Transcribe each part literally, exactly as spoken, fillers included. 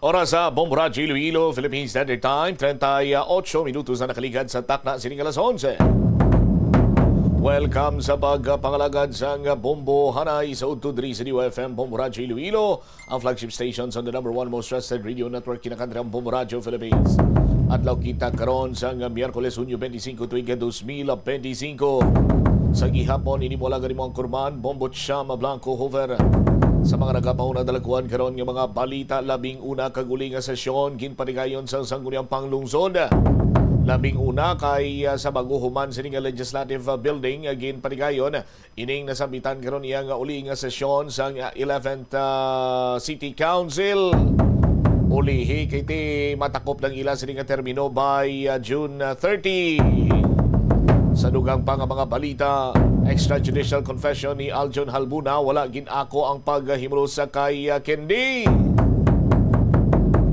Oras sa Bombo Radyo Iloilo, Philippine Standard Time, treinta y ocho minutos na nakaligad sa takna sining alas onse. Welcome sa pagpangalagad sang Bombo Hanay sa udto diri sa D Y F M Bombo Radyo Iloilo, ang flagship station sa the number one most trusted radio network, kinakandrang Bombo Radyo Philippines. Adlaw kita karon sang Miyerkules, Hunyo twenty-cinco, tuig dos mil veinticinco. Sa gihapon, ini mo lang mo ang kurman, Bombo Chama Blanco Hoover. Sa mga nagapauna, dalaguan karon nga mga balita, labing una kag uli nga sesyon ginpatigayon sa Sangguniang Panglungsod. Labing una kay, ah, sa bago human sini nga legislative, ah, building, ah, ginpatigayon ining nasambitan karon iya nga uli nga sesyon sang, ah, eleventh, ah, City Council. Ulihi kay ti matakop lang ila sini nga termino by, ah, June, ah, thirty. Sa dugang pa nga mga balita, extrajudicial confession ni Aljon Halbuna, wala gin-ako ang paghimulos sa kay, ah, Kendi.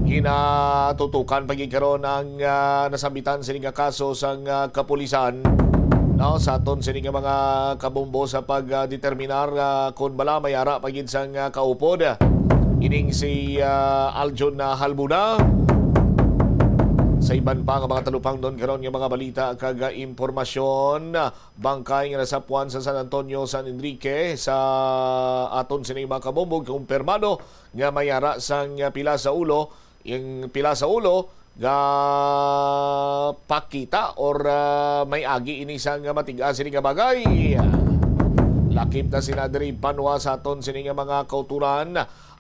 Ginatutukan pa gid karon ang, ah, nasambitan sini nga kaso sang, ah, kapulisan, no, sa aton sini nga mga kabombo sa pagdeterminar, ah, kon bala may ara pa gid sang, ah, kaupod ining si, ah, Aljon na Halbuna. Sa iban pa nga mga talupangnon karon nga mga balita kag, ah, impormasyon, ah, bangkay nga nasapuan sa San Antonio, San Enrique, sa aton sini mga kabombo, kumpirmado nga may ara sang, ah, pila sa ulo, yung pila sa ulo nga pakita or, ah, may agi ini sang matig-a sini nga bagay. Lakip na sina diri banwa sa aton sini nga mga kauturan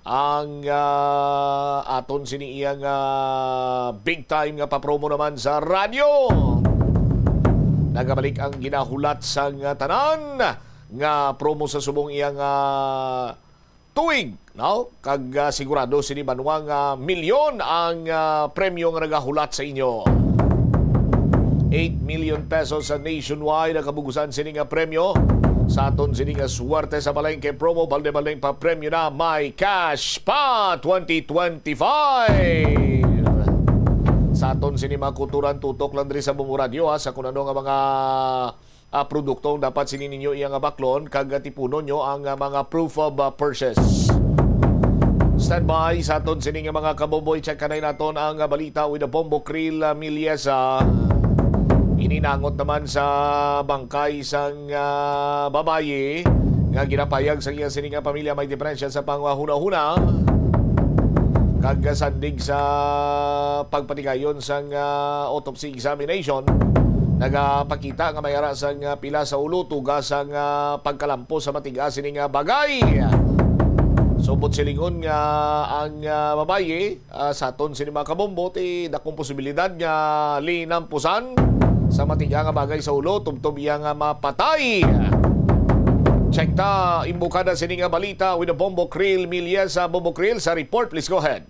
ang, ah, aton sini iya nga big time nga papromo naman sa radyo. Nagabalik ang ginahulat sang tanan nga promo sa subong iya nga tuig, no? Kag, ah, sigurado sini banwa nga milyon ang, ah, premyo nga nagahulat sa inyo. Eight million pesos sa nationwide ang kabugusan sini nga premyo. Sa aton sini nga Swerte sa Palengke promo, balde-baldeng pa premyo na may cash pa twenty twenty-five. Sa aton sini mga kulturan, tutok lang diri sa Bombo Radyo, ha, sa kung ano nga mga ah, produkto ang dapat sini ninyo iya nga baklon kag tipunon nyo ang, ah, mga proof of, ah, purchase. Standby sa aton sini nga mga kabombo, i-check kanay naton ang, ah, balita with the Bombo Krill, ah, Miliesa. Ininangot naman sa bangkay sang, ah, babayi nga ginapayag sa iya sini nga pamilya may diferensya sa panghunahuna kag sandig sa pagpatigayon sang, ah, autopsy examination. Nagapakita nga may ara sang, ah, pila sa ulo, tuga sang, ah, pagkalampo sa matig-a sini nga bagay. Subot silingon nga ang, ah, babayi, ah, sa aton sini mga kabombo, ti dakong posibilidad nga linampusan sa matig-a nga bagay sa ulo, tubtob iya nga mapatay. Check ta, imbukada sini nga balita with the Bombo Krill Miliesa. Bombo Krill, sa report, please go ahead.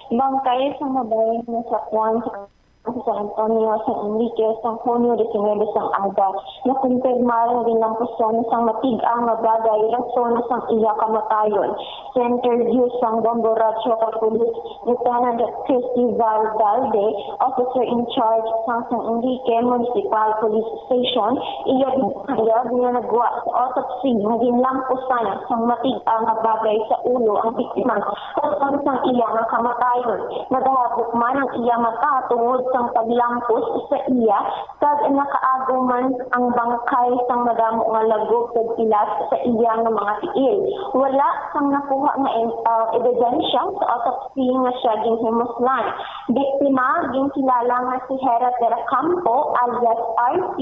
Bangkay sa babayi nga nasapuan sa San Antonio, San Enrique, sang Hunyo diecinuebe sang aga, nakumpirmar nga ginlampusan sang matig-a nga bagay, rason sang iya kamatayon. Sa interview sang Bombo Radyo kay Police Lieutenant Cristival Valde, officer in charge sang San Enrique Municipal Police Station, iya ginpahayag nga nagwa sa autopsy nga ginlampusan sang matig-a nga bagay sa ulo ang biktima, rason sang iya nga kamatayon. Nagahagok man ang iya mata tungod sang paglampos sa iya, kag nakaagom man ang bangkay sang madamo nga lagog kag pilas sa iya nga mga tiil. Wala sang nakuha nga em-, ah, ebidensya sa autopsy nga siya ginhimuslan. Biktima, ginkilala nga si Hera Terracampo, alias R C,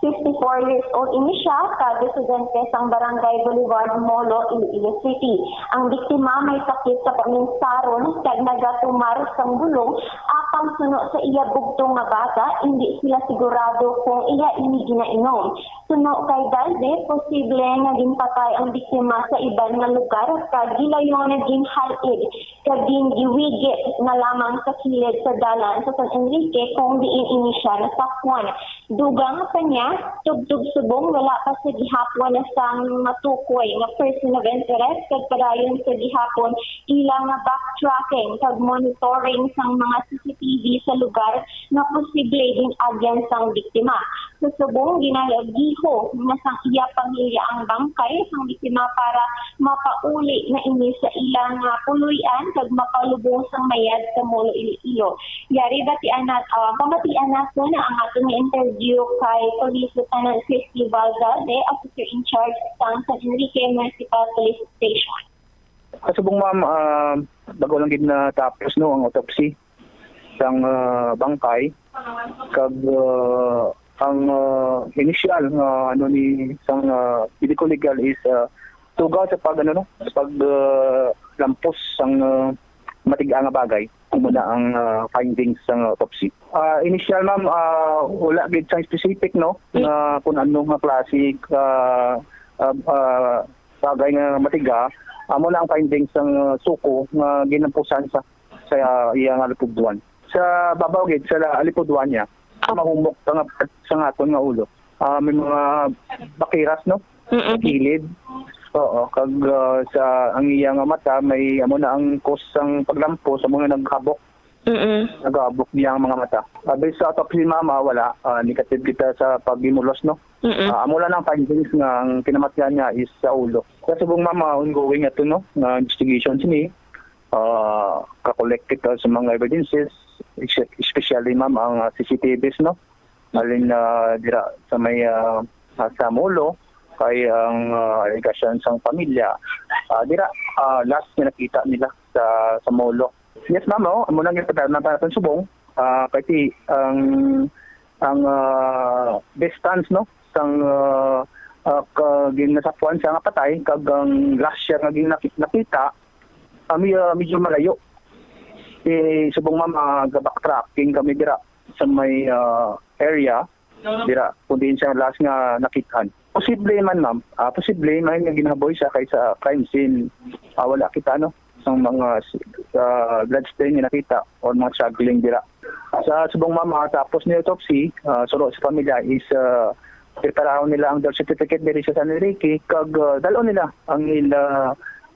fifty-four years old ini siya, kag residente sang Barangay Boulevard, Molo, Iloilo City. Ang biktima may sakit sa paminsaron kag nagatumar sang bulong, apang suno sa iya bugtong nga bata, indi sila sigurado kung iya ini ginainom. Suno kay Valde, posible nga ginpatay ang biktima sa iban nga lugar kag gilayon nga ginhal-id kag gingiwigit na lamang sa kilid sa dalan sa San Enrique kung diin ini siya nasakwan. Dugang pa niya, tubtob subong wala pa sa gihapon na sang matukoy nga person of interest kag padayon sa gihapon ila nga backtracking kag monitoring sang mga C C T T V sa lugar nga posible gin-agyan sang biktima. Sa subong, ginaagiho na sang iya pamilya ang bangkay sang biktima para mapauli na ini sa ila nga puloy-an kag makalubong sang mayad sa Molo, Iloilo. Yari batian nat-, ah, pamatian naton ang aton nga interview kay Police Lieutenant Christy Valdalde, officer in charge sang San Enrique Municipal Police Station. Kasubong, ma'am, ah, bago lang gid natapos, no, ang autopsy sang, ah, bangkay, kag, ah, ang, ah, initial nga, ano, ni sang, ah, medico legal is, ah, tuga sa pag, ano, no, pag, ah, lampos sang, ah, matig-a nga bagay. Amo na ang, ah, findings sang autopsy. Ah, initial, ma'am, ah, wala gid sang specific, no, nga kung ano nga klase, ah, ah, ah, bagay nga matiga. Amo na ang findings sang, ah, suko nga ginampusan sa, sa iya nga alipudwan. Sa babaw gid, sa la-, alipudwan niya, mahumok sa nga, sa nga aton nga ulo. Ah, may mga bakiras, no? Mm-mm. Sa kilid. Oo, kag, ah, sa ang iya nga mata, may amo na ang cause sang paglampos, amo na naghabok. Mm-mm. Naghabok niya ang mga mata. Ah, based sa autopsy, ma'am, ah, wala. Ah, negative kita sa paghimulos, no? Mm-mm. Ah, amo lang ang findings nga ang kinamatyan niya is sa ulo. Sa subong, ma'am, ah, ongoing ato, no, nga investigation sini. Ah, ka-collect kita sa mga evidences, espe-, especially, ma'am, ang, ah, C C T Vs, no? Alin, ah, dira sa may, ah, ah, sa Molo, kay ang, ah, alegasyon sang pamilya, ah, dira, ah, last nga nakita nila sa, sa Molo. Yes, ma'am, no? Amo nang gipadala naton subong, ah, kay ang, ang, ah, distance, no, sang, ah, ah, ka-, ginasapuan siya nga patay, kag ang last siya nga ginaki-, nakita, ah, may, ah, medyo malayo. Eh, subong, ma'am, ah, ga-backtracking kami dira sa may, ah, area dira, kung diin siya last nga nakitaan. Posible man, ma'am. Ah, posible man nga ginahaboy siya kay sa crime scene. Ah, wala kita, no, sang mga, ah, bloodstain nga nakita or mga struggling dira. Sa subong, ma'am, ah, tapos ni autopsy, ah, suno sa pamilya is, ah, preparahon nila ang death certificate diri sa San Enrique, kag, ah, dalon nila ang ila,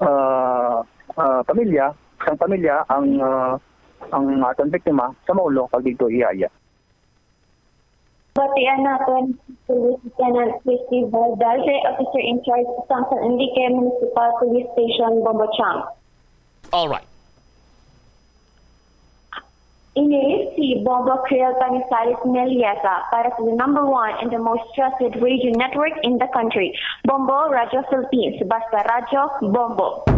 ah, ah, pamilya, sang pamilya ang, ah, ang aton biktima sa Molo kag didto iya-iya. Batian naton si Police Lieutenant Christy Valdalde, officer in charge sang San Enrique Municipal Police Station, Bombo Chang. All right. Ini si Bombo Kriel Panizales Meliesa para sa the number one and the most trusted radio network in the country, Bombo Radyo Philippines. Basta Radyo, Bombo.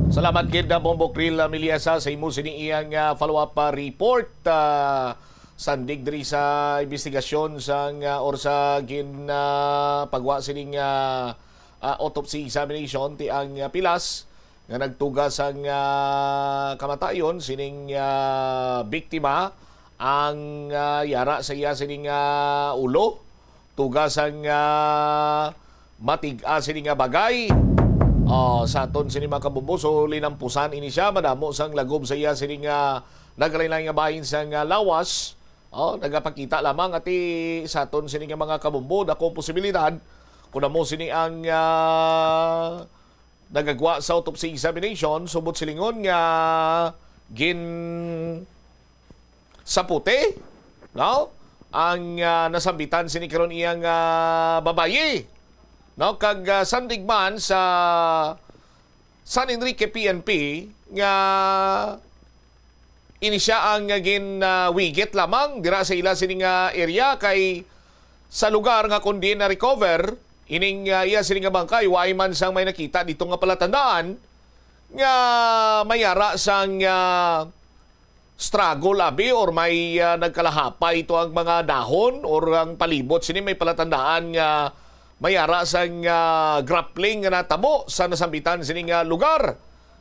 Salamat gid na Bombo Kriel, ah, Meliesa sa imo sini iyang, ah, follow-up, ah, report, ah, sandig diri sa investigasyon sang, ah, or sa gin, ah, pagwa sining, ah, ah, autopsy examination ti ang, ah, pilas nga nagtuga sang, ah, kamatayon sining, ah, biktima ang, ah, yara sa iya sining, ah, ulo, tuga sang, ah, matig-a sini nga bagay. Oh, sa aton sini mga kabombo, so linampusan ini siya, madamo sang lagob sa iya sini nga naglain-lain nga bahin sang, ah, lawas. Oh, nagapakita lamang ati sa aton sini nga mga kabombo, dako posibilidad kung amo sini ang, ah, nagagwa sa autopsy examination, subot silingon nga gin sa puti, no? Ang, ah, nasambitan sini karon iyang, ah, babayi, no? Kag, ah, sandig man sa San Enrique P N P nga ini siya ang, ah, gin, ah, wigit lamang dira sa ila sini nga area kay sa lugar nga kundi na-recover ining, ah, iya sini nga bangkay, waay man sang may nakita dito nga palatandaan nga may ara sang, ah, struggle, abi, or may, ah, nagkalahapay ito ang mga dahon or ang palibot sini may palatandaan nga may ara sang, ah, grappling nga natabo sa nasambitan sini nga lugar.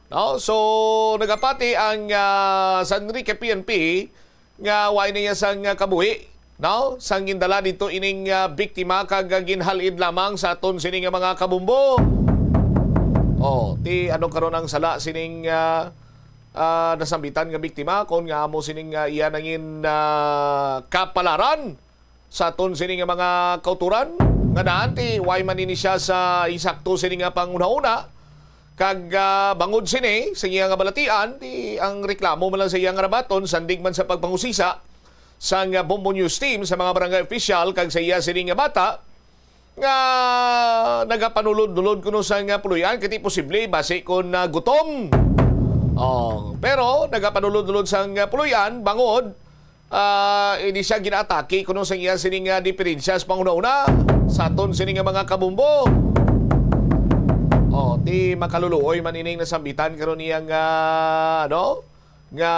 No? So, nagapati ang, ah, San Enrique P N P nga way na iya sang, ah, kabuhi, no? Sang gindala dito ining, ah, biktima kag, ah, ginhal-id lamang sa aton sini nga mga kabumbo. Oh, ti ano karon ang sala sining, ah, ah, nasambitan nga biktima, kon nga amo sining, ah, iya nangin, ah, kapalaran sa aton sini nga mga kauturan? Nga daan ti way man ini siya sa insakto sini nga panghunahuna, Kag, ah, bangod sini, sa iya nga balatian, di ang reklamo man lang sa iya nga rabaton, sandig man sa pagpangusisa sang, ah, Bombo News Team sa mga barangay opisyal kag sa iya sini nga bata, nga nagapanulod-nulod kuno sang, ah, puloy-an, kay di posible, basi kon, ah, gutom. Oh, pero nagapanulod-nulod sang, ah, puloy-an, bangod, ah, ini siya ginaatake kuno sang iya sini nga diferensya sa panghunahuna sa aton sini nga mga kabombo. Oh, ti makaluluoy man ining nasambitan karon niya nga, ano, nga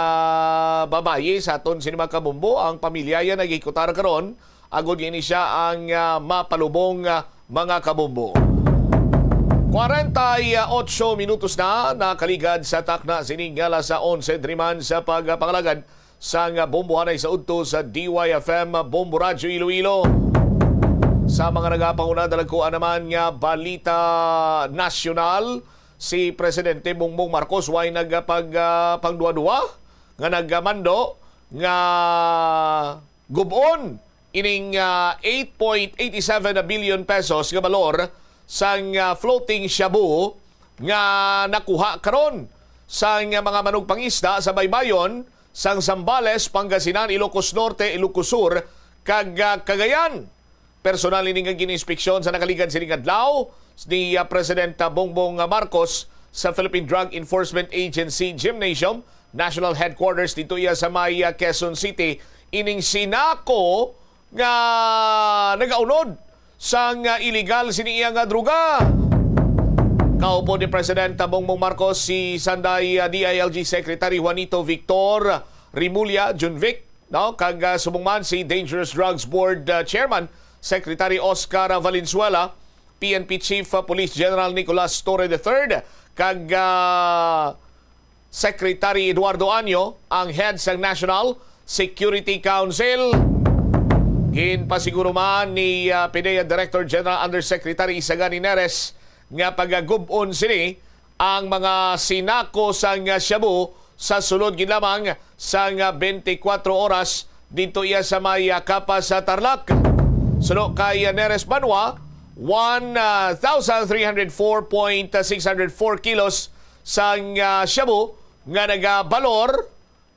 babayi sa aton sini mga kabombo. Ang pamilya iya nagikutar karon, agod nga ini siya ang, ah, mapalubong, ah, mga kabombo. Kwarenta y otso minutos na nakaligad sa takna sini nga alas onse, diri man sa pagpangalagad sang bombohanay sa udto sa D Y F M Bombo Radyo Iloilo. Sa mga nagapanguna, dalagkuan naman nga balita nasyonal, si Presidente Bongbong Marcos way nagapag, ah, pangduwa-duwa nga nagmando nga gub-on ining, ah, eight point eight seven billion pesos nga balor sang, ah, floating shabu nga nakuha karon sang mga manugpangisda sa baybayon sang Zambales, Pangasinan, Ilocos Norte, Ilocos Sur, kag, ah, Cagayan. Personal ini nga gin-inspeksyon sa nakaligad sining adlaw ni, ah, President, ah, Bongbong, ah, Marcos sa Philippine Drug Enforcement Agency Gymnasium, National Headquarters dito iya sa may, ah, Quezon City, ining sinako nga nagaunod sang, ah, iligal sini iya nga droga. Kaupod ni President Bongbong Marcos si Sanday, ah, D I L G Secretary Juanito Victor Remulla, Junvic, no? Kag, ah, subong man si Dangerous Drugs Board, ah, Chairman Secretary Oscar Valenzuela, P N P Chief, ah, Police General Nicolas Torre the third, kag, ah, Secretary Eduardo Año, ang head sang National Security Council. Ginpasiguro man ni, ah, PDEA Director General Undersecretary Isagani Neres nga pagagub-on sini ang mga sinako sang, ah, shabu sa sulod gid lamang sang, ah, twenty-four oras dito iya sa may, ah, Capas sa Tarlac. Suno kay, ah, Neres Banwa, one thousand three hundred four point six hundred four kilos sang, ah, shabu nga nagabalor,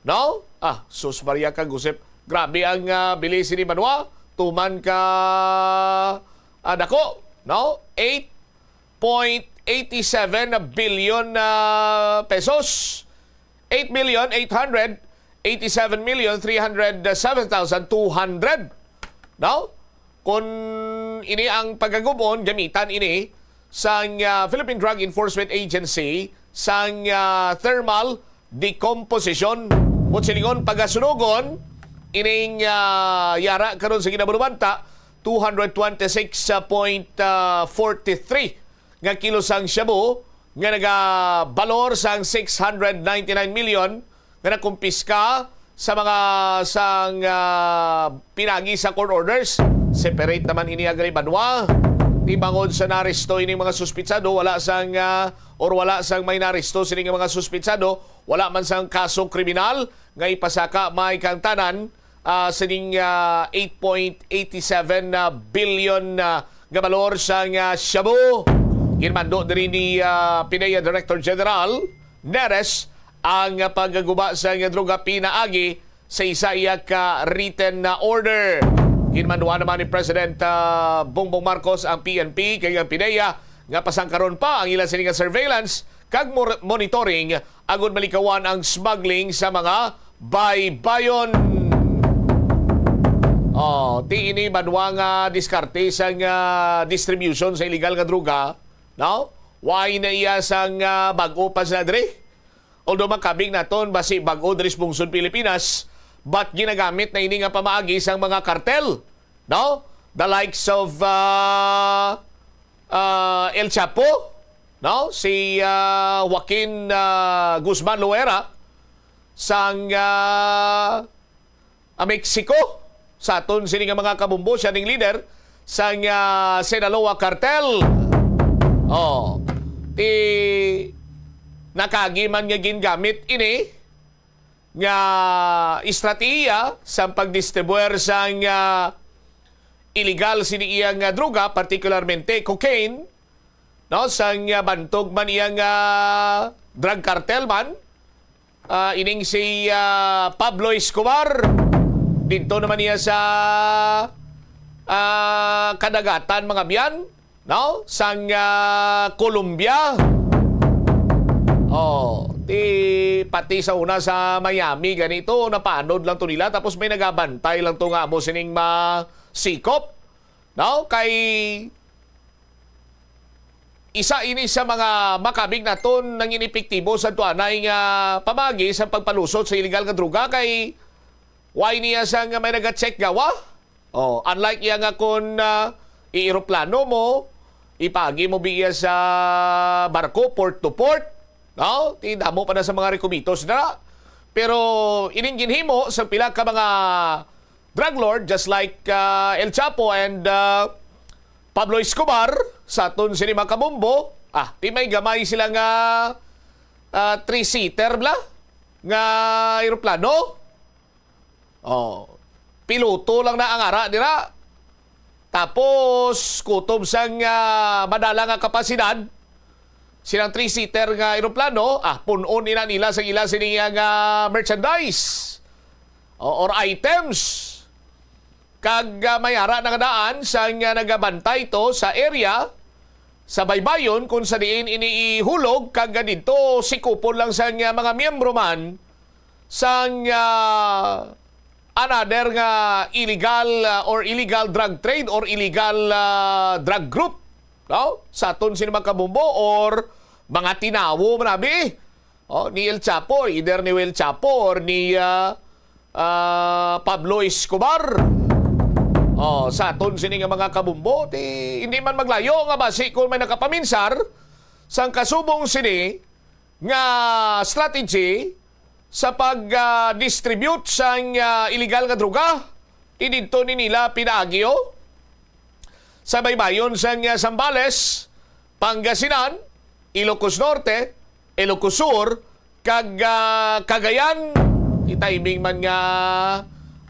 no? Ah, sus Maria kag Josep. Grabe ang, ah, bili sini Banwa. Tuman ka, ah, dako, no? Eight point eighty-seven billion, ah, pesos. Eight million eight hundred eighty-seven million three hundred seven thousand two hundred. No? Kung ini ang pagagubon, gamitan ini sang, ah, Philippine Drug Enforcement Agency sang, ah, thermal decomposition. Buot silingon, pagasunugon ining, ah, yara karon sa ginabanumanta, two hundred twenty-six point forty-three nga kilo sang shabu nga nagabalor sang six hundred ninety-nine million nga nakumpiska sa mga sang, ah, pinagi sa court orders. Separate naman ini, Agri Banwa. Di bangod sa naresto ini mga suspitsado, wala sang, ah, or wala sang may naresto sini nga mga suspitsado, wala man sang kaso kriminal nga ipasaka may kang tanan, ah, sining, ah, eight point eight seven, ah, billion, ah, nga balor sang, ah, shabu. Ginmando diri ni, ah, PDEA Director General Neres ang, ah, pagguba sang droga pinaagi sa isa iya ka written na order. Ginmanduan naman ni President, ah, Bongbong Marcos ang P N P kag ang PDEA nga pasangkaron pa ang ila sini nga surveillance kag mor-, monitoring agud malikawan ang smuggling sa mga baybayon. Oh, ti ini banwa nga diskarte sang, ah, distribution sa illegal nga droga, no? Why na iya sang, ah, bag-o pa sila diri? Although makabig naton basi bag-o diri sa pungsod Pilipinas, but ginagamit na ini nga pamaagi sang mga kartel, no? The likes of, ah, ah, El Chapo, no? Si, ah, Joaquin, ah, Guzman Loera sang, ah, ah, Mexico. Sa aton sini nga mga kabombo, siya ning leader sang, ah, Sinaloa cartel. Oh, ti nakaagi man nga gingamit ini nga estratehiya sa pagdistribuer sang, ah, illegal sini iya nga droga, partikularmente cocaine, no, sang, ah, bantog man iya nga drug cartel man, ah, ining si, ah, Pablo Escobar. Didto naman niya sa, ah, kadagatan, mga biyan, no? Sang, ah, Colombia. Oh, ti pati sa una sa Miami ganito, napanod lang to nila, tapos may nagabantay lang to nga amo sining masikop, no? Kay isa ini sa mga makabig naton nangin epektibo sa tuanay nga pamagi sa pagpalusot sa iligal nga droga, kay why niya sang may naga-check gawa? Oh, unlike iya nga kon, ah, i-eroplano mo, ipaagi mo biya sa barko, port to port, no? Ti damo pa na sa mga rekumitos na. Pero ining ginhimo sa pila ka mga drug lord, just like, ah, El Chapo and, ah, Pablo Escobar, sa aton sini mga kabombo, ah, ti may gamay sila nga, ah, three-seater bla nga eroplano. Oh, piloto lang na ang ara dira. Tapos, kutob sang, ah, madala nga kapasidad, silang three-seater nga eroplano, ah, pun-on ina nila sa ila sini nga merchandise o, or items. Kag, ah, may ara na nga daan sang, ah, nagabantay to sa area, sa baybayon kung sa diin ini ihulog, kag, ah, didto sikupon lang sang, ah, mga miyembro man sang, ah, another nga illegal, ah, or illegal drug trade or illegal, ah, drug group, no? Sa aton sini mga kabombo or mga tinawo man abi, oh, ni El Chapo, either ni El Chapo or ni, ah, ah, Pablo Escobar. Oh, sa aton sini nga mga kabombo, ti hindi man maglayo nga basi kung may nakapaminsar sang kasubong sini nga strategy sa pag, ah, distribute sang, ah, illegal nga droga, ti didto ni nila pinaagi, oh, sa baybayon sang, ah, Zambales, Pangasinan, Ilocos Norte, Ilocos Sur, kag, ah, Cagayan. Ti timing man nga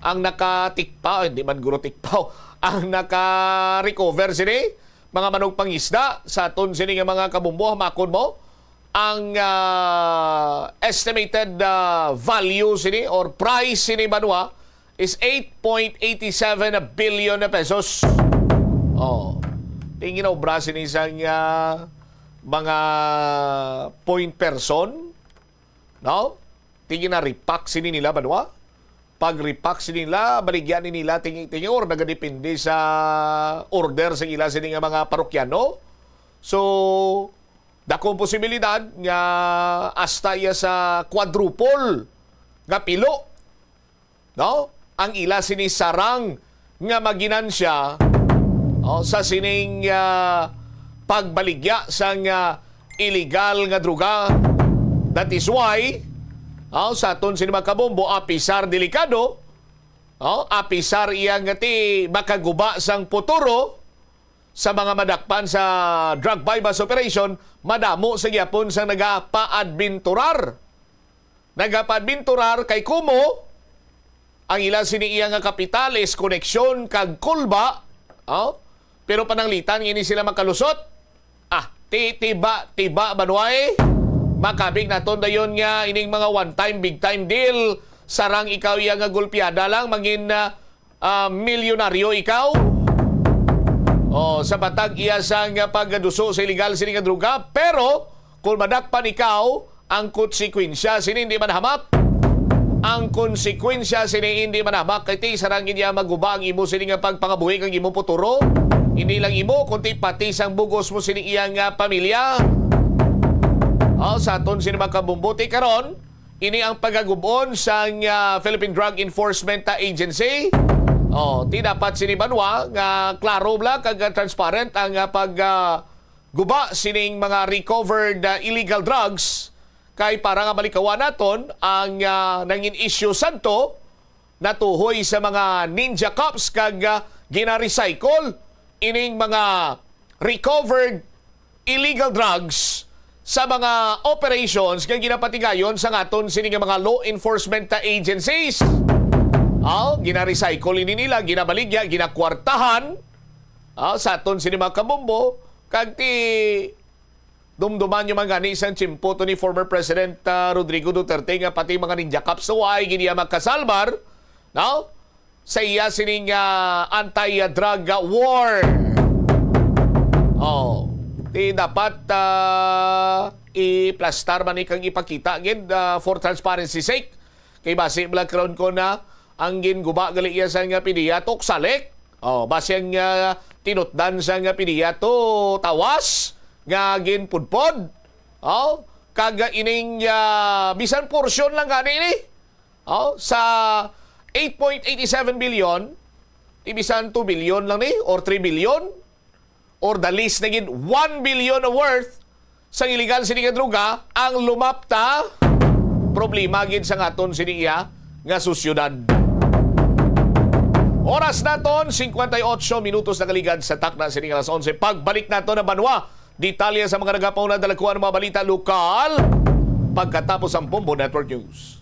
ang nakatikpaw, hindi man guro tikpaw, ang naka-recover sini, mga manugpangisda sa aton sini nga mga kabombo, hamakon mo, ang, ah, estimated, ah, value sini or price sini banwa is eight point eight seven billion na pesos. Oh. Tingin na obra sini sang, ah, mga point person, no? Tingin na repack sini nila banwa. Pag repack sini nila, baligyan ni nila tingi-tingi or nagadepende sa order sa ila sini nga mga parokyano. So, dakong posibilidad nga hasta iya sa quadruple nga pilo, no? Ang ila sini sarang nga maginansya, oh, sa sining, ah, pagbaligya sang, ah, illegal nga droga. That is why, oh, sa aton sini mga kabombo, apisar delikado, oh, apisar iya nga ti makaguba sang puturo, sa mga madakpan sa drug buy-bust operation, madamo sa gyapon sang nagapaadventurar. Nagapaadventurar kay kumo, ang ila sini iya nga kapital is koneksyon kag kulba, oh? Pero pananglitan nga ini sila makalusot. Ah, ti-, tiba, tiba, banway. Makabig naton dayon nga ining mga one-time, big-time deal. Sarang ikaw iya nga gulpiada lang, mangin, ah, ah, milyonaryo ikaw? O, sa matag iya sang pagduso sa illegal sini nga droga, pero kung madakpan ikaw, ang konsekwensya sini hindi man hamak. Ang konsekwensya sini hindi man hamak, kay ti sarang gid iya maguba ang imo sini nga pagpangabuhi kag imo puturo. Hindi lang imo, kundi pati sang bugos mo sini iya nga pamilya. O, sa aton sini mga kabumbuti karon, ini ang pagagubon sang, ah, Philippine Drug Enforcement, ah, Agency. Oh, ti dapat sini banwa nga klaro bla kag, ah, transparent ang, ah, pag, ah, guba sining mga recovered, ah, illegal drugs, kay para nga malikawan naton ang, ah, nangin issue sadto natuhoy sa mga ninja cops kag, ah, gina-recycle ining mga recovered illegal drugs sa mga operations nga ginapatigayon sa aton sini nga mga law enforcement agencies. Aw, gina-recycle ini nila, ginabaligya, ginakwartahan, aw, sa aton sini mga kabombo, kag ti Dumduman niyo man gani sang tiyempo to ni former President, ah, Rodrigo Duterte nga pati mga ninja cops way gid iya makasalbar, no? Sa iya sining, ah, anti-drug, ah, war. Oh, di dapat, ah, iplastar man ni kag ipakita gid, ah, for transparency sake. Kay basi bala karon ko na ang ginguba gali iya sa nga pidiya to salik. Oh, basi ang, ah, tinutdan sa nga pidiya to tawas nga ginpudpod. Oh, kag ining, ah, bisan porsyon lang gani ni. Oh, sa eight point eight seven billion, ti bisan two billion lang ni or three billion, or the least na gid one billion na worth sang illegal sini nga droga ang lumapta. Problema gid sa ngaton sini iya nga sosyedad. Oras naton, cincuenta y ocho minutos nakaligad sa takna sini nga alas onse. Pagbalik naton ang banwa, detalye sa mga nagapauna, dala ko ang mga balita lokal pagkatapos ang Bombo Network News.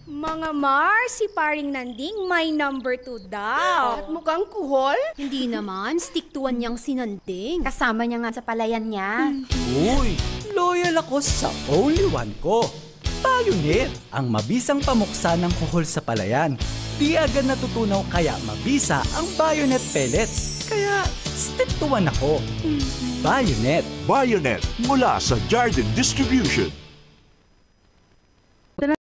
Mga Mar, si Paring Nanding may number two daw. At mukhang kuhol? Hindi naman, stick to one niyang si Nanding. Kasama niya nga sa palayan niya. Uy, loyal ako sa only one ko. Bayonet, ang mabisang pamuksa ng kuhol sa palayan. Di agad natutunaw kaya mabisa ang Bayonet pellets. Kaya stick to one ako. Bayonet. Bayonet mula sa Jardin Distribution.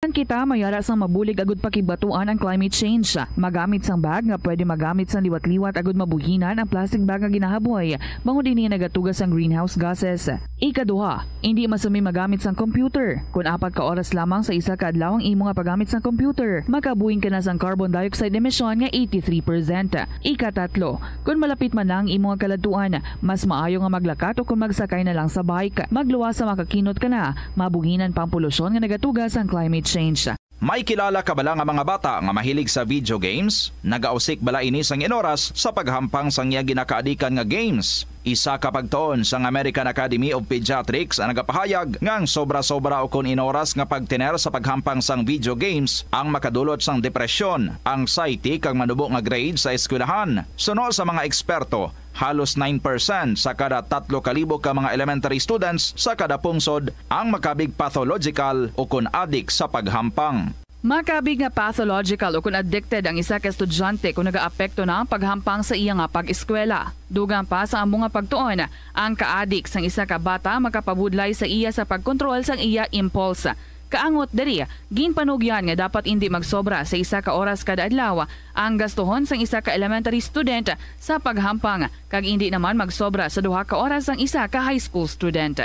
Tanan kita may ara sang mabulig agud pakigbatuan ang climate change. Magamit sang bag nga pwede magamit sang liwat-liwat agud mabuhinan ang plastic bag nga ginahaboy, bangod ini nagatuga sang greenhouse gases. Ikaduha, indi masumi magamit sang computer. Kon apat ka oras lamang sa isa ka adlaw ang imo nga paggamit sang computer, makabuhin ka na sang carbon dioxide emission nga eighty-three percent. Ikatatlo, kon malapit man na ang imo nga kaladtuan, mas maayo nga maglakat o kon magsakay na lang sa bike. Magluwas sa makakinot ka na, mabuhinan pa ang polusyon nga nagatuga sang climate change. May kilala ka bala nga mga bata nga mahilig sa video games? Nagausik bala ini sang inoras sa paghampang sang iya ginakaadikan nga games? Isa ka pagtuon sang American Academy of Pediatrics ang nagapahayag nga ang sobra-sobra ukon inoras nga pagtener sa paghampang sang video games ang makadulot sang depresyon, anxiety, kag manubo nga grade sa eskwelahan. Suno sa mga eksperto, halos nine percent sa kada tatlo ka libo ka mga elementary students sa kada pungsod ang makabig pathological ukon adik sa paghampang. Makabig nga pathological ukon addicted ang isa ka estudyante kon nagaapekto na ang paghampang sa iya nga pag-eskwela. Dugang pa sa amo nga pagtuon, ang kaadik sang isa ka bata makapabudlay sa iya sa pagkontrol sang iya impulse. Kaangot diri, ginpanugyan nga dapat indi magsobra sa isa ka oras kada adlaw ang gastuhon sang isa ka elementary student sa paghampang, kag indi naman magsobra sa duha ka oras ang isa ka high school student.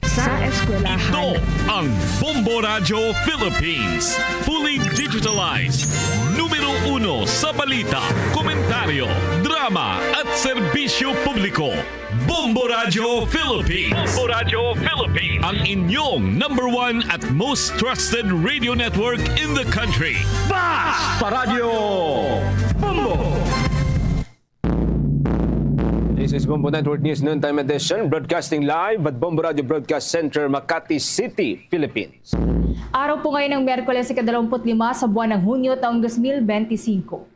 Sa eskwelahan. Ito ang Bombo Radyo Philippines. Fully digitalized. Numero uno sa balita, komentaryo, drama, at serbisyo publiko. Bombo Radyo Philippines. Bombo Radyo Philippines. Ang inyong number one at most trusted radio network in the country. Basta Radyo Bombo! This is Bombo Network News Noontime Edition, broadcasting live at Bombo Radyo Broadcast Center, Makati City, Philippines. Araw po ngayon ng Miyerkules, ikadalawamput lima sa buwan ng Hunyo, taong dos mil benti singko.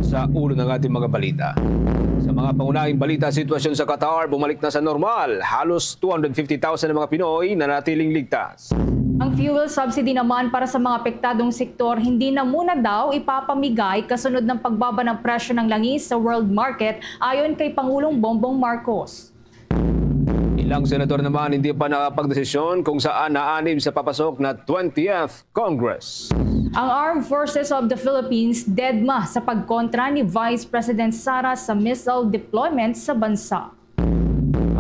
Sa ulo ng ating mga balita. Sa mga pangunahing balita, sitwasyon sa Qatar, bumalik na sa normal. Halos two hundred fifty thousand ang mga Pinoy na natiling ligtas. Ang fuel subsidy naman para sa mga apektadong sektor, hindi na muna daw ipapamigay kasunod ng pagbaba ng presyo ng langis sa world market, ayon kay Pangulong Bongbong Marcos. Ilang senador naman hindi pa nakapagdesisyon kung saan naanib sa papasok na twentieth Congress. Ang Armed Forces of the Philippines dedma sa pagkontra ni Vice President Sara sa missile deployment sa bansa.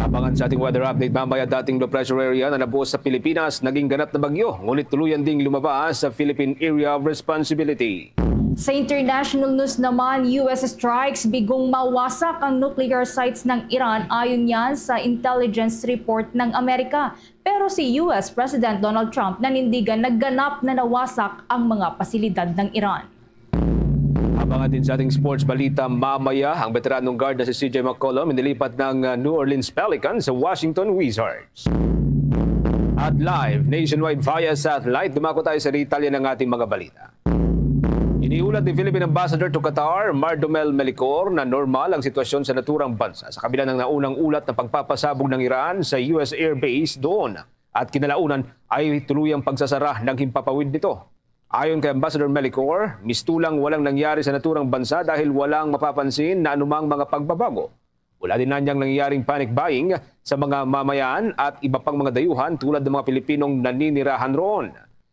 Abangan sa ating weather update mamaya, dating low pressure area na nabuo sa Pilipinas, naging ganap na bagyo, ngunit tuluyan ding lumabas sa Philippine Area of Responsibility. Sa international news naman, U S strikes bigong mawasak ang nuclear sites ng Iran, ayon yan sa intelligence report ng Amerika. Pero si U S President Donald Trump nanindigan na ganap na nawasak ang mga pasilidad ng Iran. Abangan din sa ating sports balita mamaya, ang veteranong guard na si C J McCollum inilipat ng, uh, New Orleans Pelicans sa Washington Wizards. At live nationwide via satellite, dumako tayo sa detalye ng ating mga balita. Nihulat ni Philippine Ambassador to Qatar, Mardomel Melicor, na normal ang sitwasyon sa naturang bansa sa kabila ng naunang ulat na pagpapasabog ng Iran sa U S airbase doon at kinalaunan ay tuluyang pagsasara ng himpapawid nito. Ayon kay Ambassador Melicor, mistulang walang nangyari sa naturang bansa dahil walang mapapansin na anumang mga pagbabago. Wala din anyang nangyayaring panic buying sa mga mamayan at iba pang mga dayuhan tulad ng mga Pilipinong naninirahan roon.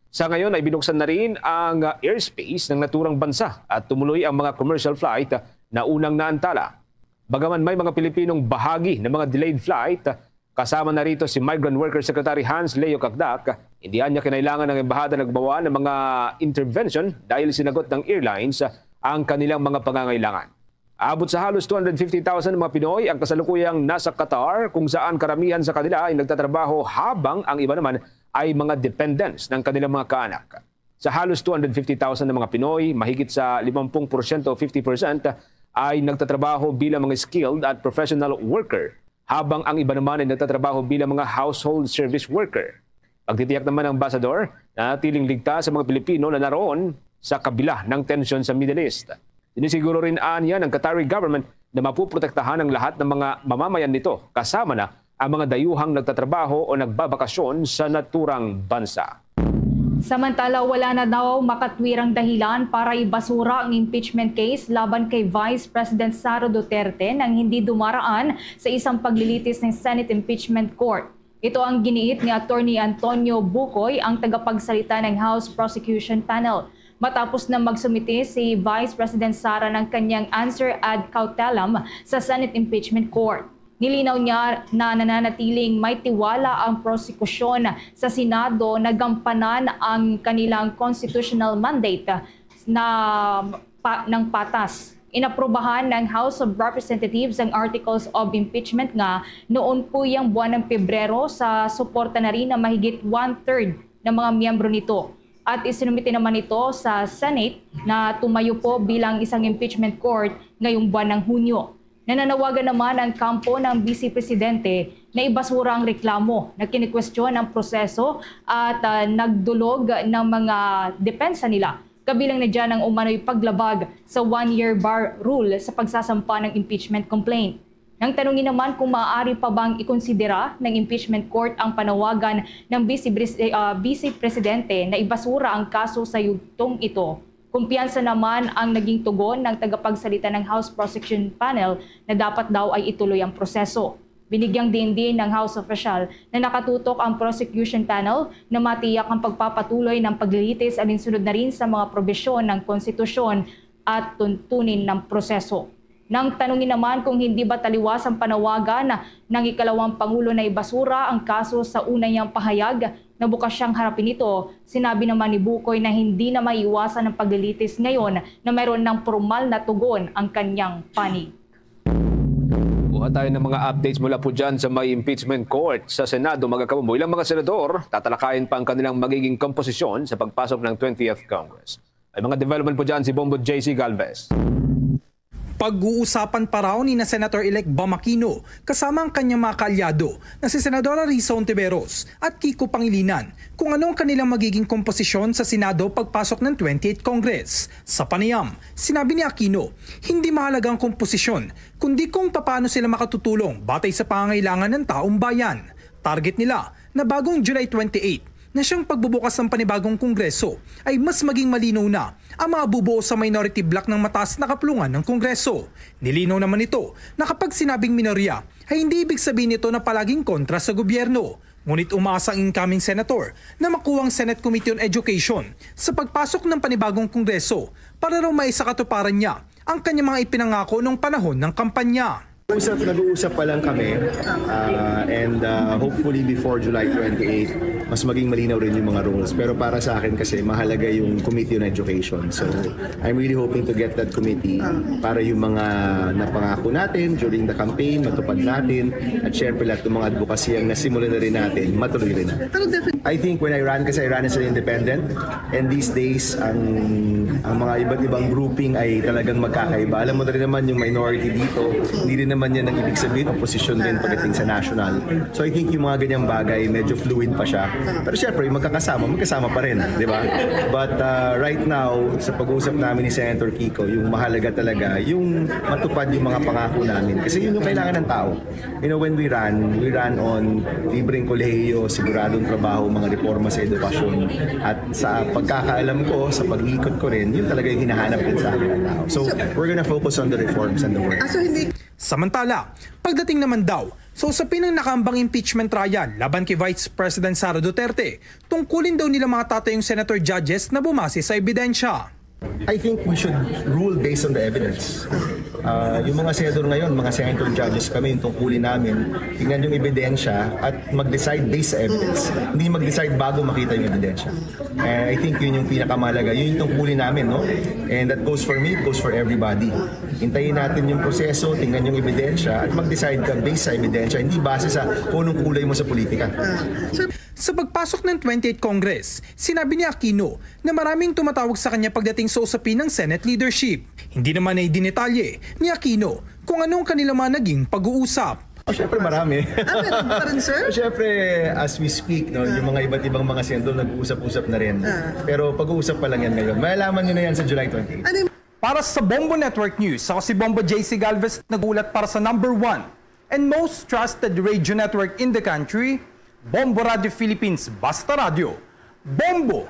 Sa ngayon ay binuksan na rin ang, ah, airspace ng naturang bansa at tumuloy ang mga commercial flight na unang naantala. Bagaman may mga Pilipinong bahagi ng mga delayed flight, kasama na rito si Migrant Worker Secretary Hans Leo Cacdac, hindi anya kinailangan ng embahada nagbawa ng mga intervention dahil sinagot ng airlines ang kanilang mga pangangailangan. Abot sa halos two hundred fifty thousand na mga Pinoy ang kasalukuyang nasa Qatar, kung saan karamihan sa kanila ay nagtatrabaho habang ang iba naman ay mga dependents ng kanilang mga kaanak. Sa halos two hundred fifty thousand na mga Pinoy, mahigit sa fifty percent, ay nagtatrabaho bilang mga skilled at professional worker, habang ang iba naman ay nagtatrabaho bilang mga household service worker. Pagtitiyak naman ng Ambassador na natiling ligtas sa mga Pilipino na naroon sa kabila ng tensyon sa Middle East. Sinisiguro rin anya ng Qatari government na mapuprotektahan ang lahat ng mga mamamayan nito, kasama na ang mga dayuhang nagtatrabaho o nagbabakasyon sa naturang bansa. Samantala, wala na daw makatwirang dahilan para ibasura ang impeachment case laban kay Vice President Sara Duterte nang hindi dumaraan sa isang paglilitis ng Senate Impeachment Court. Ito ang giniit ni Attorney Antonio Bucoy, ang tagapagsalita ng House Prosecution Panel, matapos na magsumite si Vice President Sara ng kanyang answer ad cautelam sa Senate Impeachment Court. Nilinaw niya na nananatiling may tiwala ang prosekusyon sa Senado na gampanan ang kanilang constitutional mandate na pa, ng patas. Inaprubahan ng House of Representatives ang Articles of Impeachment nga noon puyang buwan ng Pebrero sa suporta na rin ng mahigit one-third ng mga miyembro nito. At isinumite naman ito sa Senate na tumayo po bilang isang impeachment court ngayong buwan ng Hunyo. Nananawagan naman ang kampo ng Vice Presidente na ibasura ang reklamo na kinikwestiyon ang proseso at, ah, nagdulog ng mga depensa nila. Kabilang na dyan ang umano'y paglabag sa one-year bar rule sa pagsasampa ng impeachment complaint. Nang tanungin naman kung maaari pa bang ikonsidera ng impeachment court ang panawagan ng Vice Pres-, eh, ah, Vice Presidente na ibasura ang kaso sa yugtong ito, kumpiyansa naman ang naging tugon ng tagapagsalita ng House Prosecution Panel na dapat daw ay ituloy ang proseso. Binigyang diin din ng House official na nakatutok ang Prosecution Panel na matiyak ang pagpapatuloy ng paglilitis alinsunod na rin sa mga probisyon ng konstitusyon at tuntunin ng proseso. Nang tanungin naman kung hindi ba taliwas ang panawagan ng ikalawang pangulo na ibasura ang kaso sa una niyang pahayag na bukas siyang harapin ito, sinabi naman ni Bucoy na hindi na maiiwasan ang paglilitis ngayon na mayroon ng pormal na tugon ang kanyang panig. Kuha tayo ng mga updates mula po dyan sa may impeachment court sa Senado, mga kabumbo. Ilang mga senador, tatalakayin pa ang kanilang magiging komposisyon sa pagpasok ng twentieth Congress. May mga development po dyan si Bombo J C Galvez. Pag-uusapan pa raw ni na Senator-elect Bam Aquino kasama ang kanyang mga kaalyado na si Senadora Risa Hontiveros at Kiko Pangilinan kung ano ang kanilang magiging komposisyon sa Senado pagpasok ng twenty-eighth Congress. Sa panayam, sinabi ni Aquino, hindi mahalaga ang komposisyon kundi kung papaano sila makatutulong batay sa pangangailangan ng taong bayan. Target nila na bagong July twenty-eight na siyang pagbubukas ng panibagong Kongreso ay mas maging malinaw na ang mga bubuo sa minority bloc ng mataas na kapulungan ng Kongreso. Nilinaw naman nito na kapag sinabing minorya ay hindi ibig sabihin nito na palaging kontra sa gobyerno. Ngunit umaasa ang incoming senator na makuha ang Senate Committee on Education sa pagpasok ng panibagong Kongreso para raw maisakatuparan niya ang kanyang mga ipinangako noong panahon ng kampanya. Usap, nag-uusap pa lang kami, ah, and, ah, hopefully before July twenty-eight, mas maging malinaw rin yung mga rules. Pero para sa akin kasi, mahalaga yung Committee on Education. So, I'm really hoping to get that committee para yung mga napangako natin during the campaign, matupad natin, at syempre lahat ng mga advokasya ang nasimulan na rin natin, matuloy rin natin. I think when I ran, kasi I ran as an independent, and these days, ang, ang mga iba't ibang grouping ay talagang magkakaiba. Alam mo na rin naman yung minority dito, hindi rin naman yan ang ibig sabihin, opposition din pagdating sa national. So I think yung mga ganyang bagay, medyo fluid pa siya. Pero syempre, yung magkakasama, magkasama pa rin, di ba? But uh, right now, sa pag-uusap namin ni Senator Kiko, yung mahalaga talaga, yung matupad yung mga pangako namin. Kasi yun yung kailangan ng tao. You know, when we run, we run on libreng kolehiyo, siguradong trabaho, mga reforma sa edukasyon. At sa pagkakaalam ko, sa pag-iikot ko rin, yun talaga yung hinahanap din sa akin ng tao. So, we're gonna focus on the reforms and the work. Ah, so hindi Samantala, pagdating naman daw sa usapin ng nakaambang impeachment trial laban kay Vice President Sara Duterte, tungkulin daw nila mga tatayong senator judges na bumase sa ebidensya. I think we should rule based on the evidence. Uh, yung mga senador ngayon, mga senator judges kami, yung tungkulin namin, tingnan yung ebidensya at mag-decide based sa evidence. Hindi mag-decide bago makita yung ebidensya. And I think yun yung pinakamalaga. Yun yung tungkulin namin, no? And that goes for me, it goes for everybody. Hintayin natin yung proseso, tingnan yung ebidensya, at mag-decide ka based sa ebidensya, hindi base sa kung anong kulay mo sa politika. Sa pagpasok ng twenty-eighth Congress, sinabi ni Aquino na maraming tumatawag sa kanya pagdating sa usapin ng Senate leadership. Hindi naman na idinetalye ni Aquino kung ano ang kanila mga naging pag-uusap. Oh, syempre marami. Ah, meron pa rin, sir? Siyempre, as we speak, no, yung mga iba't ibang mga senador nag-uusap-usap na rin. Pero pag-uusap pa lang yan ngayon. Malalaman nyo na yan sa July twenty-eight. Ano yung Para sa Bombo Network News, ako si Bombo J C Galvez, nag-uulat para sa number one and most trusted radio network in the country, Bombo Radio Philippines, Basta Radio, Bombo!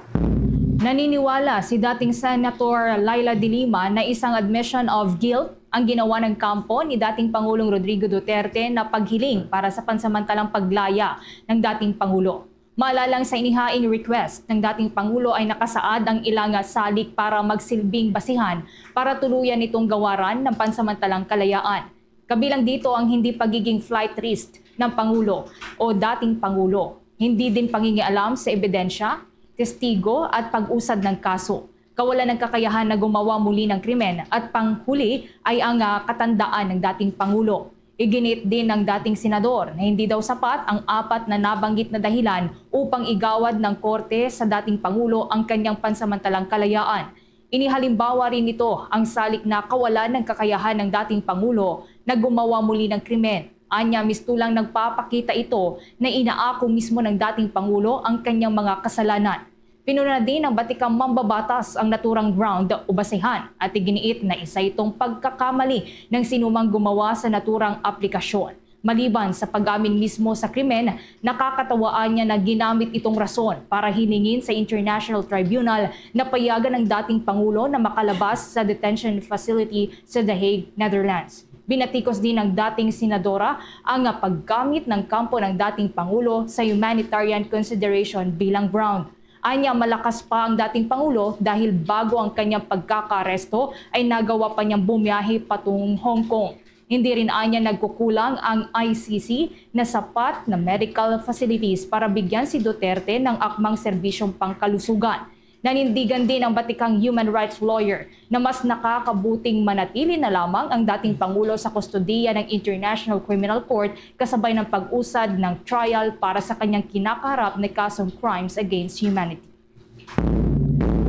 Naniniwala si dating Senator Leila de Lima na isang admission of guilt ang ginawa ng kampo ni dating Pangulong Rodrigo Duterte na paghiling para sa pansamantalang paglaya ng dating Pangulo. Maalalang sa inihaing request ng dating Pangulo ay nakasaad ang ilang salik para magsilbing basihan para tuluyan itong gawaran ng pansamantalang kalayaan. Kabilang dito ang hindi pagiging flight risk ng Pangulo o dating Pangulo, hindi din pangingialam sa ebidensya, testigo at pag-usad ng kaso, kawalan ng kakayahan na gumawa muli ng krimen at panghuli ay ang ah, katandaan ng dating Pangulo. Iginiit din ng dating senador na hindi daw sapat ang apat na nabanggit na dahilan upang igawad ng korte sa dating Pangulo ang kanyang pansamantalang kalayaan. Inihalimbawa rin nito ang salik na kawalan ng kakayahan ng dating Pangulo na gumawa muli ng krimen. Anya, mistulang nagpapakita ito na inaako mismo ng dating Pangulo ang kanyang mga kasalanan. Pinuna din ng batikang mambabatas ang naturang ground o basehan at iginiit na isa itong pagkakamali ng sinumang gumawa sa naturang aplikasyon. Maliban sa pag-amin mismo sa krimen, nakakatawaan niya na ginamit itong rason para hilingin sa International Tribunal na payagan ang dating Pangulo na makalabas sa detention facility sa The Hague, Netherlands. Binatikos din ng dating senadora ang paggamit ng kampo ng dating Pangulo sa humanitarian consideration bilang ground. Anya, malakas pa ang dating Pangulo dahil bago ang kanyang pagkakaaresto ay nagawa pa niyang bumiyahe patungong Hong Kong. Hindi rin anya nagkukulang ang I C C na sapat na medical facilities para bigyan si Duterte ng akmang serbisyong pangkalusugan. Nanindigan din ang batikang human rights lawyer na mas nakakabuting manatili na lamang ang dating Pangulo sa kustodiya ng International Criminal Court kasabay ng pag-usad ng trial para sa kanyang kinakaharap na kasong crimes against humanity.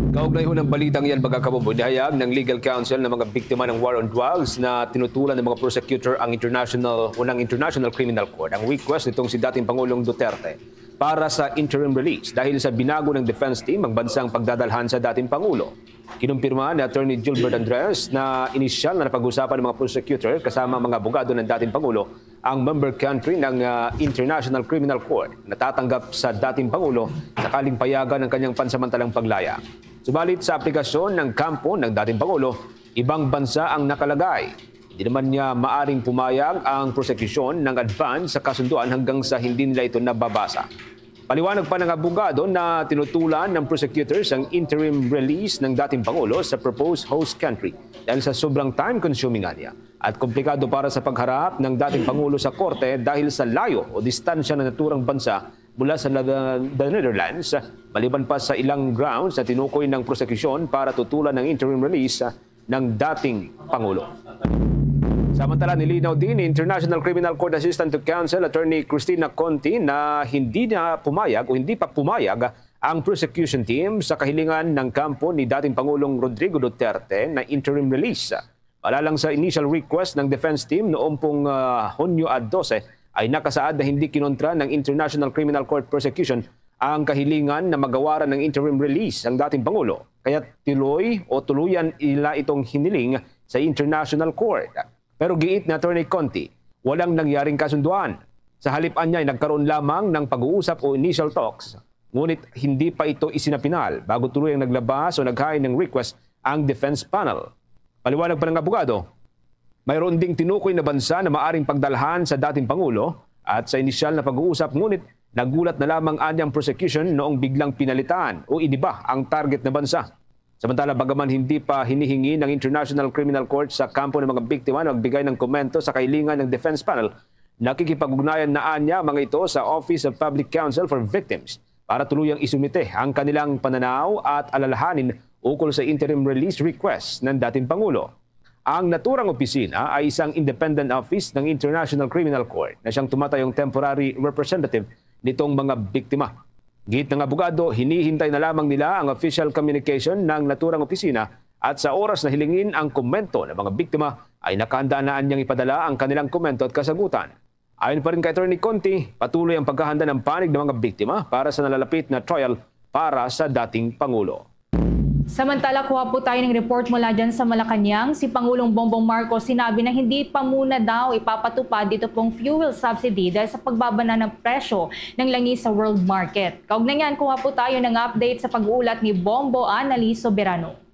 Kaugnay ho ng balitang yan, mga kabombo, inihayag ng legal counsel ng mga biktima ng war on drugs na tinutulan ng mga prosecutor ang international o ng International Criminal Court ang request nitong si dating Pangulong Duterte para sa interim release dahil sa binago ng defense team ang bansang pagdadalhan sa dating Pangulo. Kinumpirma ni Attorney Gilbert Andres na inisyal na napag-usapan ng mga prosecutor kasama ang mga abogado ng dating Pangulo ang member country ng ah, International Criminal Court na tatanggap sa dating Pangulo sakaling payagan ang kanyang pansamantalang paglaya. Subalit sa aplikasyon ng kampo ng dating Pangulo, ibang bansa ang nakalagay. Hindi naman niya maaring pumayag ang prosekusyon ng advance sa kasunduan hanggang sa hindi nila ito nababasa. Paliwanag pa ng abogado na tinutulan ng prosecutors ang interim release ng dating Pangulo sa proposed host country dahil sa sobrang time-consuming niya at komplikado para sa pagharap ng dating Pangulo sa korte dahil sa layo o distansya ng naturang bansa mula sa the Netherlands, maliban pa sa ilang grounds na tinukoy ng prosekusyon para tutulan ng interim release ng dating Pangulo. Samantala, nilinaw din ni International Criminal Court Assistant to Counsel Attorney Christina Conti na hindi na pumayag o hindi pa pumayag ang prosecution team sa kahilingan ng kampo ni dating Pangulong Rodrigo Duterte na interim release. Para lang sa initial request ng defense team noong pong uh, Hunyo dose ay nakasaad na hindi kinontra ng International Criminal Court prosecution ang kahilingan na magawaran ng interim release ang dating Pangulo, kaya tuloy o tuluyan nila itong hiniling sa International Court. Pero giit ni Attorney Conti, walang nangyaring kasunduan. Sa halip anya ay nagkaroon lamang ng pag-uusap o initial talks, ngunit hindi pa ito isinapinal bago tuluyang naglabas o naghain ng request ang defense panel. Paliwanag pa ng abogado, mayroon ding tinukoy na bansa na maaring pagdalhan sa dating Pangulo at sa inisyal na pag-uusap, ngunit nagulat na lamang anyang prosecution noong biglang pinalitan o iniba ang target na bansa. Samantala, bagaman hindi pa hinihingi ng International Criminal Court sa kampo ng mga biktima na magbigay ng komento sa kahilingan ng defense panel, nakikipag-ugnayan na anya mga ito sa Office of Public Counsel for Victims para tuluyang isumite ang kanilang pananaw at alalahanin ukol sa interim release request ng dating Pangulo. Ang naturang opisina ay isang independent office ng International Criminal Court na siyang tumatayong temporary representative nitong mga biktima. Giit ng abogado, hinihintay na lamang nila ang official communication ng naturang opisina at sa oras na hilingin ang komento ng mga biktima ay nakahandaan niyang ipadala ang kanilang komento at kasagutan. Ayon pa rin kay Attorney Conti, patuloy ang paghahanda ng panig ng mga biktima para sa nalalapit na trial para sa dating Pangulo. Samantala, kuha po tayo ng report mula dyan sa Malacañang. Si Pangulong Bongbong Marcos sinabi na hindi pa muna daw ipapatupad dito pong fuel subsidy dahil sa pagbaba na ng presyo ng langis sa world market. Kaugnay niyan, kuha po tayo ng update sa pag-uulat ni Bombo Annalise Soberano.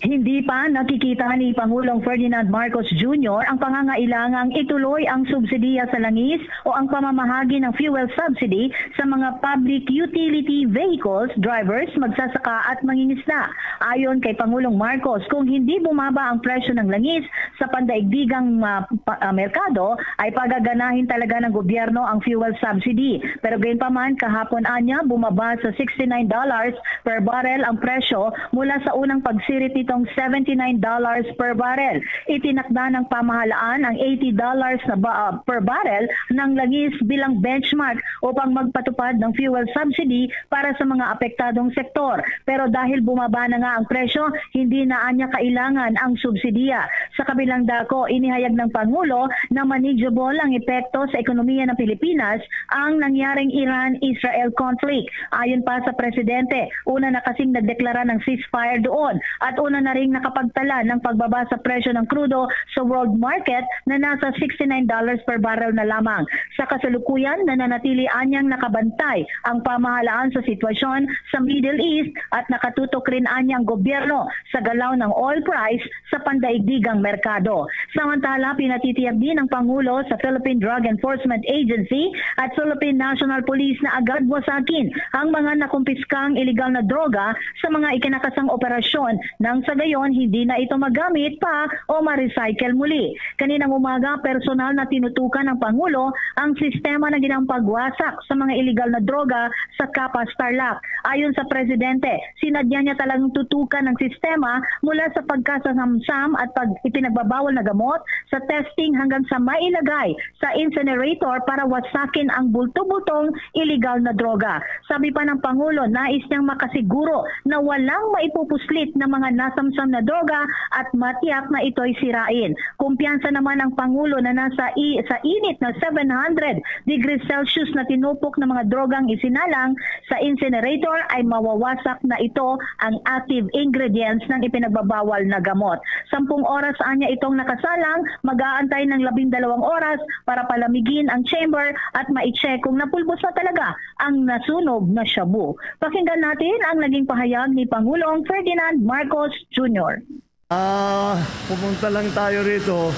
Hindi pa nakikita ni Pangulong Ferdinand Marcos Junior ang pangangailangang ituloy ang subsidiya sa langis o ang pamamahagi ng fuel subsidy sa mga public utility vehicles, drivers, magsasaka at mangingisda. Ayon kay Pangulong Marcos, kung hindi bumaba ang presyo ng langis sa pandaigdigang ah, pa- ah, merkado, ay pagaganahin talaga ng gobyerno ang fuel subsidy. Pero gayunpaman, kahapon anya, bumaba sa sixty-nine dollars per barrel ang presyo mula sa unang pagsirit nitong seventy-nine dollars per barrel. Itinakda ng pamahalaan ang eighty dollars na ba, ah, per barrel ng langis bilang benchmark upang magpatupad ng fuel subsidy para sa mga apektadong sektor. Pero dahil bumaba na nga ang presyo, hindi na anya kailangan ang subsidiya. Sa kabilang dako, inihayag ng Pangulo na manageable ang epekto sa ekonomiya ng Pilipinas ang nangyaring Iran-Israel conflict. Ayon pa sa presidente, una na kasing nagdeklara ng ceasefire doon at una na ring nakapagtala ng pagbaba sa presyo ng krudo sa world market na nasa sixty-nine dollars per barrel na lamang. Sa kasalukuyan, nananatili anyang nakabantay ang pamahalaan sa sitwasyon sa Middle East at nakatutok rin anya ang gobyerno sa galaw ng oil price sa pandaigdigang merkado. Samantala, pinatitiyag din ng Pangulo sa Philippine Drug Enforcement Agency at Philippine National Police na agad wasakin ang mga nakumpiskang iligal na droga sa mga ikinakasang operasyon nang sa gayon hindi na ito magamit pa o ma-recycle muli. Kaninang umaga, personal na tinutukan ng Pangulo ang sistema na ginang pagwasak sa mga iligal na droga sa Capas, Tarlac. Ayon sa presidente, sinadya niya talagang tutukan ang sistema mula sa pagkasasamsam at pag ipinagbabawal na gamot sa testing hanggang sa mailagay sa incinerator para wasakin ang bulto-bultong iligal na droga. Sabi pa ng Pangulo, nais niyang makasiguro na walang maipupuslit na mga nasamsam na droga at matiyak na ito'y sirain. Kumpiyansa naman ang Pangulo na nasa i- sa init na seven hundred degrees Celsius na tinupok ng mga drogang isinalang sa incinerator ay mawawasak na ito ang active ingredients ng ipinagbabawal na gamot. Sampung oras anya itong nakasalang, mag-aantay ng labindalawang oras para palamigin ang chamber at ma-check kung napulbos na talaga ang nasunog na shabu. Pakinggan natin ang naging pahayag ni Pangulong Ferdinand Marcos Junior. Ah, pumunta lang tayo rito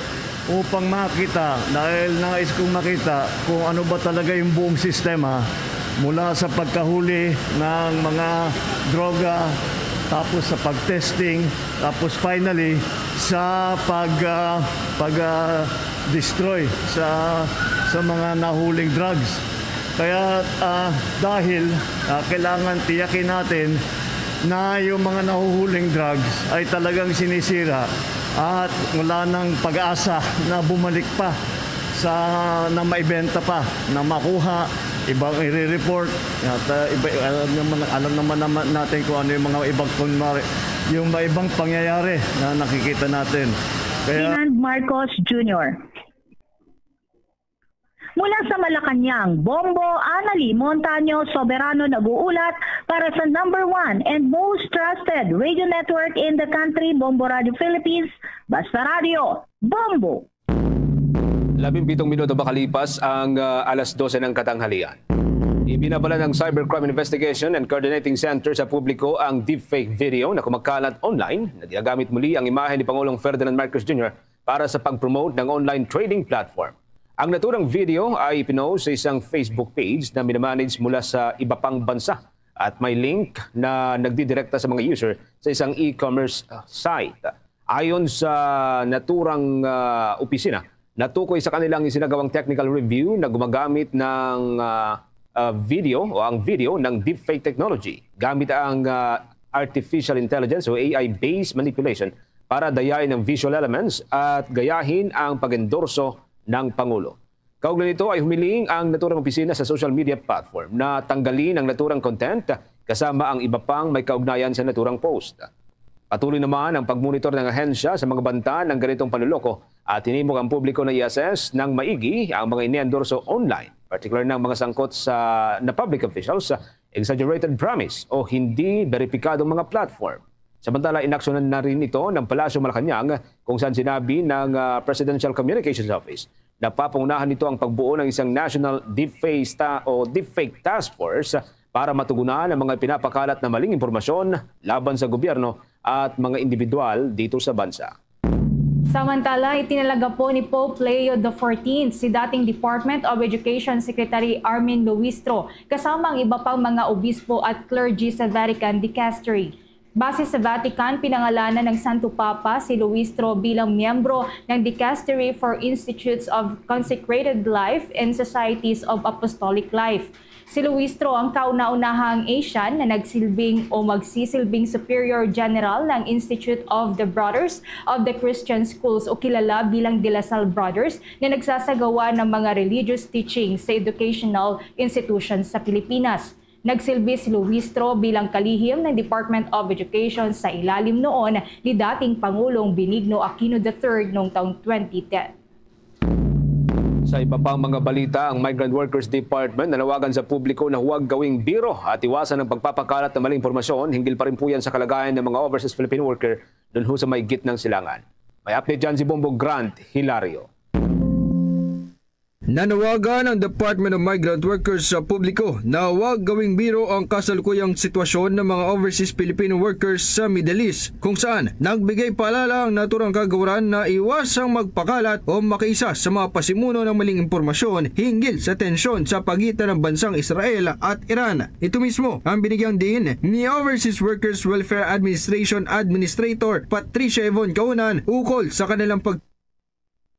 upang makita dahil nais kong makita kung ano ba talaga yung buong sistema mula sa pagkahuli ng mga droga, tapos sa pag-testing, tapos finally sa pag ah, pag ah, destroy sa sa mga nahuling drugs. Kaya ah, dahil ah, kailangan tiyakin natin na yung mga nahuhuling drugs ay talagang sinisira at wala nang pag-asa na bumalik pa sa na maibenta pa, na makuha, ibang i-report. At uh, iba, alam, naman, alam naman naman natin kung ano yung mga ibang kunwari, yung mga ibang pangyayari na nakikita natin. Kaya Ferdinand Marcos Junior. Mula sa Malacañang, Bombo, Anali, Montaño, Soberano nag-uulat para sa number one and most trusted radio network in the country, Bombo Radio Philippines, Basta Radio, Bombo! Labing pitong minuto makalipas ang, ah, alas dose ng katanghalian. Ibinabala ng Cybercrime Investigation and Coordinating Center sa publiko ang deepfake video na kumakalat online na ginagamit muli ang imahe ni Pangulong Ferdinand Marcos Junior para sa pag-promote ng online trading platform. Ang naturang video ay pinost sa isang Facebook page na minamanage mula sa iba pang bansa at may link na nagdidirekta sa mga user sa isang e-commerce, ah, site. Ayon sa naturang, ah, opisina, natukoy sa kanilang isinagawang technical review na gumagamit ng, ah, ah, video o ang video ng deepfake technology gamit ang, ah, artificial intelligence o A I-based manipulation para dayain ang visual elements at gayahin ang pag-endorso ng Pangulo. Kaugnay nito ay humiling ang naturang opisina sa social media platform na tanggalin ang naturang content kasama ang iba pang may kaugnayan sa naturang post. Patuloy naman ang pagmonitor ng ahensya sa mga banta ng ganitong panloloko at hinimok ang publiko na i-assess ng maigi ang mga iniendorso online, particular ng mga sangkot sa na public officials, exaggerated promise o hindi beripikadong mga platform. Samantala, inaksyonan na rin ito ng Palasyo Malacañang, kung saan sinabi ng, ah, Presidential Communications Office na papangunahan nito ang pagbuo ng isang National Deepfake Ta-, o Deepfake Task Force para matugunan ang mga pinapakalat na maling impormasyon laban sa gobyerno at mga individual dito sa bansa. Samantala, itinalaga po ni Pope Leo the fourteenth si dating Department of Education Secretary Armin Luistro kasama ang iba pang mga obispo at clergy sa Vatican Dicastery. Base sa Vatican, pinangalanan ng Santo Papa si Luistro bilang miyembro ng Dicastery for Institutes of Consecrated Life and Societies of Apostolic Life. Si Luistro ang kauna-unahang Asian na nagsilbing o magsisilbing Superior General ng Institute of the Brothers of the Christian Schools o kilala bilang De La Salle Brothers na nagsasagawa ng mga religious teaching sa educational institutions sa Pilipinas. Nagsilbi si Luistro bilang kalihim ng Department of Education sa ilalim noon ni dating Pangulong Benigno Aquino the third noong taong twenty ten. Sa iba pang mga balita, ang Migrant Workers Department nanawagan sa publiko na huwag gawing biro at iwasan ang pagpapakalat ng maling impormasyon hinggil pa rin po yan sa kalagayan ng mga overseas Filipino worker dun ho sa may gitnang silangan. May update dyan si Bombo Grant Hilario. Nanawagan ang Department of Migrant Workers sa publiko na huwag gawing biro ang kasalukuyang sitwasyon ng mga overseas Filipino workers sa Middle East, kung saan nagbigay paalala ang naturang kagawaran na iwasang magpakalat o makiisa sa mga pasimuno ng maling impormasyon hinggil sa tensyon sa pagitan ng bansang Israel at Iran. Ito mismo ang binigyang diin ni Overseas Workers Welfare Administration Administrator Patricia Yvonne Kaunan ukol sa kanilang pag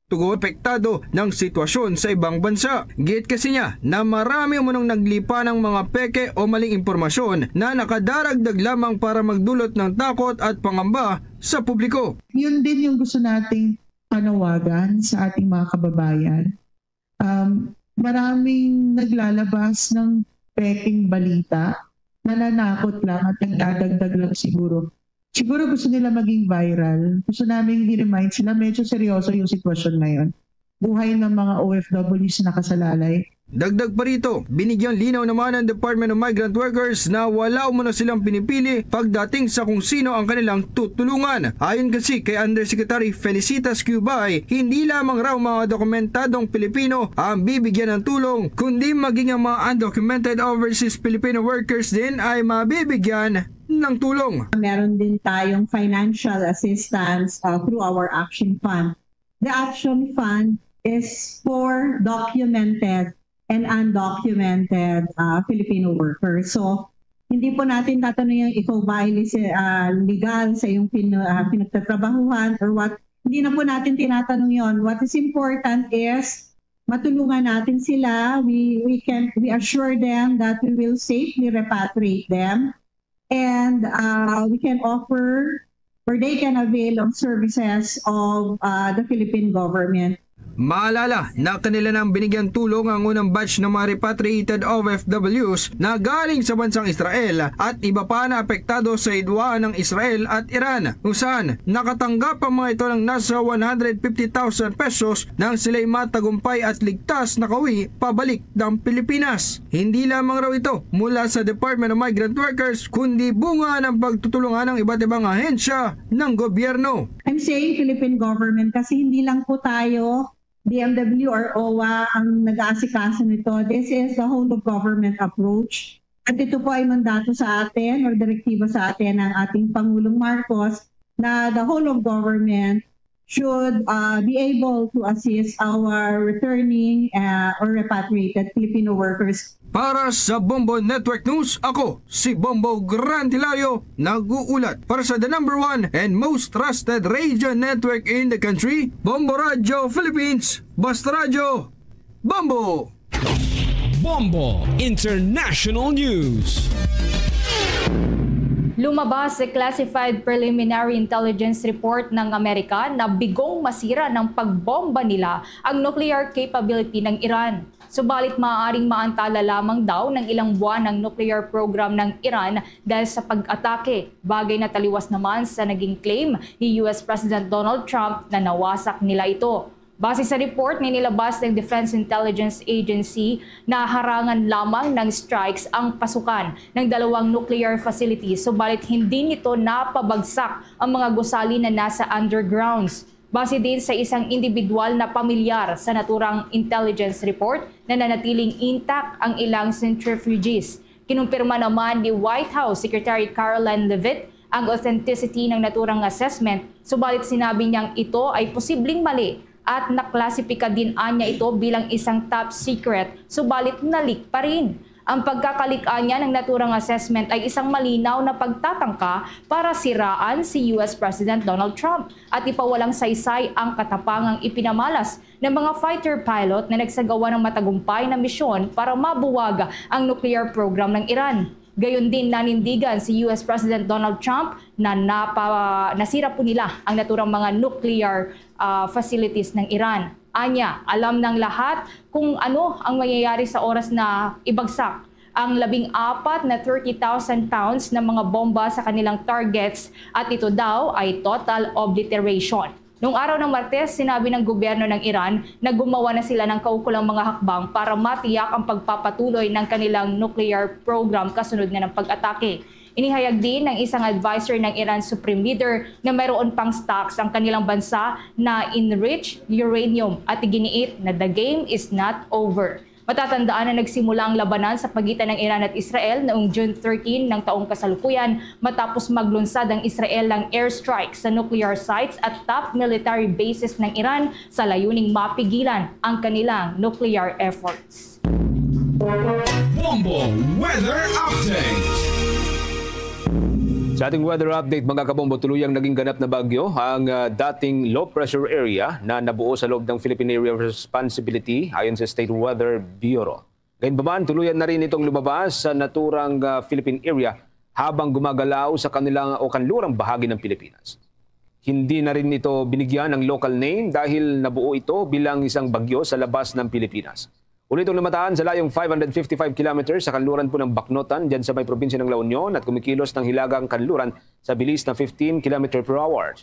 tugon apektado ng sitwasyon sa ibang bansa. Giit kasi niya na marami umunong naglipa ng mga peke o maling impormasyon na nakadaragdag lamang para magdulot ng takot at pangamba sa publiko. Yun din yung gusto nating panawagan sa ating mga kababayan. Um, maraming naglalabas ng peking balita, nananakot lang at nagdadagdag lang siguro. Siguro gusto nila maging viral. Gusto namin i-remind sila, medyo seryoso yung sitwasyon ngayon. Buhay ng mga O F Ws na nakasalalay. Dagdag pa rito, binigyang linaw naman ang Department of Migrant Workers na wala umano silang pinipili pagdating sa kung sino ang kanilang tutulungan. Ayon kasi kay Undersecretary Felicitas Cubay, hindi lamang raw mga dokumentadong Pilipino ang bibigyan ng tulong, kundi maging ang mga undocumented overseas Filipino workers din ay mabibigyan ng tulong. Meron din tayong financial assistance uh, through our Action Fund. The Action Fund is for documented and undocumented uh, Filipino workers. So, hindi po natin tatanungin ikaw ba ay uh, legal sa iyong pin, uh, pinagtatrabahuhan or what. Hindi na po natin tinatanong yon. What is important is matulungan natin sila. We, we, can, we assure them that we will safely repatriate them. And uh, we can offer or they can avail of services of uh, the Philippine government. Maalala na kanila nang binigyan tulong ang unang batch ng mga repatriated O F Ws na galing sa bansang Israel at iba pa na apektado sa hidwaan ng Israel at Iran, kung saan nakatanggap ang mga ito ng nasa one hundred fifty thousand pesos nang sila'y matagumpay at ligtas na kauwi pabalik ng Pilipinas. Hindi lamang raw ito mula sa Department of Migrant Workers, kundi bunga ng pagtutulungan ng iba't ibang ahensya ng gobyerno. I'm saying Philippine government kasi hindi lang po tayo, D M W or O W A, ang nag-aasikaso nito. This is the whole of government approach. At ito po ay mandato sa atin or direktiba sa atin ng ating Pangulong Marcos na the whole of government should uh, be able to assist our returning uh, or repatriated Filipino workers. Para sa Bombo Network News, ako si Bombo Grant Hilario, nag-uulat para sa the number one and most trusted radio network in the country, Bombo Radio Philippines. Basta Radyo, Bombo! Bombo International News. Lumabas sa classified preliminary intelligence report ng Amerika na bigong masira ng pagbomba nila ang nuclear capability ng Iran. Subalit maaaring maantala lamang daw ng ilang buwan ang nuclear program ng Iran dahil sa pag-atake, bagay na taliwas naman sa naging claim ni U S President Donald Trump na nawasak nila ito. Base sa report na inilabas ng Defense Intelligence Agency, naharangan lamang ng strikes ang pasukan ng dalawang nuclear facilities, subalit hindi nito napabagsak ang mga gusali na nasa undergrounds. Base din sa isang individual na pamilyar sa naturang intelligence report, nananatiling intact ang ilang centrifuges. Kinumpirma naman ni White House Secretary Karoline Leavitt ang authenticity ng naturang assessment, subalit sinabi niyang ito ay posibleng mali at naklasipika din anya ito bilang isang top secret, subalit na-leak pa rin. Ang pagkakalik-an niya ng naturang assessment ay isang malinaw na pagtatangka para siraan si U S President Donald Trump at ipawalang saysay ang katapangang ipinamalas ng mga fighter pilot na nagsagawa ng matagumpay na misyon para mabuwag ang nuclear program ng Iran. Gayon din, nanindigan si U S President Donald Trump na napa, nasira po nila ang naturang mga nuclear uh, facilities ng Iran. Anya, alam ng lahat kung ano ang mangyayari sa oras na ibagsak ang labing apat na thirty thousand pounds na mga bomba sa kanilang targets at ito daw ay total obliteration. Noong araw ng Martes, sinabi ng gobyerno ng Iran na gumawa na sila ng kaukulang mga hakbang para matiyak ang pagpapatuloy ng kanilang nuclear program kasunod nga ng pag-atake. Inihayag din ng isang adviser ng Iran Supreme Leader na mayroon pang stocks ang kanilang bansa na enriched uranium at iginiit na the game is not over. Matatandaan na nagsimula ang labanan sa pagitan ng Iran at Israel noong June thirteen ng taong kasalukuyan matapos maglunsad ang Israel ng airstrike sa nuclear sites at top military bases ng Iran sa layuning mapigilan ang kanilang nuclear efforts. Bombo Weather Update. Sa ating weather update, mga kabombo, tuluyang naging ganap na bagyo ang uh, dating low pressure area na nabuo sa loob ng Philippine Area of Responsibility ayon sa State Weather Bureau. Gayunpaman, tuluyan na rin itong lumabas sa naturang uh, Philippine area habang gumagalaw sa kanilang o kanlurang bahagi ng Pilipinas. Hindi na rin ito binigyan ng local name dahil nabuo ito bilang isang bagyo sa labas ng Pilipinas. Ulit itong namataan sa layong five hundred fifty-five kilometers sa kanluran po ng Baknotan, dyan sa may probinsya ng La Union, at kumikilos ng hilagang kanluran sa bilis na fifteen kilometer per hour.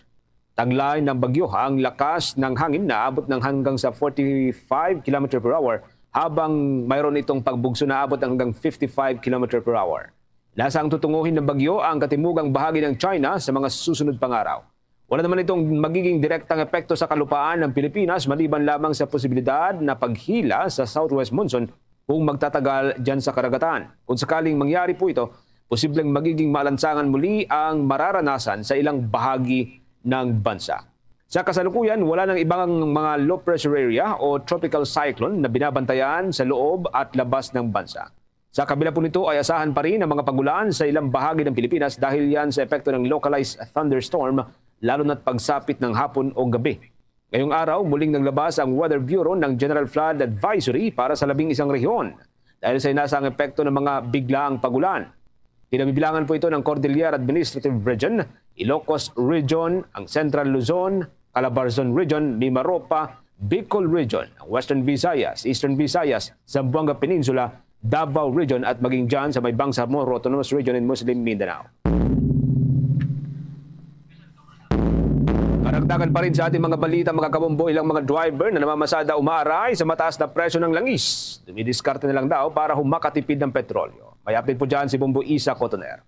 Taglay ng bagyo ang lakas ng hangin na abot ng hanggang sa forty-five kilometer per hour, habang mayroon itong pagbugso na abot hanggang fifty-five kilometer per hour. Nasa ang tutunguhin ng bagyo ang katimugang bahagi ng China sa mga susunod pang araw. Wala naman itong magiging direktang epekto sa kalupaan ng Pilipinas maliban lamang sa posibilidad na paghila sa southwest monsoon kung magtatagal dyan sa karagatan. Kung sakaling mangyari po ito, posibleng magiging maalansangan muli ang mararanasan sa ilang bahagi ng bansa. Sa kasalukuyan, wala nang ibang mga low pressure area o tropical cyclone na binabantayan sa loob at labas ng bansa. Sa kabila po nito ay asahan pa rin ang mga pagulan sa ilang bahagi ng Pilipinas dahil yan sa epekto ng localized thunderstorm, lalo na't pagsapit ng hapon o gabi. Ngayong araw, muling naglabas ang Weather Bureau ng General Flood Advisory para sa labing isang rehiyon dahil sa inasang epekto ng mga biglaang pagulan. Kinabibilangan po ito ng Cordillera Administrative Region, Ilocos Region, ang Central Luzon, Calabarzon Region, Mimaropa, Bicol Region, ang Western Visayas, Eastern Visayas, Zamboanga Peninsula, Davao Region at maging dyan sa may Bangsamoro Autonomous Region in Muslim Mindanao. Karagdagan pa rin sa ating mga balita, mga kabombo, ilang mga driver na namamasada umaaray sa mataas na presyo ng langis. Dumidiskarte na lang daw para humakatipid ng petrolyo. May update po dyan si Bombo Isa Cotoner.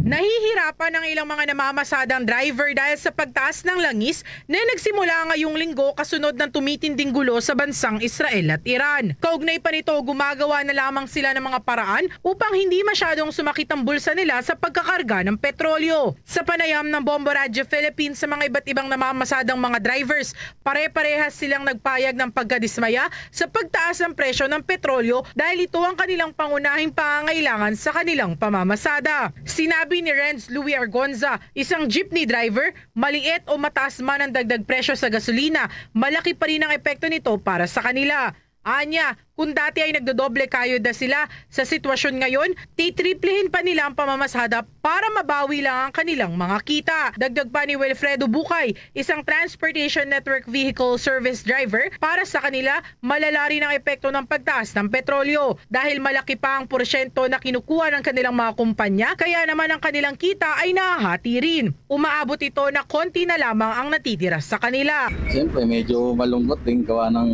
Nahihirapan ang ilang mga namamasadang driver dahil sa pagtaas ng langis na nagsimula ngayong linggo kasunod ng tumitinding gulo sa bansang Israel at Iran. Kaugnay pa nito, gumagawa na lamang sila ng mga paraan upang hindi masyadong sumakit ang bulsa nila sa pagkakarga ng petrolyo. Sa panayam ng Bombo Radyo Philippines sa mga iba't ibang namamasadang mga drivers, pare-parehas silang nagpayag ng pagkadismaya sa pagtaas ng presyo ng petrolyo dahil ito ang kanilang pangunahing pangangailangan sa kanilang pamamasada. Sinabi ni Renz Louis Argonza, isang jeepney driver, maliit o mataas man ang dagdag presyo sa gasolina, malaki pa rin ang epekto nito para sa kanila. Anya, kung dati ay nagdodoble kayod na sila, sa sitwasyon ngayon, titriplihin pa nila ang pamamasada para mabawi lang ang kanilang mga kita. Dagdag pa ni Wilfredo Bucay, isang Transportation Network Vehicle Service Driver, para sa kanila, malala rin ang epekto ng pagtaas ng petrolyo dahil malaki pa ang porsyento na kinukuha ng kanilang mga kumpanya, kaya naman ang kanilang kita ay nahahati rin. Umaabot ito na konti na lamang ang natitira sa kanila. Siyempre, medyo malungkot din gawa ng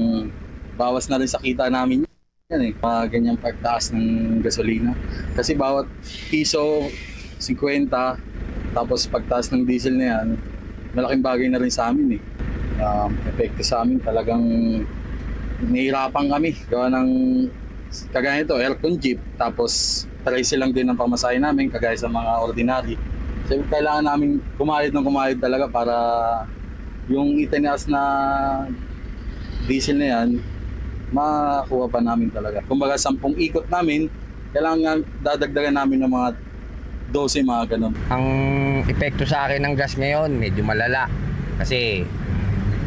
bawas na rin sa kita namin yan eh, mga ganyang pagtaas ng gasolina. Kasi bawat piso, singkwenta, tapos pagtaas ng diesel na yan, malaking bagay na rin sa amin eh. Um, epekto sa amin, talagang nahihirapan kami. Gawa ng, kagaya nito, aircon jeep, tapos tricycle lang din ang pamasahe namin, kagaya sa mga ordinary. So, kailangan namin kumayod ng kumayod talaga para yung itinaas na diesel na yan, makuha pa namin talaga. Kumbaga, sampung ikot namin, kailangan dadagdagan namin ng mga dose, mga ganun. Ang epekto sa akin ng gas ngayon, medyo malala. Kasi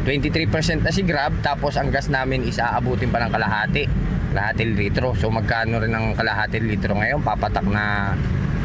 twenty-three percent na si Grab, tapos ang gas namin is aabutin pa ng kalahati. Kalahati litro. So, magkano rin ang kalahati litro ngayon? Papatak na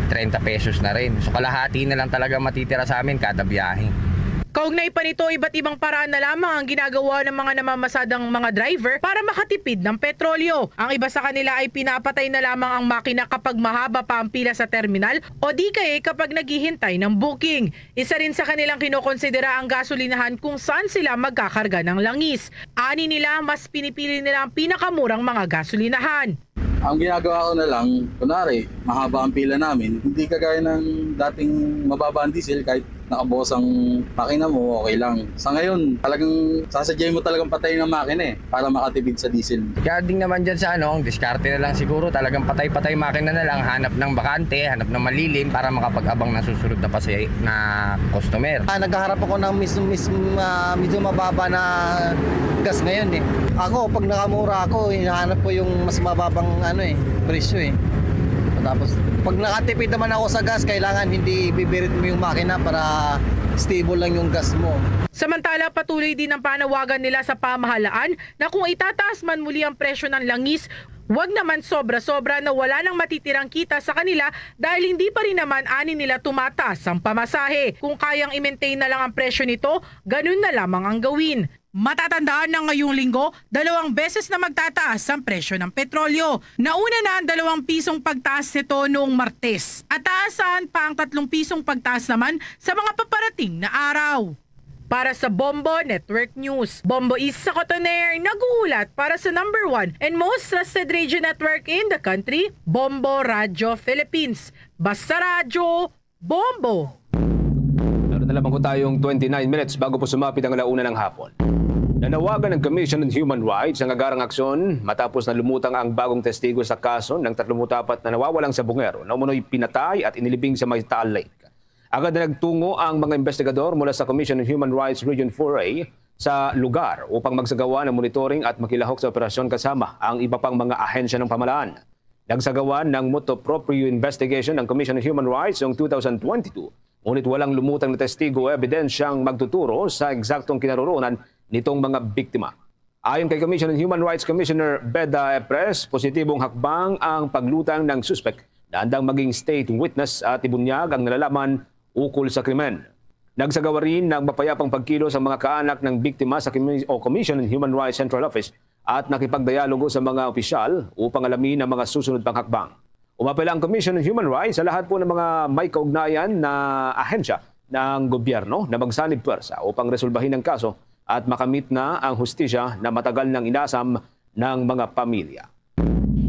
treinta pesos na rin. So, kalahati na lang talaga matitira sa amin kada biyahe. Kaugnay pa nito, iba't ibang paraan na lamang ang ginagawa ng mga namamasadang mga driver para makatipid ng petrolyo. Ang iba sa kanila ay pinapatay na lamang ang makina kapag mahaba pa ang pila sa terminal o di kaya kapag naghihintay ng booking. Isa rin sa kanilang kinokonsidera ang gasolinahan kung saan sila magkakarga ng langis. Ani nila, mas pinipili nila ang pinakamurang mga gasolinahan. Ang ginagawa ko na lang, kunwari, mahaba ang pila namin, hindi kagaya ng dating mababa ang diesel, kahit nakabukas ang makina mo, okay lang. Sa ngayon, talagang sasadyay mo talagang patayin ang makina eh, para makatipid sa diesel. Regarding naman dyan sa ano, ang diskarte na lang siguro, talagang patay-patay makina na lang, hanap ng bakante, hanap ng malilim para makapag-abang ng susunod na pasi-, na customer. Ah, naghaharap ako ng mis-, mis-, ah, medyo mababa na gas ngayon eh. Ako, pag nakamura ako, hinahanap ko yung mas mababang ano eh, presyo eh. Tapos, pag nakatipid naman ako sa gas, kailangan hindi ibibirit mo yung makina para stable lang yung gas mo. Samantala, patuloy din ang panawagan nila sa pamahalaan na kung itataas man muli ang presyo ng langis, wag naman sobra-sobra na wala nang matitirang kita sa kanila dahil hindi pa rin naman ani nila tumataas ang pamasahe. Kung kayang i-maintain na lang ang presyo nito, ganun na lamang ang gawin. Matatandaan na ngayong linggo, dalawang beses na magtataas ang presyo ng petrolyo. Nauna na ang dalawang pisong pagtaas nito noong Martes. At taasan pa ang tatlong pisong pagtaas naman sa mga paparating na araw. Para sa Bombo Network News, Bombo Isa Cotoner, nag-uulat para sa number one and most trusted radio network in the country, Bombo Radyo Philippines. Basta Radyo, Bombo! Meron na lamang po tayong twenty-nine minutes bago po sumapit ang alauna ng hapon. Nanawagan ng Commission on Human Rights ang agarang aksyon matapos na lumutang ang bagong testigo sa kaso ng tatlumpu't apat na nawawalang Sabongero na umunoy pinatay at inilibing sa may Taal Lake. Agad na nagtungo ang mga investigador mula sa Commission on Human Rights Region four A sa lugar upang magsagawa ng monitoring at makilahok sa operasyon kasama ang iba pang mga ahensya ng pamahalaan. Nagsagawa ng motu proprio investigation ang Commission on Human Rights noong two thousand twenty-two, ngunit walang lumutang na testigo o ebidensyang magtuturo sa eksaktong kinaroroonan nitong mga biktima. Ayon kay Commission on Human Rights Commissioner Beda Epres, positibong hakbang ang paglutang ng suspek na andang maging state witness at ibunyag ang nalalaman ukol sa krimen. Nagsagawa rin ng mapayapang pagkilos ang mga kaanak ng biktima sa Commi-, o Commission on Human Rights Central Office at nakipagdialogo sa mga opisyal upang alamin ang mga susunod pang hakbang. Umapela ang Commission on Human Rights sa lahat po ng mga may kaugnayan na ahensya ng gobyerno na magsanib pwersa upang resolbahin ang kaso at makamit na ang hustisya na matagal nang inasam ng mga pamilya.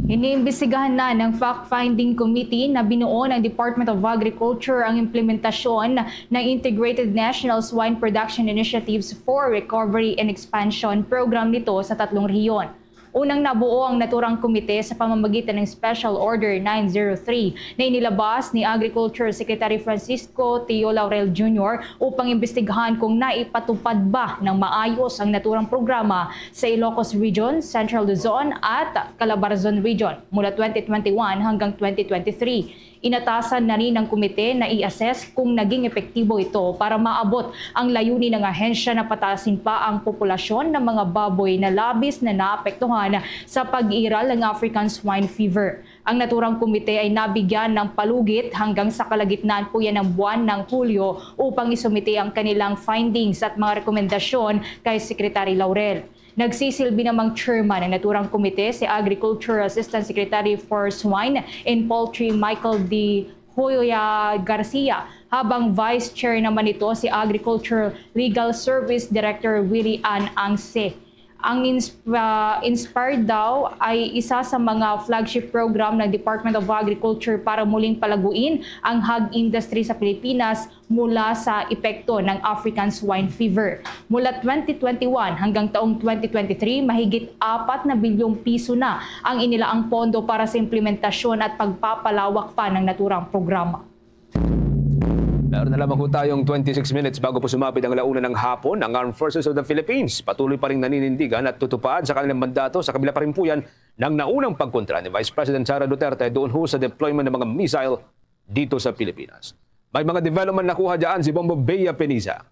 Iniimbestigahan na ng Fact-Finding Committee na binuo ng Department of Agriculture ang implementasyon ng Integrated National Swine Production Initiatives for Recovery and Expansion Program nito sa tatlong rehiyon. Unang nabuo ang naturang komite sa pamamagitan ng Special Order nine zero three na inilabas ni Agriculture Secretary Francisco Tio Laurel Junior upang imbestigahan kung naipatupad ba ng maayos ang naturang programa sa Ilocos Region, Central Luzon, at Calabarzon Region mula twenty twenty-one hanggang twenty twenty-three. Inatasan na rin ng komite na i-assess kung naging epektibo ito para maabot ang layunin ng ahensya na pataasin pa ang populasyon ng mga baboy na labis na naapektuhan sa pag-iral ng African Swine Fever. Ang naturang komite ay nabigyan ng palugit hanggang sa kalagitnaan po yan ng buwan ng Hulyo upang isumite ang kanilang findings at mga rekomendasyon kay Secretary Laurel. Nagsisilbi namang chairman ng naturang komite si Agriculture Assistant Secretary for Swine and Poultry Michael D. Hoya Garcia, habang vice chair naman nito si Agriculture Legal Service Director Willie Ann Angse. Ang Insp-, ah, Inspired daw ay isa sa mga flagship program ng Department of Agriculture para muling palaguin ang hog industry sa Pilipinas mula sa epekto ng African Swine Fever. Mula twenty twenty-one hanggang taong twenty twenty-three, mahigit apat na bilyong piso na ang inilaang pondo para sa implementasyon at pagpapalawak pa ng naturang programa. Meron na lamang ho tayong twenty-six minutes bago po sumapit ang la una ng hapon. Ang Armed Forces of the Philippines patuloy pa ring naninindigan at tutupad sa kanilang mandato sa kabila pa rin po yan ng naunang pagkontra ni Vice President Sara Duterte doon ho sa deployment ng mga missile dito sa Pilipinas. May mga development nakuha dyan si Bombo Bea Peniza.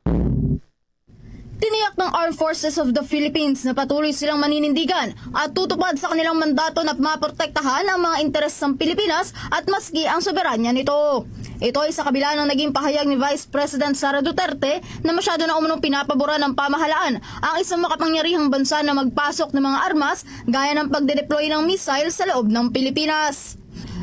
Tiniyak ng Armed Forces of the Philippines na patuloy silang maninindigan at tutupad sa kanilang mandato na maprotektahan ang mga interes ng Pilipinas at maski ang soberanya nito. Ito ay sa kabila ng naging pahayag ni Vice President Sara Duterte na masyado na umunong pinapaboran ng pamahalaan ang isang makapangyarihang bansa na magpasok ng mga armas gaya ng pagdedeploy ng missile sa loob ng Pilipinas.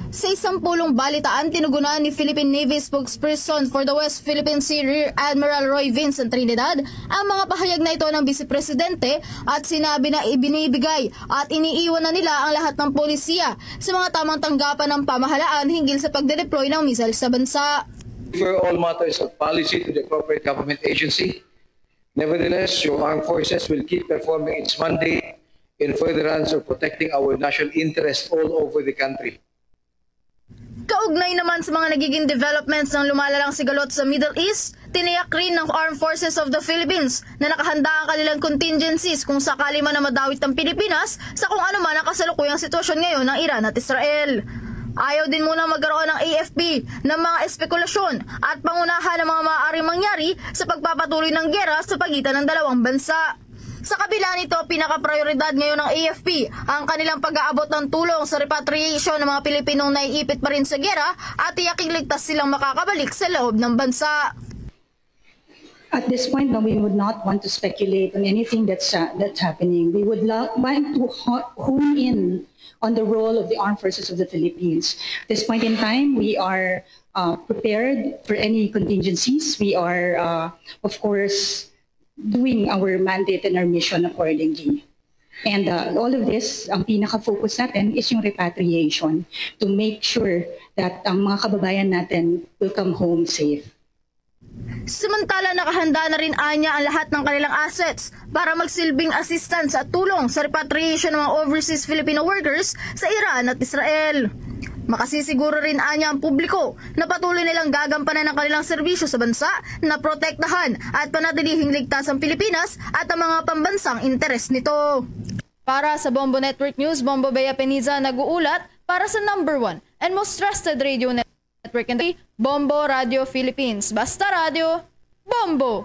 Sa isang pulong balitaan, tinugunan ni Philippine Navy spokesperson for the West Philippine Sea Rear Admiral Roy Vincent Trinidad ang mga pahayag na ito ng Vice Presidente at sinabi na ibinibigay at iniiwan na nila ang lahat ng polisiya sa mga tamang tanggapan ng pamahalaan hinggil sa pagdedeploy ng missile sa bansa. Refer all matters of policy to the appropriate government agency. Nevertheless, your armed forces will keep performing its mandate in furtherance of protecting our national interests all over the country. Kaugnay naman sa mga nagiging developments ng lumalalang sigalot sa Middle East, tiniyak rin ng Armed Forces of the Philippines na nakahanda ang kanilang contingencies kung sakali man na madawit ang Pilipinas sa kung ano man ang kasalukuyang sitwasyon ngayon ng Iran at Israel. Ayaw din muna magkaroon ng A F P ng mga espekulasyon at pangunahan ng mga maaaring mangyari sa pagpapatuloy ng giyera sa pagitan ng dalawang bansa. Sa kabila nito, pinakaprioridad ngayon ng A F P ang kanilang pag-aabot ng tulong sa repatriation ng mga Pilipinong naiipit pa rin sa giyera at tiyaking ligtas silang makakabalik sa loob ng bansa. At this point, no, we would not want to speculate on anything that's, uh, that's happening. We would lo-, want to ho-, hone in on the role of the Armed Forces of the Philippines. At this point in time, we are, uh, prepared for any contingencies. We are, uh, of course, doing our mandate and our mission accordingly. And, uh, all of this, ang pinaka-focus natin is yung repatriation to make sure that ang mga kababayan natin will come home safe. Samantala, nakahanda na rin anya ang lahat ng kanilang assets para magsilbing assistance at tulong sa repatriation ng mga overseas Filipino workers sa Iran at Israel. Makasisiguro rin anya ang publiko na patuloy nilang gagampanan ang kanilang serbisyo sa bansa na protektahan at panatilihing ligtas ang Pilipinas at ang mga pambansang interes nito. Para sa Bombo Network News, Bombo Bea Peniza nag-uulat para sa number one and most trusted radio network in the Bombo Radio Philippines. Basta radyo, Bombo!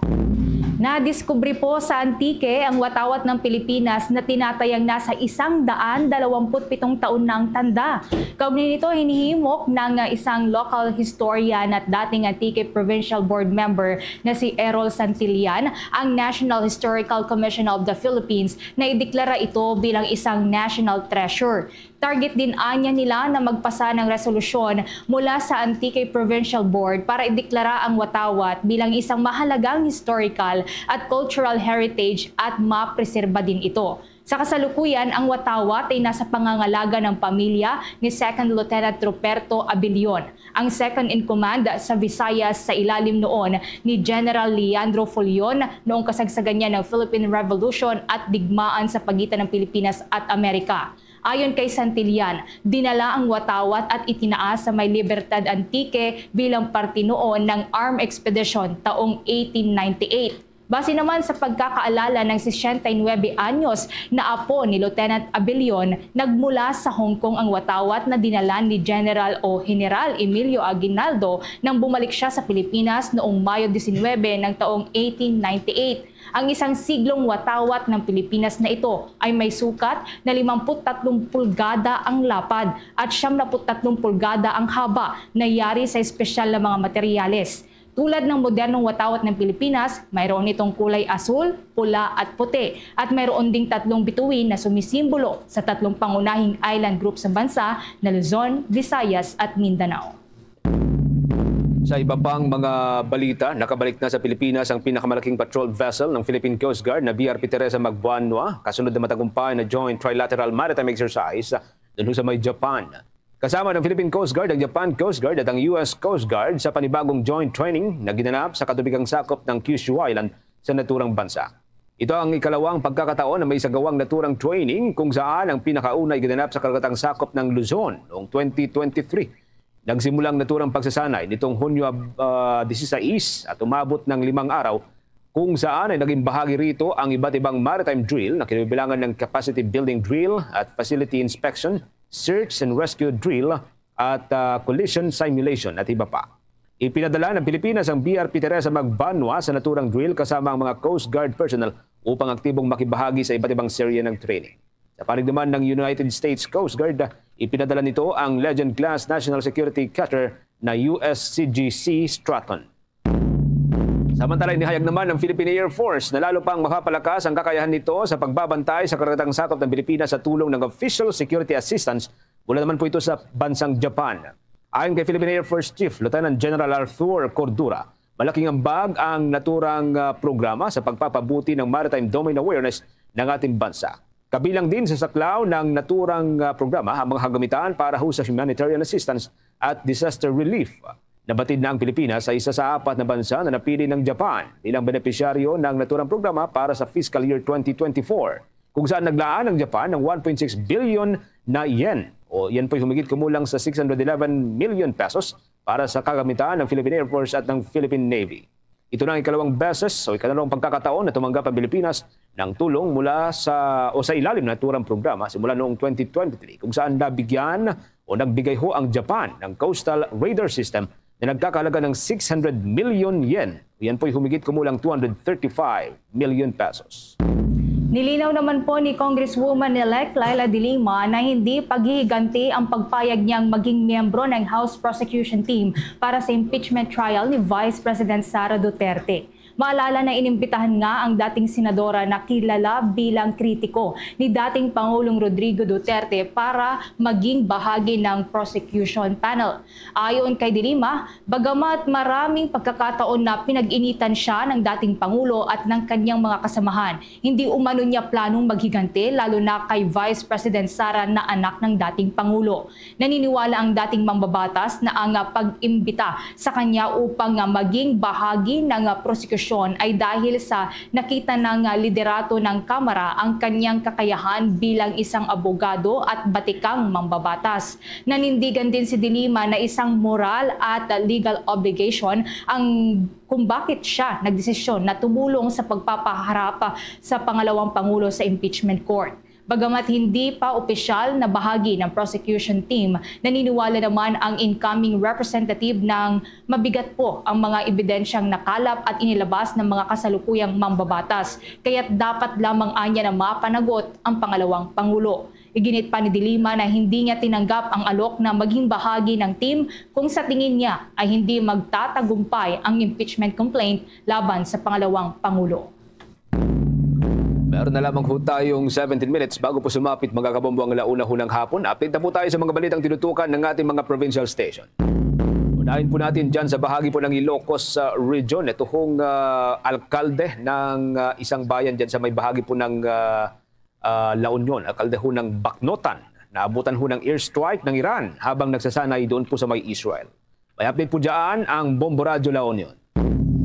Nadiskubre po sa Antique ang watawat ng Pilipinas na tinatayang nasa isang daan dalawampu't pitong taon na ang tanda. Kaugnay nito, hinihimok ng isang local historian at dating Antique Provincial Board member na si Errol Santillan ang National Historical Commission of the Philippines na ideklara ito bilang isang national treasure. Target din anya nila na magpasa ng resolusyon mula sa Antique Provincial Board para ideklara ang watawat bilang isang mahalagang historical at cultural heritage at mapreserba din ito. Sa kasalukuyan, ang watawat ay nasa pangangalaga ng pamilya ni Second Lieutenant Ruperto Abilion, ang second in command sa Visayas sa ilalim noon ni General Leandro Fullon noong kasagsagan niya ng Philippine Revolution at digmaan sa pagitan ng Pilipinas at Amerika. Ayon kay Santillan, dinala ang watawat at itinaas sa may Libertad, Antique bilang parte noon ng armed expedition taong eighteen ninety-eight. Base naman sa pagkakaalala ng sesenta y nuebe anyos na apo ni Lieutenant Abilion, nagmula sa Hong Kong ang watawat na dinala ni General o General Emilio Aguinaldo nang bumalik siya sa Pilipinas noong Mayo disinwebe ng taong eighteen ninety-eight. Ang isang siglong watawat ng Pilipinas na ito ay may sukat na limampu't tatlong pulgada ang lapad at siyam na put tatlong pulgada ang haba na yari sa espesyal na mga materyales. Tulad ng modernong watawat ng Pilipinas, mayroon itong kulay asul, pula at puti, at mayroon ding tatlong bituin na sumisimbolo sa tatlong pangunahing island group sa bansa na Luzon, Visayas at Mindanao. Sa iba pang mga balita, nakabalik na sa Pilipinas ang pinakamalaking patrol vessel ng Philippine Coast Guard na B R P Teresa Magbanua, kasunod na matagumpay na Joint Trilateral Maritime Exercise dunho sa may Japan. Kasama ng Philippine Coast Guard, ang Japan Coast Guard at ang U S Coast Guard sa panibagong joint training na ginanap sa katubigang sakop ng Kyushu Island sa naturang bansa. Ito ang ikalawang pagkakataon na may isagawang naturang training kung saan ang pinakauna iginanap sa karagatang sakop ng Luzon noong twenty twenty-three. Nagsimula ang naturang pagsasanay nitong Hunyo, ah, disisais at umabot ng limang araw, kung saan ay naging bahagi rito ang iba't ibang maritime drill na kinabibilangan ng capacity building drill at facility inspection, search and rescue drill at, ah, collision simulation at iba pa. Ipinadala ng Pilipinas ang B R P Teresa Magbanua sa naturang drill kasama ang mga Coast Guard personnel upang aktibong makibahagi sa iba't ibang serye ng training. Sa panig naman ng United States Coast Guard, ipinadala nito ang Legend Class National Security Cutter na U S C G C Stratton. Samantala, inihayag naman ng Philippine Air Force na lalo pang makapalakas ang kakayahan nito sa pagbabantay sa karagatang sakop ng Pilipinas sa tulong ng official security assistance mula naman po ito sa bansang Japan. Ayon kay Philippine Air Force Chief Lieutenant General Arthur Cordura, malaking ambag ang naturang, ah, programa sa pagpapabuti ng maritime domain awareness ng ating bansa. Kabilang din sa saklaw ng naturang, ah, programa ang mga kagamitan para ho sa humanitarian assistance at disaster relief. Nabatid na ang Pilipinas sa isa sa apat na bansa na napili ng Japan bilang benepisyaryo ng naturang programa para sa fiscal year twenty twenty-four, kung saan naglaan ang Japan ng one point six billion na yen, o yan po'y humigit kumulang sa six hundred eleven million pesos, para sa kagamitan ng Philippine Air Force at ng Philippine Navy. Ito na ang ikalawang beses o ikalawang pagkakataon na tumanggap ang Pilipinas ng tulong mula sa o sa ilalim ng naturang programa simula noong twenty twenty-three, kung saan nabigyan o nagbigay ho ang Japan ng coastal radar system na nagkakahalaga ng six hundred million yen. Yan po'y humigit kumulang two hundred thirty-five million pesos. Nilinaw naman po ni Congresswoman-elect Leila de Lima na hindi paghihiganti ang pagpayag niyang maging miyembro ng House Prosecution Team para sa impeachment trial ni Vice President Sara Duterte. Maalala na inimbitahan nga ang dating senadora na kilala bilang kritiko ni dating Pangulong Rodrigo Duterte para maging bahagi ng prosecution panel. Ayon kay De Lima, bagamat maraming pagkakataon na pinag-initan siya ng dating Pangulo at ng kanyang mga kasamahan, hindi umano niya planong maghiganti, lalo na kay Vice President Sara na anak ng dating Pangulo. Naniniwala ang dating mambabatas na ang, ah, pag-imbita sa kanya upang, ah, maging bahagi ng, ah, prosekusyon ay dahil sa nakita ng, ah, liderato ng Kamara ang kanyang kakayahan bilang isang abogado at batikang mambabatas. Nanindigan din si De Lima na isang moral at legal obligation ang kung bakit siya nagdesisyon na tumulong sa pagpapaharap sa pangalawang pangulo sa impeachment court. Bagamat hindi pa opisyal na bahagi ng prosecution team, naniniwala naman ang incoming representative ng mabigat po ang mga ebidensyang nakalap at inilabas ng mga kasalukuyang mambabatas, kaya't dapat lamang anya na mapanagot ang pangalawang pangulo. Iginit pa ni De Lima na hindi niya tinanggap ang alok na maging bahagi ng team kung sa tingin niya ay hindi magtatagumpay ang impeachment complaint laban sa pangalawang pangulo. Meron na lamang ho tayong seventeen minutes bago po sumapit, mga kabombo, ang alauna ho ng hapon. Update na po tayo sa mga balitang tinutukan ng ating mga provincial station. Unahin po natin dyan sa bahagi po ng Ilocos uh, Region. Ito hong uh, alkalde ng uh, isang bayan dyan sa may bahagi po ng uh, uh, La Union, alkalde ho ng Baknotan. Naabutan ho ng airstrike ng Iran habang nagsasanay doon po sa may Israel. May update po dyan ang Bombo Radyo La Union.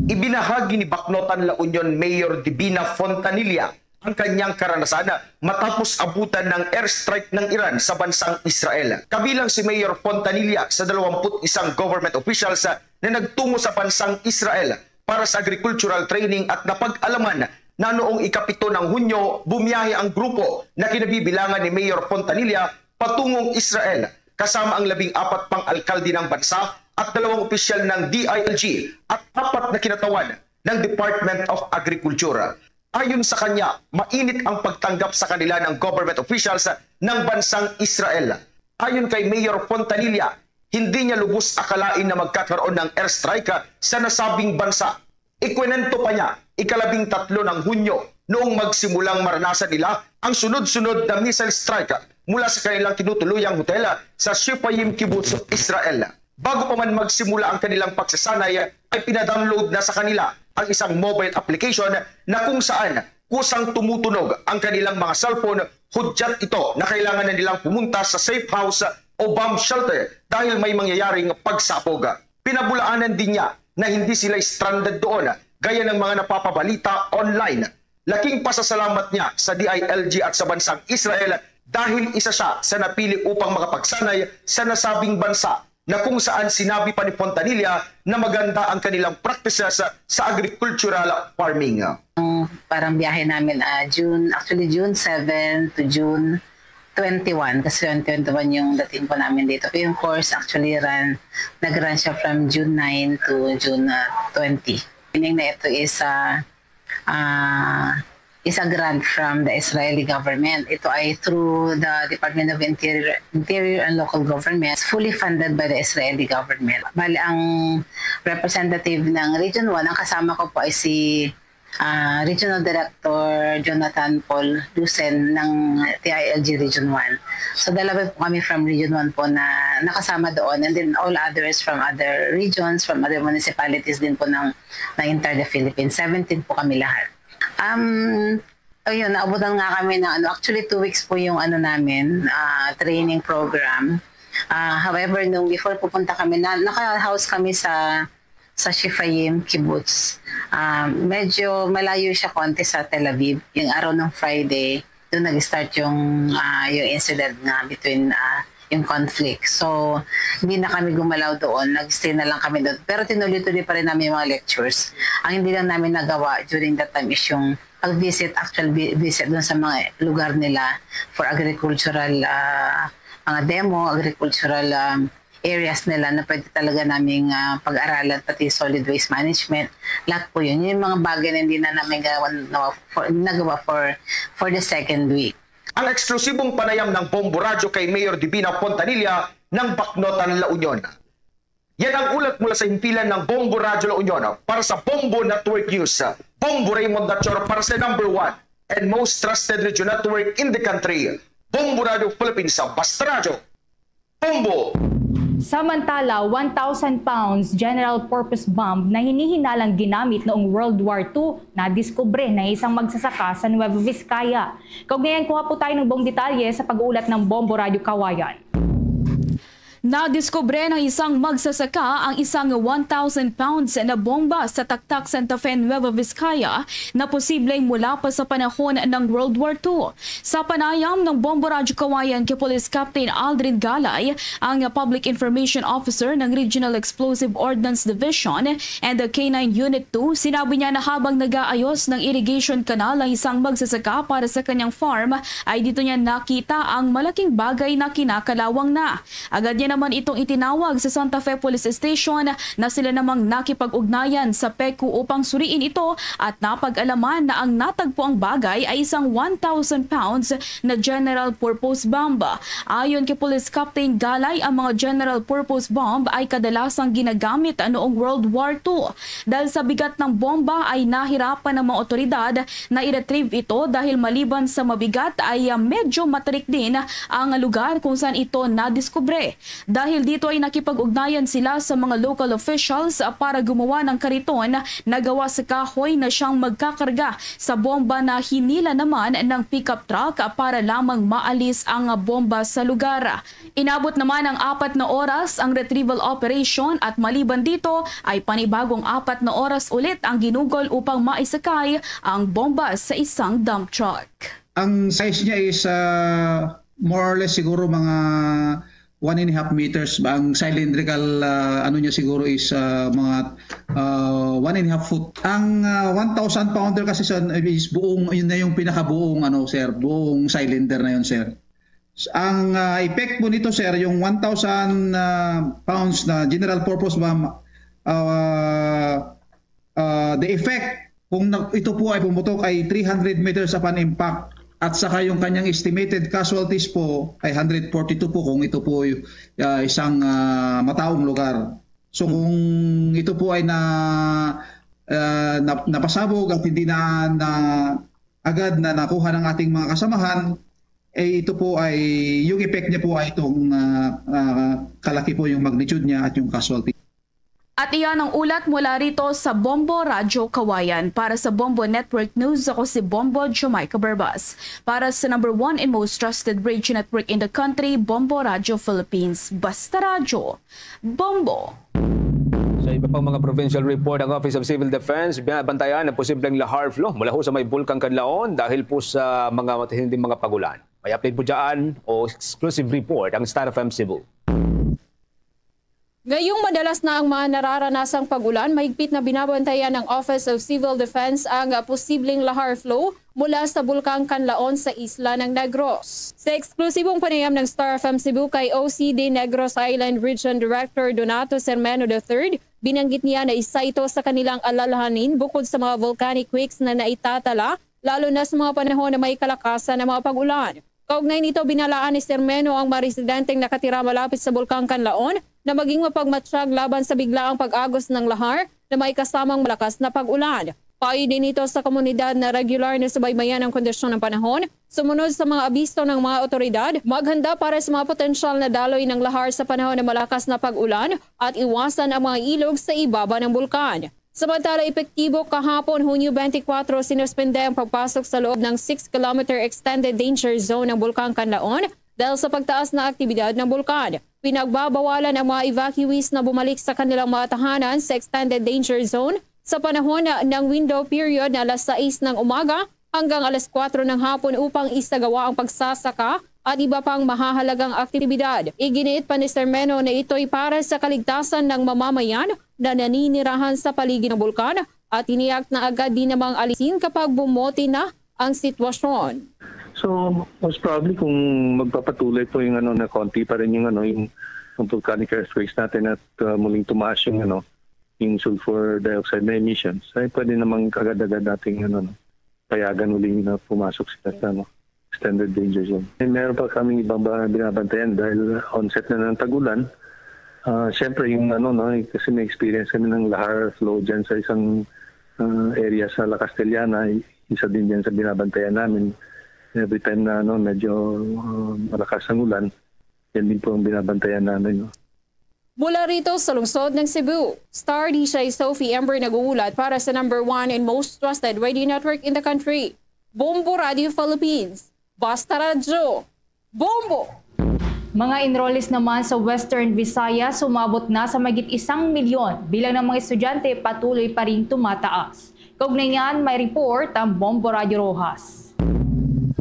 Ibinahagi ni Baknotan La Union Mayor Divina Fontanilla ang kanyang karanasan matapos abutan ng airstrike ng Iran sa bansang Israel. Kabilang si Mayor Fontanilla sa dalawampu't isang government officials na nagtungo sa bansang Israel para sa agricultural training at napag-alaman na noong ikapito ng Hunyo, bumiyahe ang grupo na kinabibilangan ni Mayor Fontanilla patungong Israel, kasama ang labing apat pang alkalde ng bansa at dalawang opisyal ng D I L G at apat na kinatawan ng Department of Agriculture. Ayon sa kanya, mainit ang pagtanggap sa kanila ng government officials ng bansang Israel. Ayon kay Mayor Fontanilla, hindi niya lubos akalain na magkakaroon ng airstrike sa nasabing bansa. Ikwento pa niya, ikalabing tatlo ng Hunyo noong magsimulang maranasan nila ang sunod-sunod na missile strike mula sa kanilang tinutuluyang hotel sa Shefayim Kibbutz, Israel. Bago pa man magsimula ang kanilang pagsasanay, ay pinadownload na sa kanila ang isang mobile application na kung saan kusang tumutunog ang kanilang mga cellphone, hudyat ito na kailangan na nilang pumunta sa safe house o bomb shelter dahil may mangyayaring pagsabog. Pinabulaanan din niya na hindi sila stranded doon gaya ng mga napapabalita online. Laking pasasalamat niya sa D I L G at sa bansang Israel dahil isa siya sa napili upang makapagsanay sa nasabing bansa na kung saan sinabi pa ni Fontanilla na maganda ang kanilang practices sa agricultural farming. Ang parang biyahe namin uh, June, actually June seven to June twenty-one, kasi twenty twenty-one yung dating po namin dito. Yung course actually ran, nag-run siya from June nine to June uh, twenty. Meaning na ito is uh, uh, is a grant from the Israeli government. Ito ay through the Department of Interior, Interior and Local Government, fully funded by the Israeli government. Bali, ang representative ng Region one, ang kasama ko po ay si uh, Regional Director Jonathan Paul Dusen ng T I L G Region one. So dalawa po kami from Region one po na nakasama doon, and then all others from other regions, from other municipalities din po ng, ng entire Philippines. Seventeen po kami lahat. Um, ayun, naabutan nga kami ng ano, actually two weeks po yung ano namin, uh, training program. Uh, however, nung before pupunta kami, na, naka-house kami sa sa Shefayim Kibbutz. Uh, medyo malayo siya konti sa Tel Aviv. Yung araw ng Friday, doon nag-start yung, uh, yung incident nga between uh, yung conflict. So, hindi na kami gumalaw doon. Nag-stay na lang kami doon. Pero tinuloy-tuloy pa rin namin yung mga lectures. Ang hindi lang namin nagawa during that time is yung pag-visit, actual visit doon sa mga lugar nila for agricultural uh, mga demo, agricultural um, areas nila na pwede talaga naming uh, pag-aralan, pati solid waste management. Lahat po yun. Yung mga bagay na hindi na namin gagawa, no, for, nagawa for, for the second week. Ang eksklusibong panayam ng Bombo Radyo kay Mayor Divina Fontanilla ng Baknotan, La Union. Yan ang ulat mula sa himpilan ng Bombo Radyo La Union para sa Bombo Network News. Bombo Raymond Dachor para sa number one and most trusted radio network in the country. Bombo Radyo Philippines, Basta Radyo. Bombo! Samantala, one thousand pounds general purpose bomb na hinihinalang ginamit noong World War two nadiskubre na isang magsasaka sa Nueva Vizcaya. Kaugnayan, kuha po tayo ng buong detalye sa pag-uulat ng Bombo Radyo Kawayan. Nadiskubre ng isang magsasaka ang isang one thousand pounds na bomba sa Taktak, Santa Fe, Nueva Vizcaya na posibleng mula pa sa panahon ng World War two. Sa panayam ng Bombo Radyo Kawayan kay Police Captain Aldrin Galay, ang Public Information Officer ng Regional Explosive Ordnance Division and the K nine Unit two, sinabi niya na habang nag-aayos ng irrigation canal ang isang magsasaka para sa kanyang farm, ay dito niya nakita ang malaking bagay na kinakalawang na. Agad niya naman itong itinawag sa Santa Fe Police Station na sila namang nakipag-ugnayan sa PECU upang suriin ito at napag-alaman na ang natagpuang bagay ay isang one thousand pounds na general purpose bomb. Ayon kay Police Captain Galay, ang mga general purpose bomb ay kadalasang ginagamit noong World War two. Dahil sa bigat ng bomba ay nahirapan ang mga otoridad na i-retrieve ito dahil maliban sa mabigat ay, ah, medyo matarik din ang lugar kung saan ito nadiskubre. Dahil dito ay nakipag-ugnayan sila sa mga local officials, ah, para gumawa ng kariton na gawa sa kahoy na siyang magkakarga sa bomba na hinila naman ng pickup truck, ah, para lamang maalis ang, ah, bomba sa lugar. Inabot naman ang apat na oras ang retrieval operation at maliban dito ay panibagong apat na oras ulit ang ginugol upang maisakay ang bomba sa isang dump truck. Ang size niya is, ah, more or less siguro mga one and a half meters ba. Ang cylindrical, ah, ano niya siguro is, ah, mga, ah, one and a half foot. Ang, ah, one thousand pounder kasi sa, is buong, yun na yung pinakabuong, ano, sir, buong cylinder na yun, sir. Ang, ah, effect po nito, sir, yung one thousand, ah, pounds na general purpose bomb, ah, ah, the effect kung na-, ito po ay pumutok ay three hundred meters upon impact, at saka yung kanyang estimated casualties po ay hundred forty-two po kung ito po, ah, isang, ah, mataong lugar. So, kung ito po ay na, ah, na-, napasabog at hindi na, na agad na nakuha ng ating mga kasamahan, eh, ito po ay, yung effect niya po ay itong, ah, ah, kalaki po yung magnitude niya at yung casualty. At iyan ang ulat mula rito sa Bombo Radyo Kawayan. Para sa Bombo Network News, ako si Bombo Jamaica Barbas. Para sa number one and most trusted radio network in the country, Bombo Radyo Philippines. Basta Radyo, Bombo! Sa iba pang mga provincial report, ang Office of Civil Defense binabantayan ang posibleng lahar flow mula ho sa may Bulkang Kanlaon dahil po sa mga matinding mga pagulan. May update po dyan o exclusive report ang Star F M Cebu. Ngayong madalas na ang mga nararanasang pag-ulan, mahigpit na binabantayan ng Office of Civil Defense ang, ah, posibleng lahar flow mula sa Bulkang Kanlaon sa isla ng Negros. Sa eksklusibong panayam ng Star F M Cebu kay O C D Negros Island Region Director Donato Sermeno the third, binanggit niya na isa ito sa kanilang alalahanin bukod sa mga volcanic quakes na naitatala, lalo na sa mga panahon na may kalakasan ng mga pag-ulan. Kaugnay nito, binalaan ni Sermeno ang mga residenteng nakatira malapit sa Bulkang Kanlaon na maging mapagmatsyag laban sa biglaang pag-agos ng lahar na may kasamang malakas na pag-ulan. Payo din ito sa komunidad na regular na subaybayan ang kondisyon ng panahon, sumunod sa mga abiso ng mga otoridad, maghanda para sa mga potensyal na daloy ng lahar sa panahon ng malakas na pag-ulan at iwasan ang mga ilog sa ibaba ng bulkan. Samantala, epektibo kahapon, Hunyo twenty-four, sinuspende ang pagpasok sa loob ng six kilometer extended danger zone ng Bulkang Kanlaon dahil sa pagtaas na aktibidad ng bulkan. Pinagbabawalan ang mga evacuees na bumalik sa kanilang mga tahanan sa extended danger zone sa panahon na, ng window period na alas sais ng umaga hanggang alas kuwatro ng hapon upang isagawa ang pagsasaka at iba pang mahahalagang aktibidad. Iginiit pa ni Sermeno na ito'y para sa kaligtasan ng mamamayan na naninirahan sa paligid ng bulkan at tiniyak na agad din namang alisin kapag bumote na ang sitwasyon. So, most probably, kung magpapatuloy po yung ano, na konti pa rin yung ano, yung, yung volcanic earthquakes natin at, uh, muling tumaas yung ano, yung sulfur dioxide na emissions, ay pwede namang agad-agad nating ano, no, payagan uling na pumasok sila sa ano, extended danger zone. Eh, meron pa kaming ibang ba binabantayan dahil onset na ng tag-ulan. Ah, siyempre, yung ano, no, kasi may experience kami ng lahar flow dyan sa isang, ah, area sa La Castellana, isa din dyan sa binabantayan namin. Every time na ano, medyo, ah, malakas ang ulan, yan din po ang binabantayan namin, no. Mula rito sa lungsod ng Cebu, Star D J Sophie Ember nag-uulat para sa number one and most trusted radio network in the country, Bombo Radio Philippines. Basta Radyo, Bombo! Mga enrollees naman sa Western Visayas umabot na sa mahigit isang milyon, bilang ng mga estudyante patuloy pa rin tumataas. Kaugnay niyan, may report ang Bombo Radyo Rojas.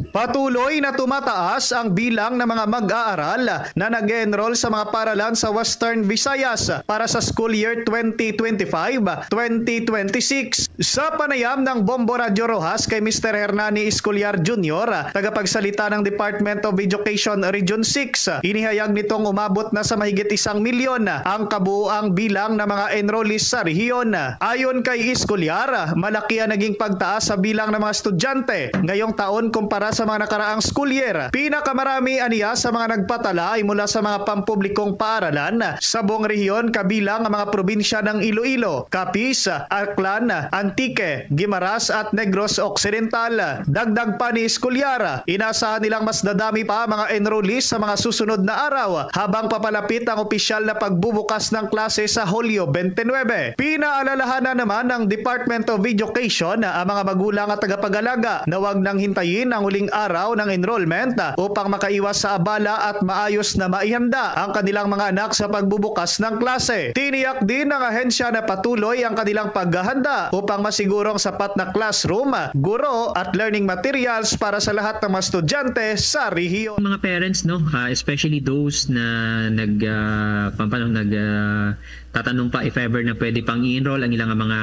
Patuloy na tumataas ang bilang ng mga mag-aaral na nag-enroll sa mga paaralan sa Western Visayas para sa school year twenty twenty-five, twenty twenty-six. Sa panayam ng Bombo Radyo Rojas kay Mister Hernani Escolar Junior, tagapagsalita ng Department of Education Region six, inihayag nitong umabot na sa mahigit isang milyon ang kabuoang bilang ng mga enrollees sa rehiyon. Ayon kay Escolar, malaki ang naging pagtaas sa bilang ng mga estudyante ngayong taon kumpara sa mga nakaraang school year. Pinakamarami aniya sa mga nagpatala ay mula sa mga pampublikong paaralan sa buong rehiyon, kabilang ang mga probinsya ng Iloilo, Capiz, Aklan, Antique, Guimaras at Negros Occidental. Dagdag pa ni Escolar, inasahan nilang mas dadami pa ang mga enrollees sa mga susunod na araw habang papalapit ang opisyal na pagbubukas ng klase sa Hulyo twenty-nine. Pinaalalahanan naman ng Department of Education ang mga magulang at tagapag-alaga na wag nang hintayin ang huling araw ng enrollment upang makaiwas sa abala at maayos na maihanda ang kanilang mga anak sa pagbubukas ng klase. Tiniyak din ng ahensya na patuloy ang kanilang paghahanda upang masigurong sapat na classroom, guro at learning materials para sa lahat ng mga estudyante sa rehiyon. Mga parents, no, ah, especially those na nag ah, pampano nag ah, tatanong pa if ever na pwede pang i-enroll ang ilang mga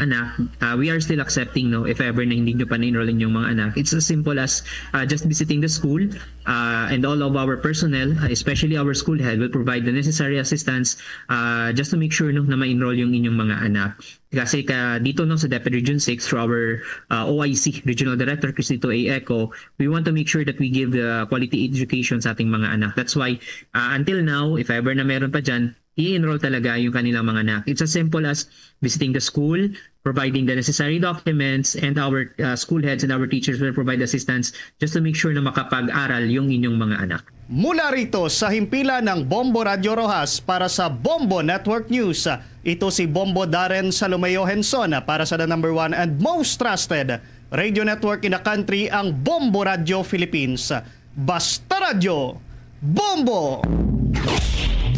anak, ah, we are still accepting, no, if ever na hindi nyo pa na-enroll ang inyong mga anak. It's as simple as ah, just visiting the school, ah, and all of our personnel, ah, especially our school head, will provide the necessary assistance ah, just to make sure, no, na ma-enroll yung inyong mga anak. Kasi ka dito, no, sa DepEd Region six, through our ah, O I C, Regional Director Cristito A. Eco, we want to make sure that we give the quality education sa ating mga anak. That's why, ah, until now, if ever na meron pa dyan, i-enroll talaga yung kanilang mga anak. It's as simple as visiting the school, providing the necessary documents, and our ah, school heads and our teachers will provide assistance just to make sure na makapag-aral yung inyong mga anak. Mula rito sa himpilan ng Bombo Radyo Rojas para sa Bombo Network News, ito si Bombo Darren Salomeo Henson para sa the number one and most trusted radio network in the country, ang Bombo Radyo Philippines. Basta Radyo, Bombo!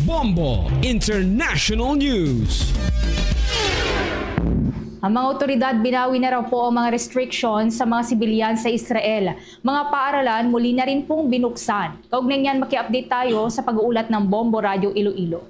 Bombo International News. Ang mga otoridad binawi na raw po ang mga restriction sa mga sibilyan sa Israel. Mga paaralan muli na rin pong binuksan. Kaugnay niyan, maki-update tayo sa pag-uulat ng Bombo Radyo Iloilo.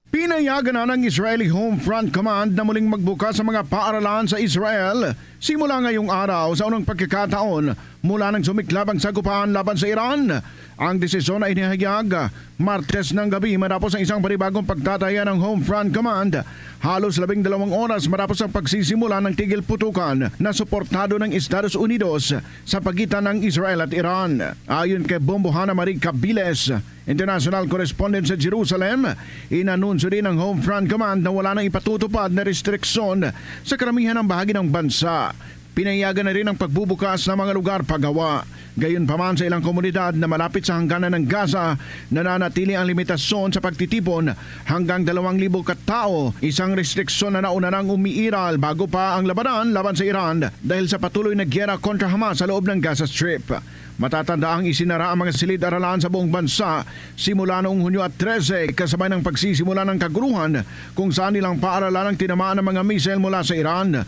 Pinayagan na ng Israeli Home Front Command na muling magbukas ang mga paaralan sa Israel simula ngayong araw sa unang pagkakataon mula nang sumiklab ang sagupan laban sa Iran. Ang desisyon ay inihayag Martes ng gabi matapos ang isang panibagong pagtataya ng Home Front Command. Halos labing dalawang oras matapos ang pagsisimula ng tigil putukan na suportado ng Estados Unidos sa pagitan ng Israel at Iran. Ayon kay Bombo Hana Marie Cabiles, international correspondent sa Jerusalem, inanunsyo din ng Home Front Command na wala nang ipatutupad na restriksyon sa karamihan ng bahagi ng bansa. Pinayagan na rin ang pagbubukas ng mga lugar paghawa. Gayunpaman, sa ilang komunidad na malapit sa hangganan ng Gaza, nananatili ang limitasyon sa pagtitipon hanggang dalawang libo ka tawo, isang restriksyon na nauna nang umiiral bago pa ang labanan laban sa Iran dahil sa patuloy na giyera kontra Hamas sa loob ng Gaza Strip. Matatanda ang isinara ang mga silid-aralan sa buong bansa simula noong Hunyo at trese, kasabay ng pagsisimula ng kaguruhan kung saan nilang paaralan ang tinamaan ng mga missile mula sa Iran.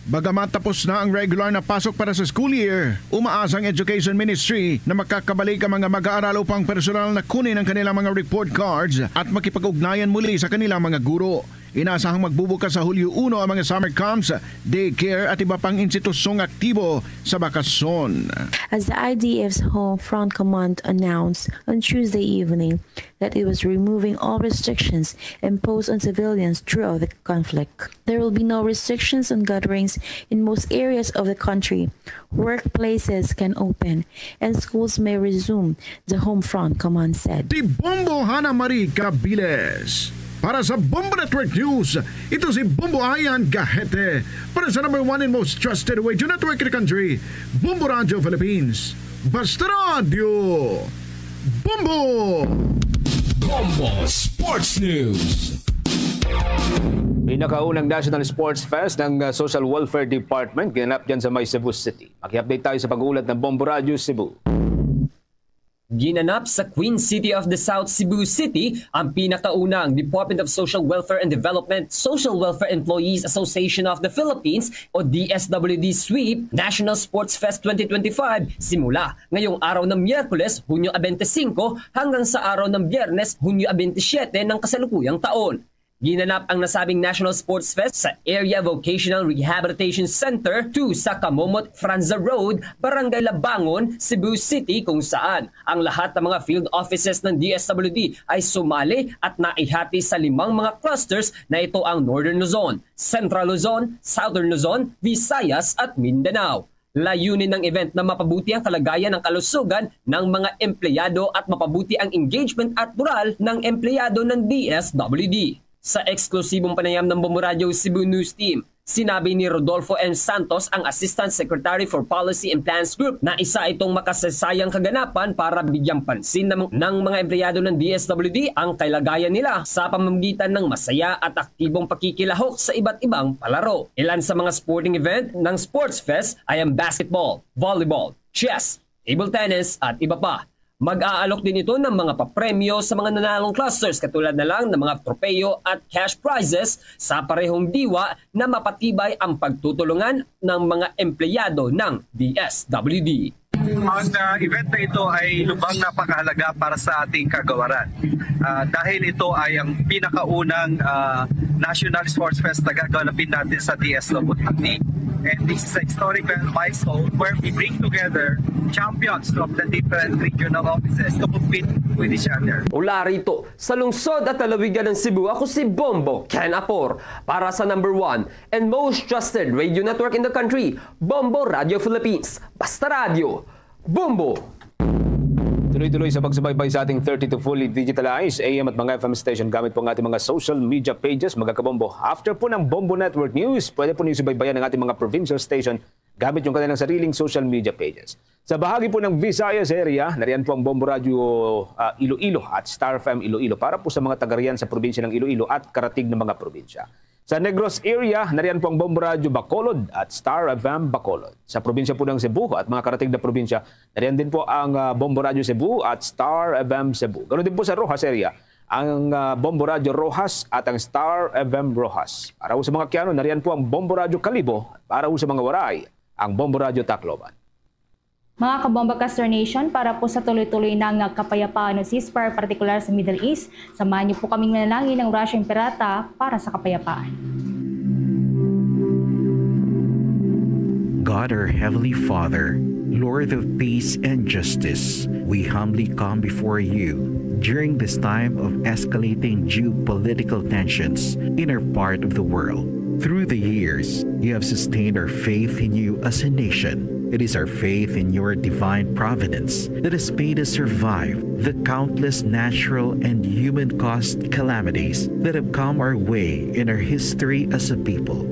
Bagamat tapos na ang regular na pasok para sa school year, umaasa ang Education Ministry na makakabalik ang mga mag-aaral upang personal na kunin ang kanilang mga report cards at makipag-ugnayan muli sa kanilang mga guro. Inasahang magbubukas sa Hulyo uno ang mga summer camps, daycare at iba pang institusyong aktibo sa bakasyon. As the I D F's Home Front Command announced on Tuesday evening that it was removing all restrictions imposed on civilians throughout the conflict. There will be no restrictions on gatherings in most areas of the country. Workplaces can open and schools may resume, the Home Front Command said. Si Bombo Hana Marie Cabiles. Para sa Bombo Network News, ito si Bombo Ayan Gahete. Para sa number one and most trusted radio network in the country, Bombo Radio Philippines. Basta Radio Bombo! Bombo Sports News. Pinakaunang National Sports Fest ng uh, Social Welfare Department ginanap dyan sa may Cebu City. Maki-update tayo sa pag-uulat ng Bombo Radio Cebu. Ginanap sa Queen City of the South, Cebu City, ang pinakaunang Department of Social Welfare and Development Social Welfare Employees Association of the Philippines o D S W D sweep National Sports Fest twenty twenty-five, simula ngayong araw ng Miyerkules, Hunyo twenty-five, hanggang sa araw ng Biyernes, Hunyo twenty-seven ng kasalukuyang taon. Ginanap ang nasabing National Sports Fest sa Area Vocational Rehabilitation Center two sa Kamomot Franza Road, Barangay Labangon, Cebu City, kung saan ang lahat ng mga field offices ng D S W D ay sumali at naihati sa limang mga clusters, na ito ang Northern Luzon, Central Luzon, Southern Luzon, Visayas, at Mindanao. Layunin ng event na mapabuti ang kalagayan ng kalusugan ng mga empleyado at mapabuti ang engagement at moral ng empleyado ng D S W D. Sa eksklusibong panayam ng Bombo Radyo Cebu News Team, sinabi ni Rodolfo M. Santos, ang Assistant Secretary for Policy and Plans Group, na isa itong makasaysayang kaganapan para bigyang pansin ng, ng mga empleyado ng D S W D ang kalagayan nila sa pamamagitan ng masaya at aktibong pakikilahok sa iba't ibang palaro. Ilan sa mga sporting event ng Sports Fest ay ang basketball, volleyball, chess, table tennis, at iba pa. Mag-aalok din ito ng mga papremyo sa mga nanalong clusters, katulad na lang ng mga tropeyo at cash prizes sa parehong diwa na mapatibay ang pagtutulungan ng mga empleyado ng D S W D. Ang, ah, event na ito ay lubhang napakahalaga para sa ating kagawaran. Ah, dahil ito ay ang pinakaunang, ah, National Sports Fest na gaganapin natin sa D S W D. And this is a historical milestone where we bring together champions from the different regional offices to compete with each other. Mula rito, sa lungsod at lalawigan ng Cebu, ako si Bombo Ken Apor para sa number one and most trusted radio network in the country, Bombo Radio Philippines. Basta Radyo, Bombo! Tuloy-tuloy sa pagsubaybay sa ating thirty-two fully digitalized A M at mga F M station gamit po ang ating mga social media pages, mga kabombo. After po ng Bombo Network News, pwede po niyo subaybayan ang ating mga provincial station gamit yung kanilang sariling social media pages. Sa bahagi po ng Visayas area, nariyan po ang Bombo Radio, ah, Iloilo at Star F M Iloilo para po sa mga taga riyan sa probinsya ng Iloilo at karatig na mga probinsya. Sa Negros area, nariyan po ang Bombo Radio Bacolod at Star F M Bacolod. Sa probinsya po ng Cebu at mga karatig na probinsya, nariyan din po ang, ah, Bombo Radio Cebu at Star F M Cebu. Ganoon din po sa Roxas area, ang, ah, Bombo Radio Roxas at ang Star F M Roxas. Para po sa mga Quiapo, nariyan po ang Bombo Radio Kalibo. Para po sa mga Waray, ang Bombo Radio Tacloban. Mga kabomba, Castor Nation, para po sa tuloy-tuloy na nga kapayapaan o ceasefire, partikular sa Middle East, samahan niyo po kaming manalangin ng Orasyong Imperata para sa kapayapaan. God, our Heavenly Father, Lord of peace and justice, we humbly come before you during this time of escalating geopolitical tensions in our part of the world. Through the years, you have sustained our faith in you as a nation. It is our faith in your divine providence that has made us survive the countless natural and human-caused calamities that have come our way in our history as a people.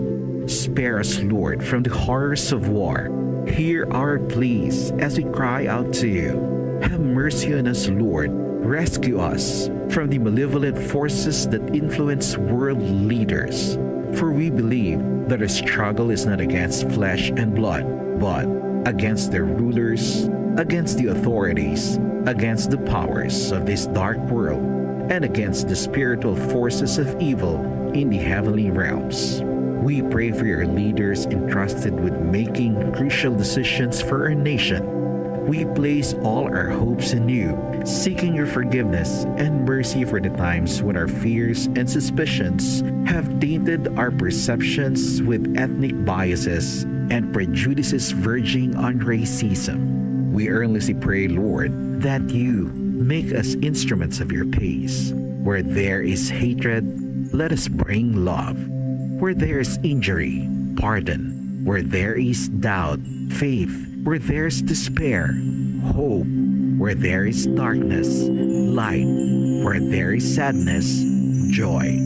Spare us, Lord, from the horrors of war. Hear our pleas as we cry out to you. Have mercy on us, Lord. Rescue us from the malevolent forces that influence world leaders. For we believe that our struggle is not against flesh and blood, but against the rulers, against the authorities, against the powers of this dark world, and against the spiritual forces of evil in the heavenly realms. We pray for your leaders entrusted with making crucial decisions for our nation. We place all our hopes in you, seeking your forgiveness and mercy for the times when our fears and suspicions have tainted our perceptions with ethnic biases and prejudices verging on racism. We earnestly pray, Lord, that you make us instruments of your peace. Where there is hatred, let us bring love. Where there is injury, pardon. Where there is doubt, faith. Where there is despair, hope. Where there is darkness, light. Where there is sadness, joy.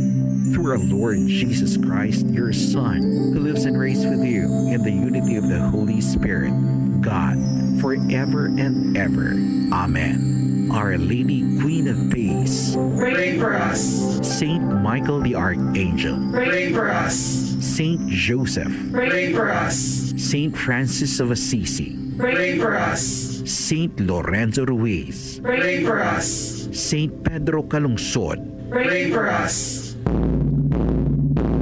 Through our Lord Jesus Christ, your Son, who lives and reigns with you in the unity of the Holy Spirit, God, forever and ever. Amen. Our Lady, Queen of Peace, pray for us. Saint Michael the Archangel, pray for us. Saint Joseph, pray for us. Saint Francis of Assisi, pray for us. Saint Lorenzo Ruiz. Pray for us. Saint Pedro Calungsod. Pray for us.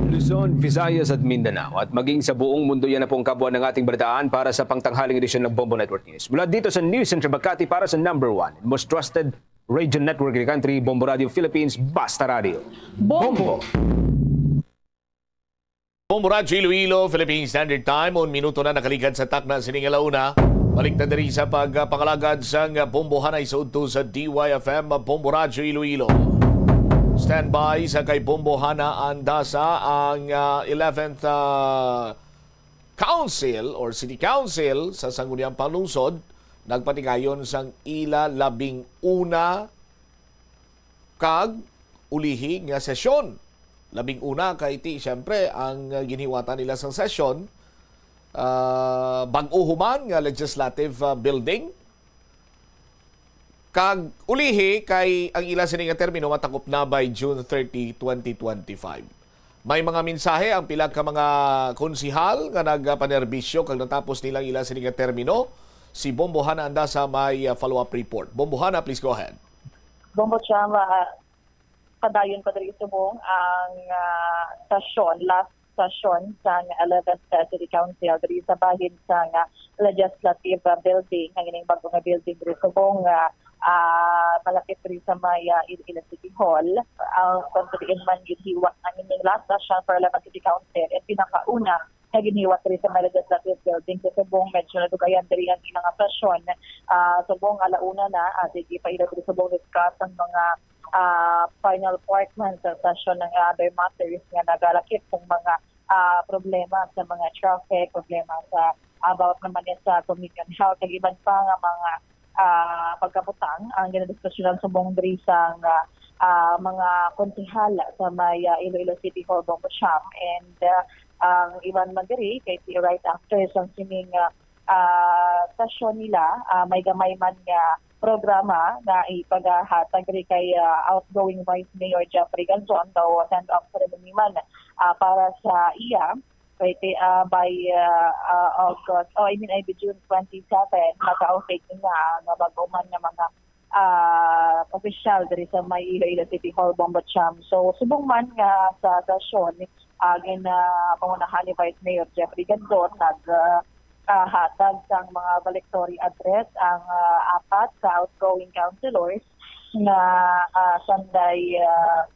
Luzon, Visayas at Mindanao at maging sa buong mundo. Yan na po ang kabuuan ng ating balitaan para sa pangtanghaling edisyon ng Bombo Network News. Mula dito sa News Center Makati para sa number one and most trusted radio network in the country, Bombo Radio Philippines, Basta Radio. Bombo. Bombo Radyo Iloilo, Philippine Standard Time, un minuto na nakaligad sa takna sining alauna. Balik ta diri sa pagpangalagad sang Bombohanay sa udto sa D Y F M, Bombo Radyo Iloilo. Standby sa kay Bombohana Andasa ang ah, eleventh ah, Council or City Council sa Sangguniang Panlungsod nagpatigayon sang ila labing una kag ulihi nga sesyon. Labing una kay ti, siyempre, ang ah, ginhiwatan nila sang sesyon, ah, bag-o human nga legislative ah, building. Kag ulihi kay ang ila sini nga termino matakop na by June thirty, twenty twenty-five. May mga mensahe ang pila ka mga konsihal nga nagapanerbisyo kag natapos nilang ila sini nga termino. Si Bombohana Andasa may ah, follow-up report. Bombohana, please go ahead. Bombo Cham, ah, padayon pa diri subong ang ah, sesyon, last session sa eleventh City Council diri sa bahin sa nga legislative ah, building, ang ining bag-o nga building diri subong nga ah, malapit diri sa may ah, Iloilo City Hall. Ang kung diin man ginhiwat ang ining last session for eleventh City Council, ang pinakauna nga ginhiwat diri sa may legislative building sa subong, medyo nadugayan diri ang ilang sesyon. Ah, subong alauna na, ah, sige pa ila diri subong discuss ang mga ah, final part man sa session ng other matters nga nagalakip kung mga ah, problema sa mga traffic, problema sa about naman niya sa communion health, kag iban pa nga mga ah, pagkabutang ang ginadiskusyonan subong diri sa nga ah, mga konsehal sa may ah, Iloilo City Hall, Bombo Cham, and ah, ang iban man diri kay si right after sa sining ah, ah, session nila, ah, may gamay man nga programa nga ipagahatag diri kay ah, outgoing Vice Mayor Jeffrey Ganzon, daw send-off ceremony man ah, para sa iya. Kay ti- ah, by ah, ah, August, oh, I mean, ay, June twenty-seven, mag-office na ang bago man nga mga ah, opisyal diri sa may Iloilo City Hall, Bombo Cham. So, subong man nga sa sesyon, ah, gin ah, pangunahan ni Vice Mayor Jeffrey Ganzon, nag ah, ah, hatag sang mga valedictory address ang ah, apat ka outgoing councilors nga ah, sanday ah,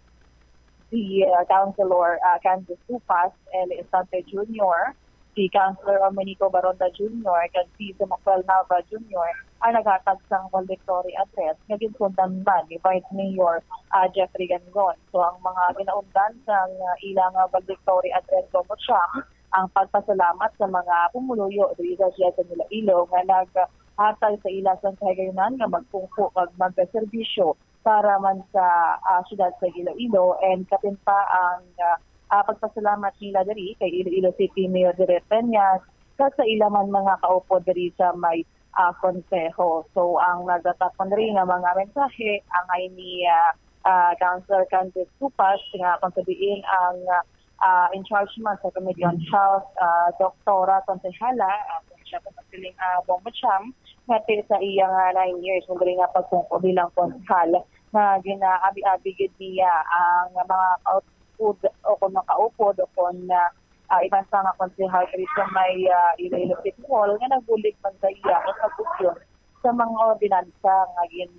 si ah, Councilor ah, Candice Tupas, Eli Estante Junior, si Councilor Dominico Baronda Junior, kag si Samuel Nava Junior ang naghatag sang valedictory address nga ginsundan man ni Vice Mayor ah, Jeffrey Ganzon. So ang mga ginaundan sang ah, ilang ah, valedictory address, Bombo Cham, ang pagpasalamat sa mga pumuluyo diri sa siyudad sa Iloilo nga naghatag sa ila sang kahigayunan nga magpungko kag magserbisyo para man sa ah, siyudad sa Iloilo, and kapin pa ang ah, ah, pagpasalamat nila diri kay Iloilo City Mayor Direk Peñas kag sa ila man mga kaupod diri sa may ah, konseho. So ang nagatapon diri nga mga mensahe angay ni ah, ah, Councilor Candice Tupas nga kung sabihin ang ah, ah, in charge man sa Committee on Health, ah, Doktora Konsehala, ah, kung siya po magsiling ah, Bombo Cham, nga ti sa iya nga nine years mo diri nga pagpungko bilang konsehal nga ginaabi-abi gid niya ang mga kaupod o kung makaupod o kung ah, ah, iban pa nga konsehal diri sa may ah, Iloilo City Hall nga nagbulig man sa iya o sa gusyon sa mga ordinansa nga gin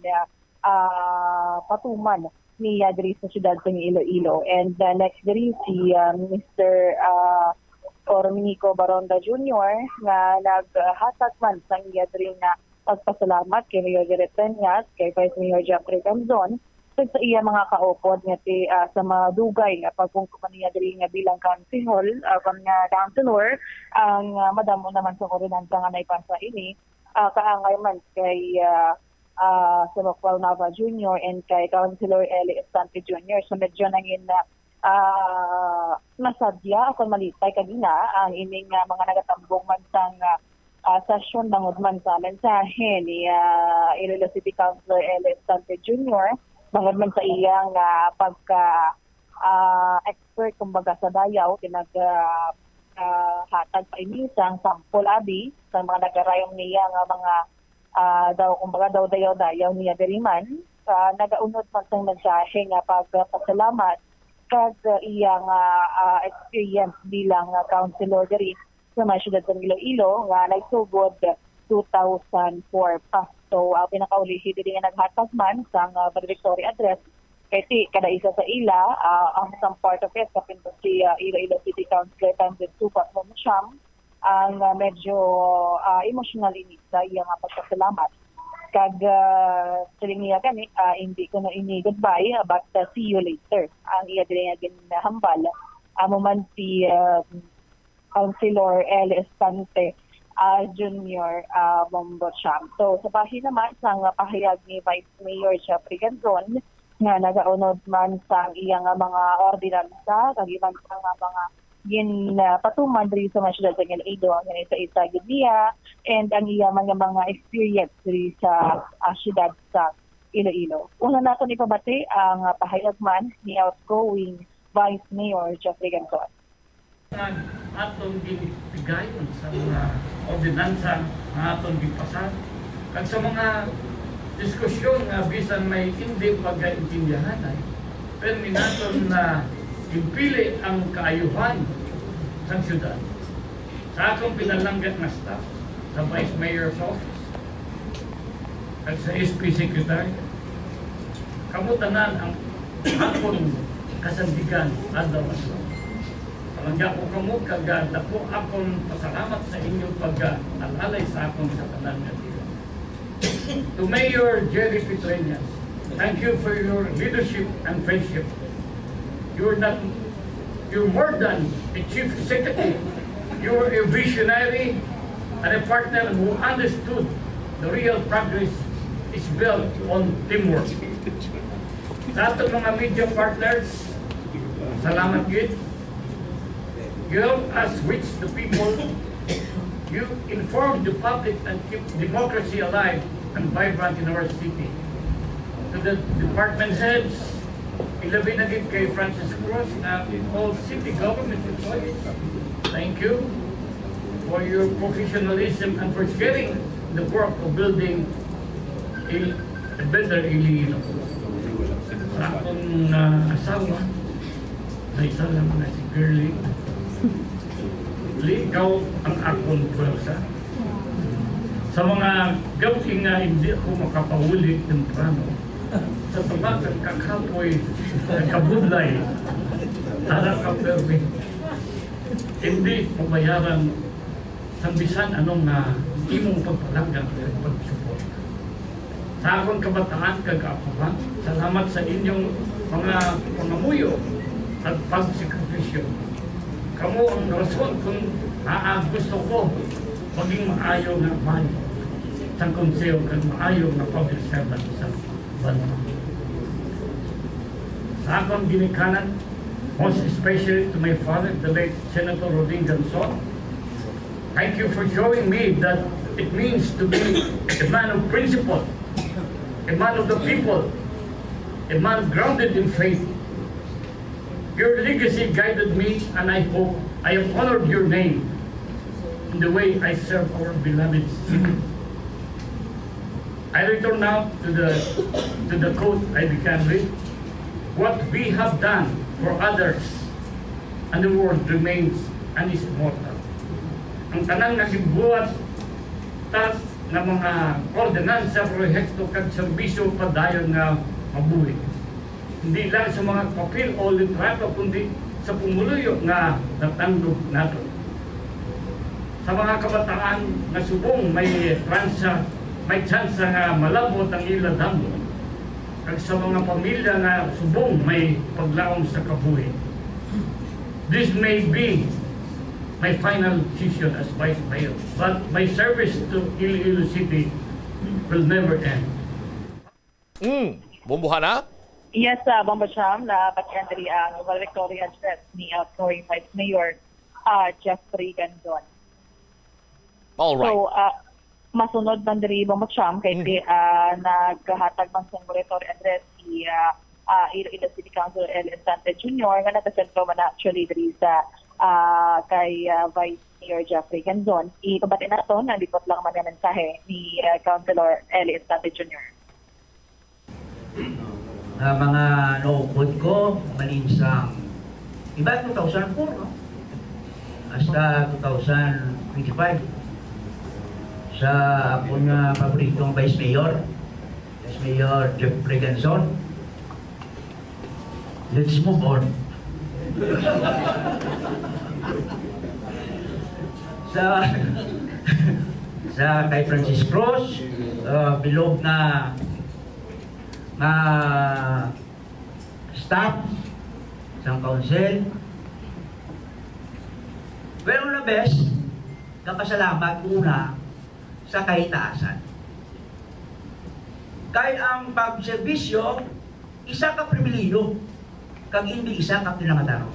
ah, patuman niya diri sa siyudad sa Iloilo. And uh, next diri si uh, Mister uh, Orminico Baronda Junior nga naghatag man sang iya diri nga pagpasalamat kay Mayor Direk Peñas, kay Vice Mayor Jeffrey Camzon, kag sa iya mga kaupod nga ti uh, sa mga dugay nga pagpungko man niya diri nga bilang councilor, uh, nga councilor, ang uh, madamo naman sa ordinansa nga naipasa ini, uh, kaangay man kay uh, uh, Sebacual Nava Junior and kay Councilor Eli Estante Junior. So medyo nangin uh, uh, nasadya o kung malipay kagina ang ining uh, mga nagatambong man sang uh, uh, session bangod man sa mensahe ni uh, Iloilo City Councilor Eli Estante Junior bangod man sa iyang uh, pagka uh, expert kumbaga sa dayaw kinag uh, uh, hatag pa ini sang sample abi sa mga nagarayon niya nga mga ah, daw, kumbaga daw dayaw-dayaw niya diri man, ah, nagaunod man sang mensahe nga pagpasalamat kag, ah, iya nga, ah, experience bilang, ah, councilor diri sa may siyudad sang Iloilo nga nagsugod two thousand four pa. So, ang pinakaulihi diri nga naghatag man sang, ah, valedictory address kay ti kada isa sa ila, ah, ang some part of it, kapin si, ah, Iloilo City Councilor Tanzil Suba Momocham, ang, ah, medyo, ah, emotional ini sa iya nga pagpasalamat. Kag, ah, siling niya gani, ah, "Hindi ko na ini goodbye, ah, but, ah, see you later." Ang iya diri nga ginhambal, amo man si, ah, Councilor L Estante, ah, Junior, ah, Bombo Champ. So, sa bahin naman sang pahayag ni Vice Mayor Jeffrey Ganzon, nga nagaunod man sang iya nga mga ordinansa, kag iban pa nga mga gin, ah, patuman diri sa mga siyudad sa Iloilo, ang isa-isa gid niya, and ang iya man nga mga experience diri sa, ah, siyudad sa Iloilo. Una naton ipabati ang, ah, pahayag man ni outgoing Vice Mayor Jeffrey Ganzon. Ang aton ginpigayon sa mga ordinansa nga aton gipasar, kag sa mga diskusyon nga bisan may hindi pagkaintindihanay, pero naton na ginpili ang kaayuhan sang siyudad. Sa akong pinalangga nga staff, sa Vice Mayor's Office, kag sa S P Secretary, kamo tanan ang akon kasandigan adlaw-adlaw. Palangga ko kamo kag, ah, dako akon pasalamat sa inyong pag-alalay sa akon sa tanan nga tiyan. To Mayor Jerry Petreñas, thank you for your leadership and friendship. You're not, you're more than a chief executive. You're a visionary and a partner who understood the real progress is built on teamwork. Sa aton mga media partners, salamat gid. You help us reach the people. You inform the public and keep democracy alive and vibrant in our city. To the department heads, ilabi na gid kay Francis Cruz and all city government employees, thank you for your professionalism and for sharing the work of building a, a better Iloilo. Sa akong, ah, asawa, may isa lang na si Girlie. Girlie, ikaw ang akong pwersa. Sa mga gab-i nga hindi ako makapauli temprano, sa tabakan kang kapoy, nagkabudlay, ara ka permi. Hindi mabayaran sang bisan anong, ah, imong pagpalangga kag pagsuporta. Sa akon kabataan kag kaapuhan, salamat sa inyong mga pangamuyo at pagsakripisyo. Kamo ang rason kung ngaa gusto ko maging maayo nga bayan sang konseho kag maayo nga public servant sa banwa. Sa akon ginikanan, most especially to my father, the late Senator Rodin Ganzon, thank you for showing me that it means to be a man of principle, a man of the people, a man grounded in faith. Your legacy guided me, and I hope I have honored your name in the way I serve our beloved city. I return now to the, to the quote I began with: "What we have done for others and the world remains and is immortal." Ang tanan nga gibuhat ta nga mga ordinansa, proyekto, kag serbisyo padayon nga mabuhi, hindi lang sa mga papel o litrato, kundi sa pumuluyo nga natanggop naton. Sa mga kabataan nga subong may transa, may tsansa nga malab-ot ang ila damo, kag sa mga pamilya nga subong may paglaom sa kabuhi. This may be my final decision as Vice Mayor, but my service to Iloilo City will never end. Mm. Bumbuhana? Yes, uh, Bombo Cham, na pati Andri ang valedictory address ni outgoing Vice Mayor uh, Jeffrey Ganzon. All right. So, uh, masunod man diri, Bombo Cham, kay mm. uh, naghatag man sang valedictory address si uh, uh, Iloilo City Council L. Estante Junior nga nagasentro man actually diri sa ah, kay, ah, Vice Mayor Jeffrey Ganzon. Ipabati nato ang lipot lang man nga mensahe ni, ah, Councilor Eli Estante Junior. Nga mga naupod ko, malinsang iba two thousand four, no? Hasta two thousand twenty-five, sa akon nga paboritong Vice Mayor, Vice Mayor Jeffrey Ganzon. Let's move on. Sa, sa kay Francis Cruz, uh, bilog na, na staff sang council. Pero una, bes, kapasalamat ko una sa kahitaasan. Kay ang pagserbisyo, isa ka pribilehiyo, kag indi isa ka pinangatarong.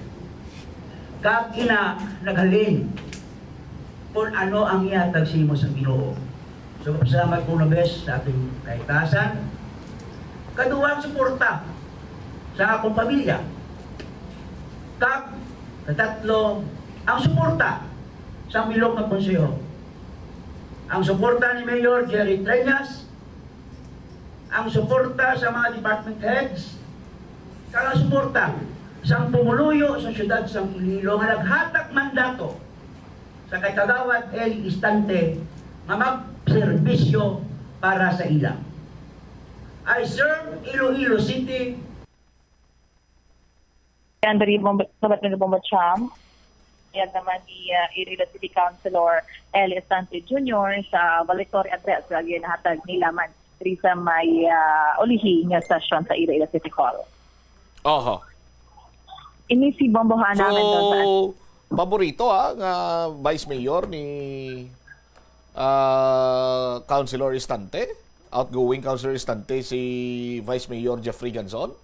Kag ina naghalin kung ano ang ihatag sa imo sang Ginoo. So, salamat ko una, bes, sa ating kahitaasan. Kaduha, ang suporta sa akong pamilya. Kag, katatlo, ang suporta sa bilog nga konseho. Ang suporta ni Mayor Jerry Treñas, ang suporta sa mga department heads, kag ang suporta sang pumuluyo sa siyudad sang Iloilo nga naghatag mandato sa kay Kagawad Eli Istante nga magserbisyo para sa ila. I serve Iloilo City. Yan diri, Bombo-, Bombo-, Bombo Cham. Yan naman ni, ah, Iloilo City Councilor Eli Estante Junior sa valedictory address nga ginahatag nila man diri sa may, ah, ulihi nga session sa Iloilo City Hall. Oho. Ini si Bombo Hana Mendoza. So, paborito, ah, nga Vice Mayor ni, ah, Councilor Istante, outgoing Councilor Istante, si Vice Mayor Jeffrey Ganzon.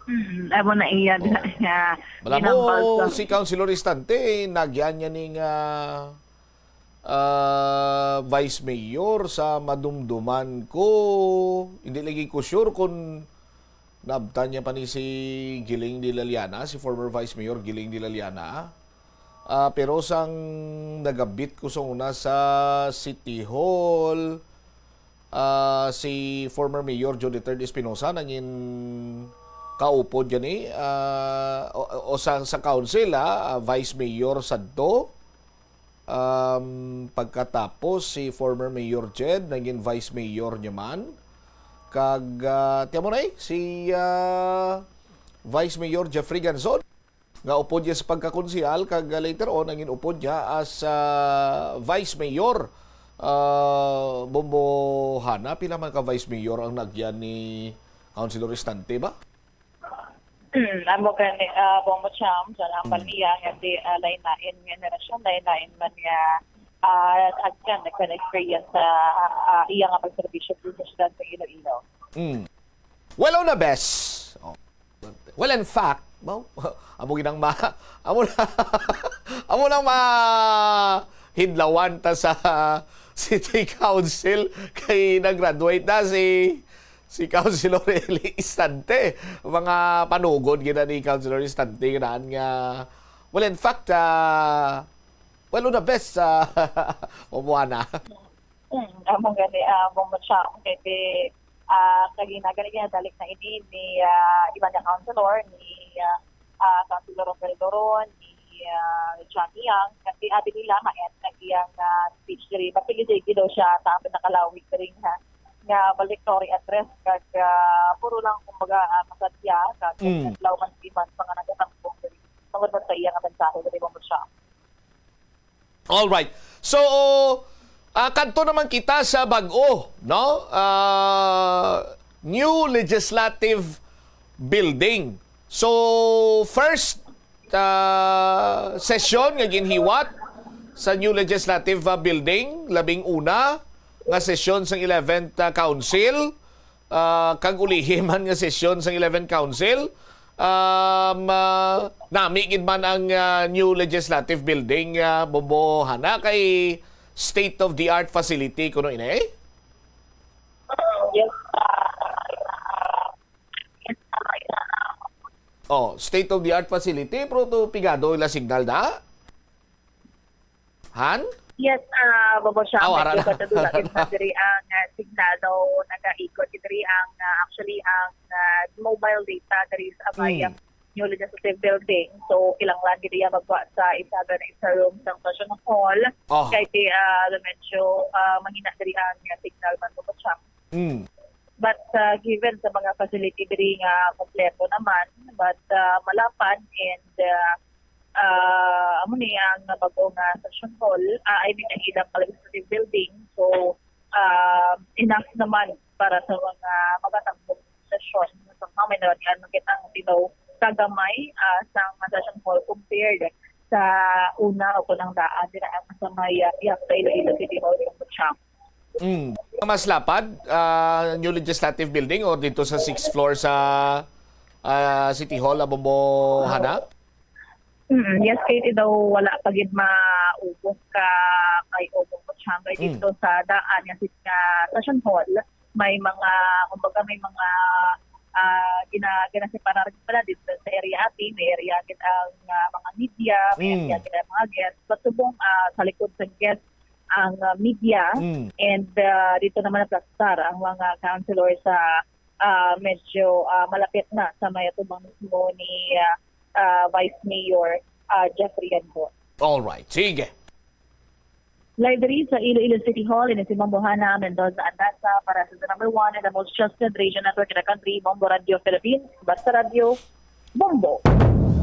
Hmm, amo na iya Oh. nga Malamo ginambal sa si Councilor Istante, nagyan niya ning, ah, ah, Vice Mayor sa madumduman ko. Hindi lagi ko sure kung naabtan niya pa ni si Giling de la Liana, si former Vice Mayor Giling de la Liana. Ah, pero sang nagabit ko sa una sa City Hall, ah, si former Mayor Joe the third Espinosa nangin kaupod gani, ah, o, o sa, sa council, ah, ah, Vice Mayor sadto. Um, pagkatapos, si former Mayor Jed nangin Vice Mayor niya man. Kag, ah, tiyan mo na eh, si, ah, Vice Mayor Jeffrey Ganzon, nga upod niya sa pagkakonsehal, kag, ah, later on, nangin upod niya as, ah, Vice Mayor. Ah, Bombo Hana, pila man ka Vice Mayor ang nagyan ni Councilor Istante ba? Hmm, amo gani, ah, Bombo Cham, sa hambal niya nga di, ah, lain-lain nga henerasyon, lain-lain man nga, ah, agyan, nagka-experience sa, ah, iya nga pagserbisyo dito sa siyudad sa Iloilo. Mm. Well, una, bes. Oh. Well, in fact, no? Amo ginang ma amo na amo nang ma hidlawan ta sa City Council kay nag-graduate na si si Councilor Eli Istante. Mga panugod gina ni Councilor Istante ganahan nga, well, in fact, ah, well, una, bes, ah, Bombo Hana. Hmm, amo gani, ah, Bombo Cham, kay di, ah, kagina gani ginadalik na ini ni, ah, iban nga councilor, ni, ah, ah, Councilor Romel Doron, ni, ah, Johnny Yang, kasi abi nila nga end na iyang, ah, speech diri. Masigidigi daw siya sa ang pinakalawig diri nga, nga valedictory address, kag, ah, puro lang, kumbaga, ah, masadya, kag Mm. adlaw man iban pa nga nagatambong diri. Tungod man sa iya nga mensahe diri, Bombo Cham. All right. So, ah, kadto naman kita sa bag-o, no? Ah, new legislative building. So, first, ah, session nga ginhiwat sa new legislative, ah, building, labing una nga sesyon sang eleventh, ah, Council, ah, kag ulihi man nga sesyon sang eleventh Council. Um, ah, nami gid man ang, ah, new legislative building, ah, Bombo Hana, kay state-of-the-art facility kuno ini? Yes, ah, Oh, state-of-the-art facility, pero to pigado ila signal da? Han? Yes, ah, Bobo Siya, Aw, ara medyo na. Kadadula gid na diri ang, ah, signal, no, nagaikot gid diri ang, ah, actually, ang, ah, mobile data diri sa may, Mm. ah, new legislative building. So, kinahanglan gid iya magwa sa isa gani sa room sang session hall. Oh. Kay ti, ah, medyo, ah, mahina diri ang, ah, signal man, Bobo Siya. Mm. But, ah, given sa mga facility diri nga kompleto naman, but, ah, malapad and, ah, ah, amo ni ang bag-o nga session hall, ah, I mean, ang ilang legislative building. So, ah, enough naman para sa mga magatambong session. So, may nalatian man kita ang tilaw kagamay, ah, sa mga session hall compared sa una o kunang daan dira ang sa may, ah, Yap sa Iloilo City Hall, Bobo Siya. Mm. Mas lapad, ah, new legislative building or dito sa sixth floor sa, ah, City Hall, Abombo, Hana? Mm, yes, kay ti daw wala pa gid maubos ka kay ubos ko siyang kay Mm. dito sa daan nga sit-, nga session hall. May mga, kumbaga, may mga, ah, gina-, ginaseparar pala dito sa area ati, may area gid ang, ah, mga media, may Mm. area gid ang mga guests. But subong, ah, sa likod sa guest ang, ah, media, Mm. and, ah, dito naman naplastar ang mga councilor sa, ah, medyo, ah, malapit na sa may atubang mismo ni, ah, ah, Vice Mayor, ah, Jeffrey Anbo. All right. Sige. Live diri sa Iloilo City Hall, ini si Bombo Hana Mendoza Andasa para sa the number one and the most trusted radio network in the country, Bombo Radio Philippines. Basta Radio, Bombo.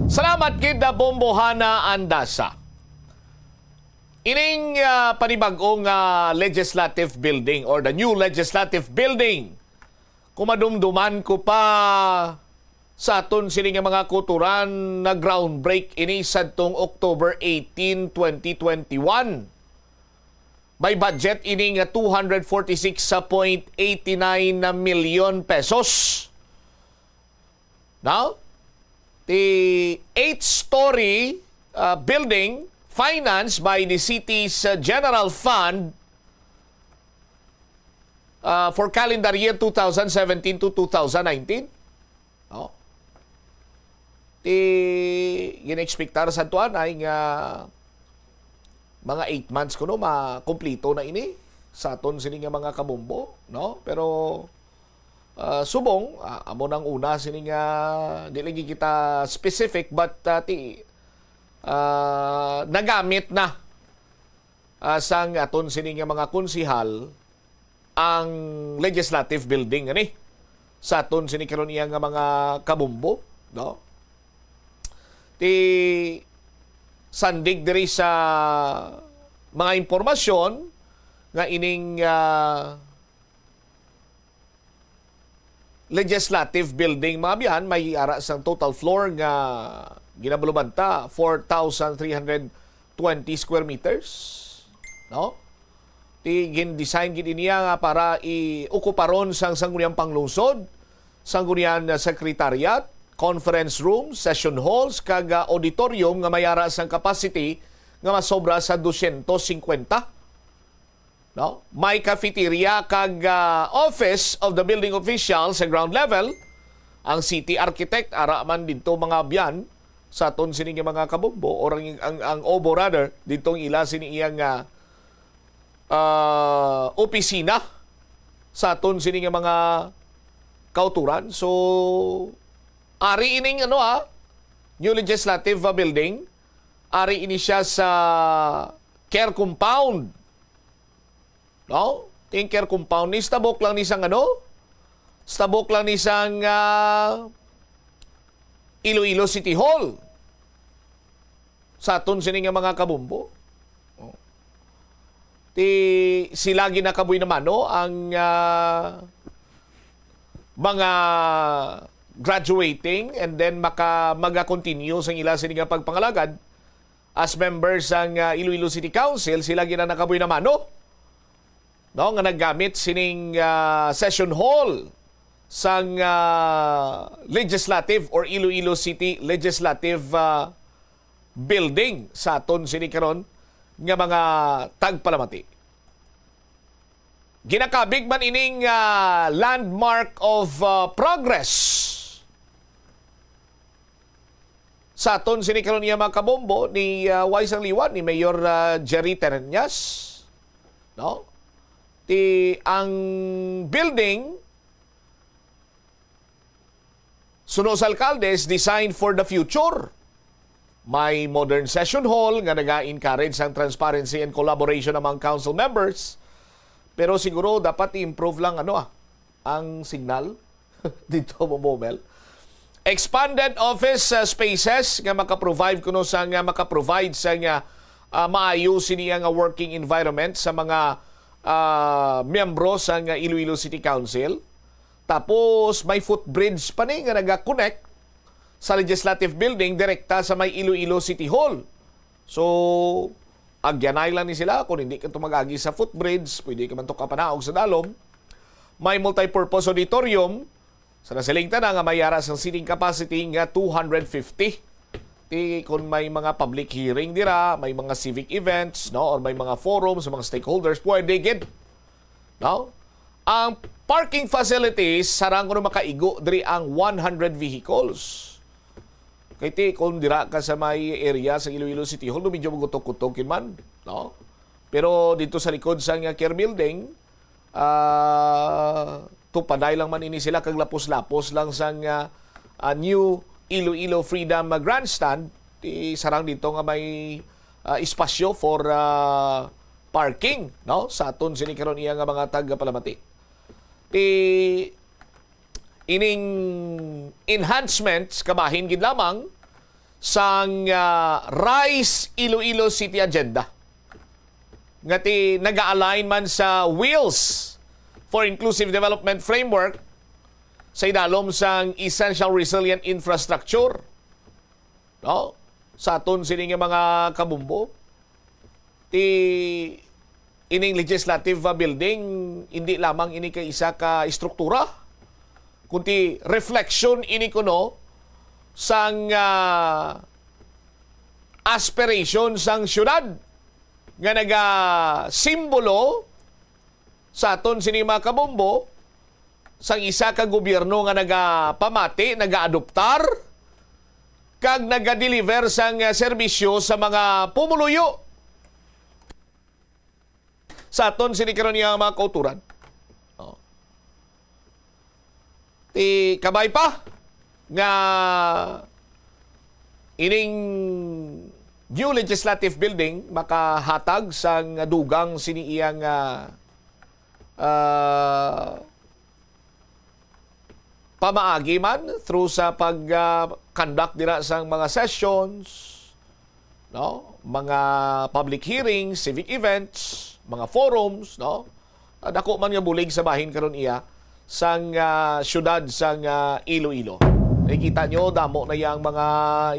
Salamat gid, ah, Bombo Hana Andasa. Ining, ah, panibag-o nga legislative building or the new legislative building, kung madumduman ko pa sa aton sini nga mga kauturan, na groundbreak ini sadtong October eighteen, twenty twenty-one. May budget ini nga two hundred forty-six point eight nine na milyon pesos. Now, the eight-story, uh, building financed by the city's, uh, general fund, uh, for calendar year two thousand seventeen to two thousand nineteen. No? Ti, gina-expectar sa tuan ay nga mga eight months kuno makumplito na ini sa aton sini nga mga kabombo, no? Pero, ah, subong, ah, amo nang una sini nga, di lagi kita specific, but, ah, ti, ah, nagamit na, ah, sang aton sini nga mga konsihal ang legislative building ani sa aton sini karon iya nga mga kabombo, no? Ti sandig diri sa mga impormasyon nga ining, ah, legislative building, mga biyan, may ara sang total floor nga ginabalubanta four thousand three hundred twenty square meters, no? Ti gin-design gid niya nga para i-okuparon sang Sangguniang Panglungsod, Sangguniang Secretariat, conference room, session halls, kag, ah, auditorium nga may ara sang capacity nga masobra sa dosyentos singkwenta. No? May cafeteria kag, ah, office of the building official sa ground level. Ang city architect, ara man didto, mga biyan, sa aton sini nga mga kabombo, or ang, ang, ang obo rather, didto ang ila sini iya nga, ah, opisina sa aton sini nga mga kauturan. So, ari ining, ano, ah, new legislative, ah, building. Ari ini siya sa care compound. No? Ti care compound ni, stabok lang ni sang ano? Stabok lang ni sang, ah, Iloilo City Hall. Sa aton sini nga mga kabombo. Oh. Ti sila ginakabuy naman, no? Ang, ah, mga graduating and then maka-, maga-continue sa ila sini nga pagpangalagad as members sang, ah, Iloilo City Council, sila gina nakabuy na mano, no, nga naggamit sining, ah, session hall sang, ah, legislative or Iloilo City Legislative, ah, Building sa aton sini karon nga mga tagpalamati. Ginakabig man ining, ah, landmark of, ah, progress. Sa aton sini karon niya, mga kabombo, ni, ah, Wise ang liwan ni Mayor, ah, Jerry Tereñas, no? Ti ang building, suno sa alkalde, is designed for the future. May modern session hall nga naga-encourage sang transparency and collaboration among council members. Pero siguro dapat i-improve lang, ano, ah, ang signal dito, Bomel. Expanded office, uh, spaces nga maka-provide kuno sa nga maka-provide sa nga, uh, maayo sini nga working environment sa mga, uh, miyembro sa nga Iloilo City Council. Tapos may footbridge pa ni nga naga-connect sa Legislative Building direkta sa may Iloilo City Hall. So, agyanay lang ni sila. Kung hindi ka to mag-agi sa footbridge, pwede ka man to kapanaog sa dalom. May multipurpose auditorium. Sa nasiling ta na nga may ara sang seating capacity nga two hundred fifty. Ti, kung may mga public hearing dira, may mga civic events, no, or may mga forum sa mga stakeholders, pwede gid, no? Ang parking facilities, sarang kuno makaigo diri ang one hundred vehicles. Kay ti, kung dira ka sa may area sa Iloilo City Hall, medyo magutok-kutok yun man, no? Pero dito sa likod sa nga Care Building, ah, tupaday lang man ini sila kag lapos-lapos lang sang, ah, ah, new Iloilo Freedom, ah, Grandstand, ti sarang dito nga may, ah, espasyo for, ah, parking, no? Sa aton sini karon iya nga mga tagapalamati. Ti ining enhancements kabahin gid lamang sang, ah, Rise Iloilo City Agenda nga ti naga-align man sa Wheels for Inclusive Development Framework sa idalom sang Essential Resilient Infrastructure, no? Sa aton sini nga mga kabumbo, ti ining legislative, ah, building, hindi lamang ini kay isa ka estruktura, kundi reflection ini kuno sang, ah, aspiration sang syudad nga nagasimbolo sa aton sini mga kabombo sang isa ka gobyerno nga nagapamati, nagaadoptar, kag nagadeliver sang, ah, serbisyo sa mga pumuluyo sa aton sini karon nga mga kauturan. Oh. Ti kabay pa nga ining new legislative building makahatag sang dugang sini iyang, ah, ah, pamaagi man through sa pag, ah, conduct dira sang mga sessions, no? Mga public hearings, civic events, mga forums, no? Ah, dako man nga bulig sa bahin karon iya sang, ah, siyudad sang, ah, Iloilo. Nakikita nyo, damo na yang mga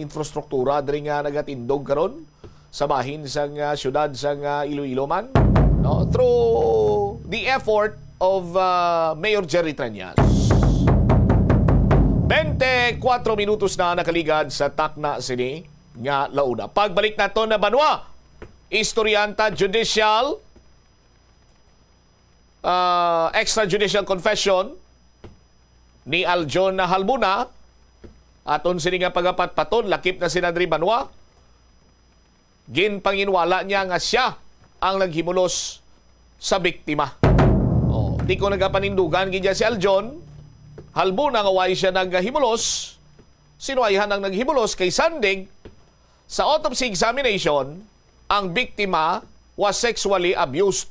infrastruktura diri nga nagatindog karon sa bahin sang, ah, siyudad sang, ah, Iloilo man, no? Through the effort of, ah, Mayor Jerry Treñas. Twenty-four minutos na nakaligad sa takna sini nga launa. Pagbalik nato na banwa, istoryanta judicial, ah, extrajudicial confession ni Aljon Halbuna. Aton sini nga pagapatpaton, lakip na si Nadri Banwa. Ginpanginwala niya nga siya ang naghimulos sa biktima. Oh, di ko nagapanindugan gid si Aljon Halbuna nga way siya naghimulos. Sinuayhan ang naghimulos kay sandig sa autopsy examination, ang biktima was sexually abused.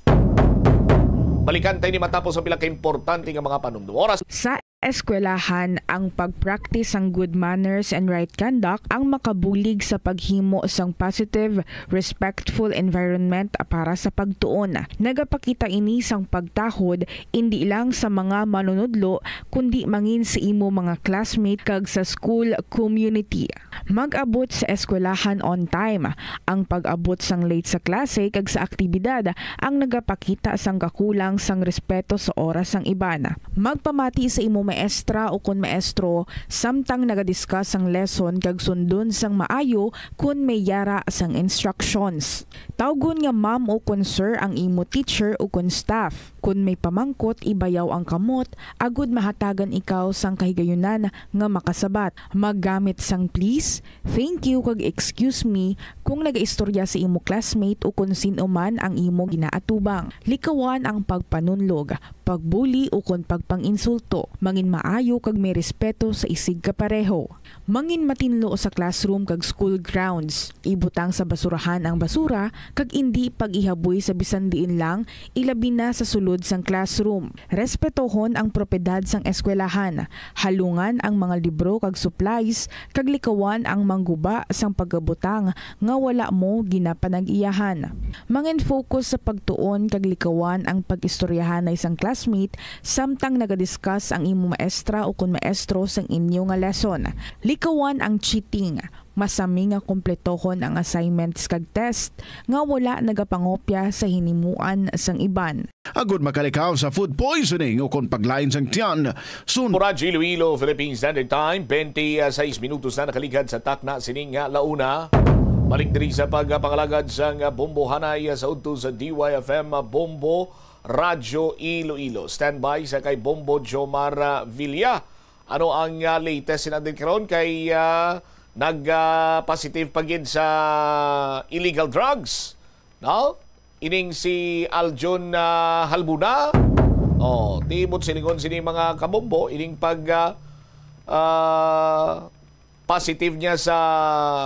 Balikan tayo ni matapos ang pila ka importante nga mga panumdum. Oras. Sa eskwelahan, ang pag-practice sang good manners and right conduct ang makabulig sa paghimo sang positive, respectful environment para sa pagtuon. Nagapakita ini sang pagtahod indi lang sa mga manunudlo, kundi mangin sa imo mga classmate kag sa school community. Mag-abot sa eskwelahan on time. Ang pag-abot sang late sa klase kag sa aktibidad ang nagapakita sang kakulang sang respeto sa oras sang iban. Magpamati sa imo maestra ukon maestro samtang nagadiscuss sang lesson kag sundon sang maayo kon may yara sang instructions. Tawgon nga ma'am ukon sir ang imo teacher ukon staff. Kon may pamangkot, ibayaw ang kamot agud mahatagan ikaw sang kahigayunan nga makasabat. Maggamit sang please, thank you, kag excuse me kung nagaistorya sa imo classmate ukon sin-o man ang imo ginaatubang. Likawan ang pagpanunlog, pagbuli ukon pagpang-insulto. Mangin maayo kag may respeto sa isigkapareho. Mangin matinlo sa classroom kag school grounds. Ibutang sa basurahan ang basura kag indi pag-ihaboy sa bisan diin lang, ilabi na sa sulod sang classroom. Respetohon ang propiedad sang eskwelahan. Halungan ang mga libro kag supplies kag likawan ang mangguba sang pagabutang nga wala mo ginapanag-iyahan. Mangin-focus sa pagtuon kag likawan ang pag-istoryahanay sang classmate samtang nagadiscuss ang imo maestra ukon maestro sang inyo nga lesson. Likawan ang cheating. Masami nga kumpletohon ang assignments kag test nga wala nagapangopya sa hinimuan sang iban. Agud makalikaw sa food poisoning ukon paglain sang tiyan, sun- Radyo Iloilo, Philippine Standard Time, twenty-six minutos na nakaligad sa takna sining, ah, launa. Balik diri sa pagpangalagad sang, ah, Bombo Hanay, ah, sa udto sa D Y F M, ah, Bombo Radyo Iloilo. Standby sa kay Bombo Jomar, ah, Villa. Ano ang, ah, latest sin andin karon kay, ah, nag, ah, positive pa gid sa illegal drugs, no? Ining si Aljun, ah, Halbuna. Oh, tiibot silingon sini mga kabombo, ining pag, ah, ah, positive niya sa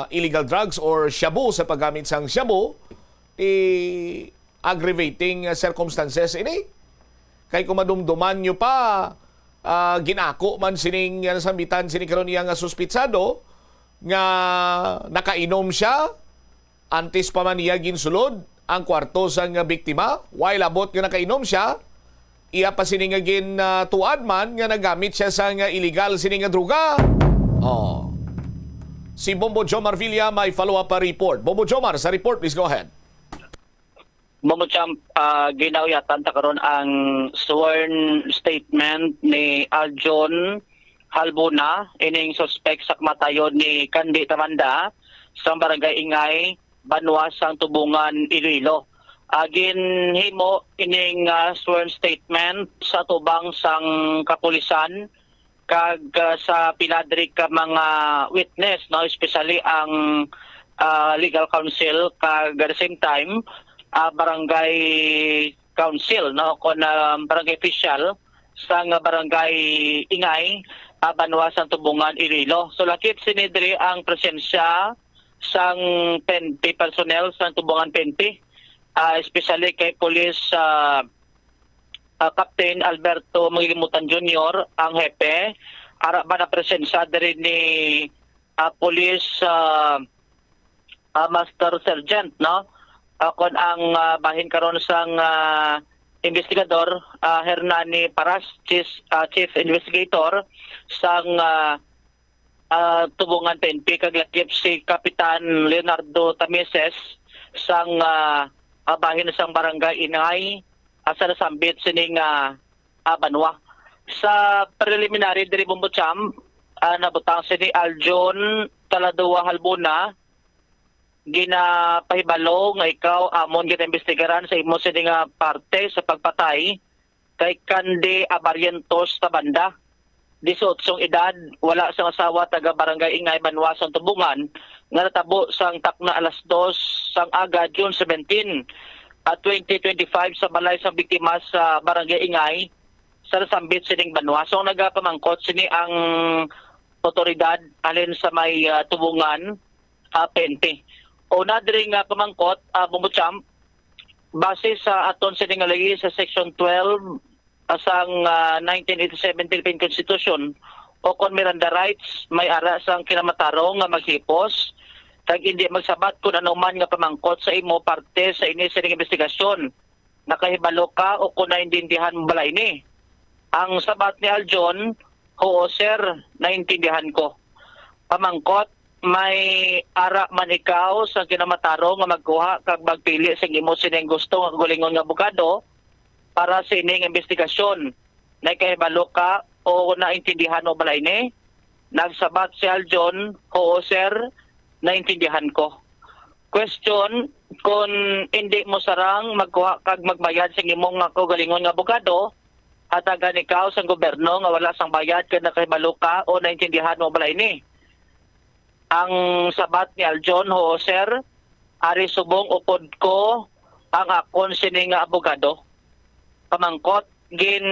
illegal drugs or shabu, sa paggamit sang shabu, ti aggravating, ah, circumstances ini. Kay kung madumduman nyo pa, ah, ginako man sining, ah, nasambitan sini karon iya nga suspitsado nga nakainom siya, antes pa man niya ginsulod ang kwarto sang biktima, while abot nga nakainom siya, iya pa sini nga gin, ah, tuad man nga nagamit siya sang illegal sini nga droga. Oh. Si Bombo Jomar Villa may follow-up pa report. Bombo Jomar, sa report, please go ahead. Bombo Champ, ah, ginauyatan ta karon ang sworn statement ni Aljon Halbuna, ining suspek sa kamatayon ni Candy Tamanda sa Barangay Ingay, Banwa sang Tubungan, Iloilo. Ah, ginhimo ining, ah, sworn statement sa tubang sang kapulisan kag, ah, sa pila diri ka mga witness, no, especially ang, ah, legal counsel kag at the same time, ah, barangay council, no, kon, ah, barangay official sang barangay Ingay, ah, Banwa sang Tubungan, Iloilo. So, lakip sini diri ang presensya sang P N P personnel sang Tubungan P N P, ah, especially kay Police, ah, ah, Captain Alberto Manglilimutan Junior, ang hepe. Ara ba na presensya diri ni, ah, Police, ah, ah, Master Sergeant, no? Ah, kon ang, ah, bahin karon sang, ah, investigador, ah, Hernani Paras, Chief, ah, Chief Investigator sang, ah, ah, Tubungan P N P, kag lakip si Kapitan Leonardo Tameses sang, ah, ah, bahin sang Barangay Ingay, ah, sa nasambit sini nga, ah, banwa. Sa preliminary diri, Bombo Champ, ah, nabutang sini Aljon Taladua Halbuna, ginapahibalo nga ikaw amon ginaimbestigaran sa imo sini nga parte sa pagpatay kay Candy Abarientos Tabanda, dieciocho ang edad, wala sang asawa, taga Barangay Ingay, Banwa sang Tubungan, nga natabo sang takna alas dos sang aga, June seventeen, ah, twenty twenty-five, sa balay sang biktima sa Barangay Ingay, sa nasambit sining banwa. So, ang nagapamangkot sini ang otoridad halin sa may, ah, Tubungan, ah, P N P. Una diri nga pamangkot, ah, Bombo Champ, base sa aton sini nga lagi sa Section twelve, ah, sang, ah, nineteen eighty-seven Philippine Constitution, o kon Miranda rights, may ara sang kinamatarong nga maghipos kag indi magsabat kun ano man nga pamangkot sa imo parte sa ini sining investigasyon nakahibalo ka o kung naintindihan mo bala ini? Ang sabat ni Aljon, "Oo, sir, naintindihan ko." Pamangkot, may ara man ikaw sa ginamatarong nga magkuha kag magpili sa imo sining gusto nga kaugalingon nga abogado para sa ining investigasyon? Nakahibalo ka o naintindihan mo bala ini? Nagsabat si Aljon, "Oo, sir, naintindihan ko." Question, kung hindi mo sarang magkuha kag magbayad sa imong nga kaugalingon nga abogado, hatagan ikaw sang gobyerno nga wala sang bayad kag nakahibalo ka o naintindihan mo bala ini? Ang sabat ni Aljon, "Oo, sir, ari subong upod ko ang akon sini nga abogado." Pamangkot, gin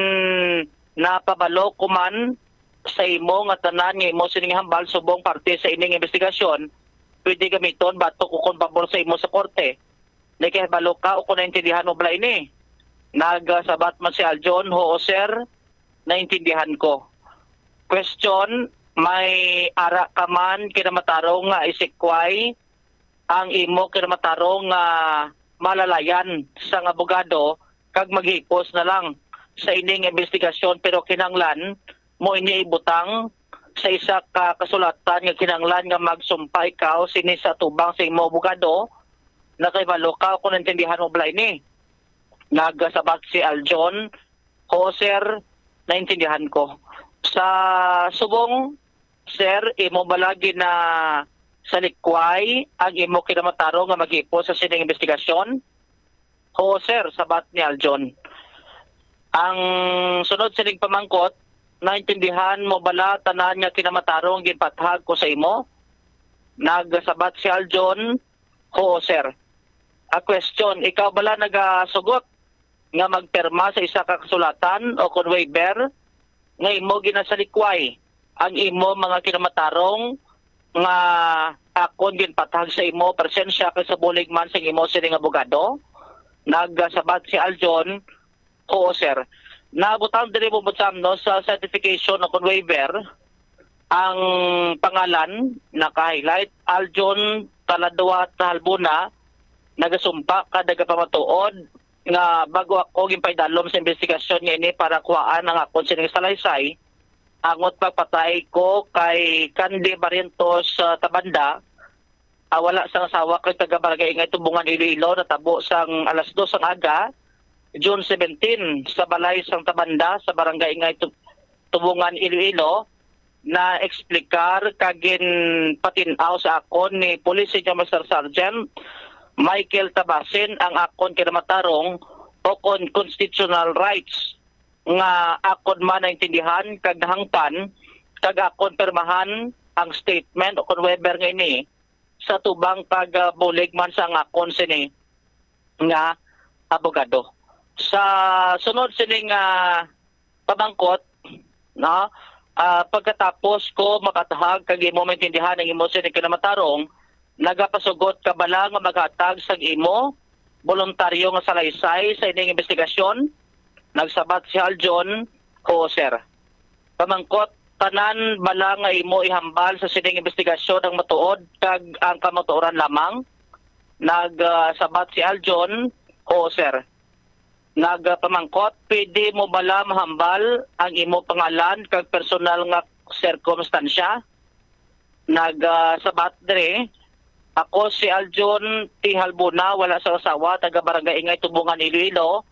napabalo ko man sa imo nga tanan nga imo sining hambal subong parte sa ining investigasyon, pwede gamiton batok ukon pabor sa imo sa korte. Nakahibalo ka o kung naintindihan mo bala ini? Nagsabat man si Aljon, "Oo, sir, naintindihan ko." Question, may ara ka man kinamatarong nga isikway ang imo kinamatarong nga malalayan sang abogado kag maghipos na lang sa ining investigasyon, pero kinahanglan mo ini ibutang sa isa ka kasulatan nga kinahanglan nga magsumpa ikaw sini sa tubang sa imo abogado. Nakahibalo ka o kung naintindihan mo bala ini? Nagsabat si Aljon, "Oo, sir, naintindihan ko." Sa subong, sir, imo bala gina sa likway ang imo kinamatarong nga maghipos sa sining investigasyon? "Oo, sir," sabat ni Aljon. Ang sunod sining pamangkot, naintindihan mo bala tanan nga kinamatarong ginpathag ko sa imo? Nagsabat si Aljon, "Oo, sir." A question, ikaw bala nagasugot nga magpirma sa isa ka kasulatan o kon waiver nga imo ginasalikway ang imo mga kinamatarong nga akon ginpathag sa imo presensya kag sa bulig man sang imo sining abogado? Nagsabat si Aljon, "Oo, sir." Nabutang diri mo, no, sa certification o kon waiver ang pangalan, naka-highlight, Aljon Taladua Tahalbuna, nagasumpa ka nagapamatuod nga bago ako ginpaidalom sa investigasyon nga ini para kuhaan ang akon sining salaysay, angot pagpatay ko kay Candy Barrientos, ah, Tabanda, ah, wala sang asawa kag taga Barangay Ingay, Tubungan, Iloilo, natabo sang alas dos sang aga, June seventeen, sa balay sang Tabanda sa Barangay Ingay, Tu-, Tubungan, Iloilo, na eksplikar kag ginpatin-aw sa akon ni Police Senior Master Sergeant Michael Tabasin ang akon kinamatarong o kon constitutional rights nga akon man naintindihan kag nahangpan kag akon pirmahan ang statement o kon waiver nga ini sa tubang kag, ah, bulig man sa ang akon sini nga abogado. Sa sunod sini nga pamangkot, no, ah, pagkatapos ko makathag kag imo maintindihan ang imo sini kinamatarong, nagapasugot ka bala nga maghatag sang imo boluntaryo nga salaysay sa ining investigasyon? Nagsabat si Aljon, "Oo, sir." Pamangkot, tanan bala nga imo ihambal sa sining investigasyon ang matuod kag ang kamatuoran lamang? Nagsabat si Aljon, "Oo, sir." Nagpamangkot, pwede mo bala mahambal ang imo pangalan kag personal nga sirkumstansya? Nagsabat diri, ako si Aljon T. Halbona, wala sa asawa, taga Barangay Ingay, Tubungan, Iloilo,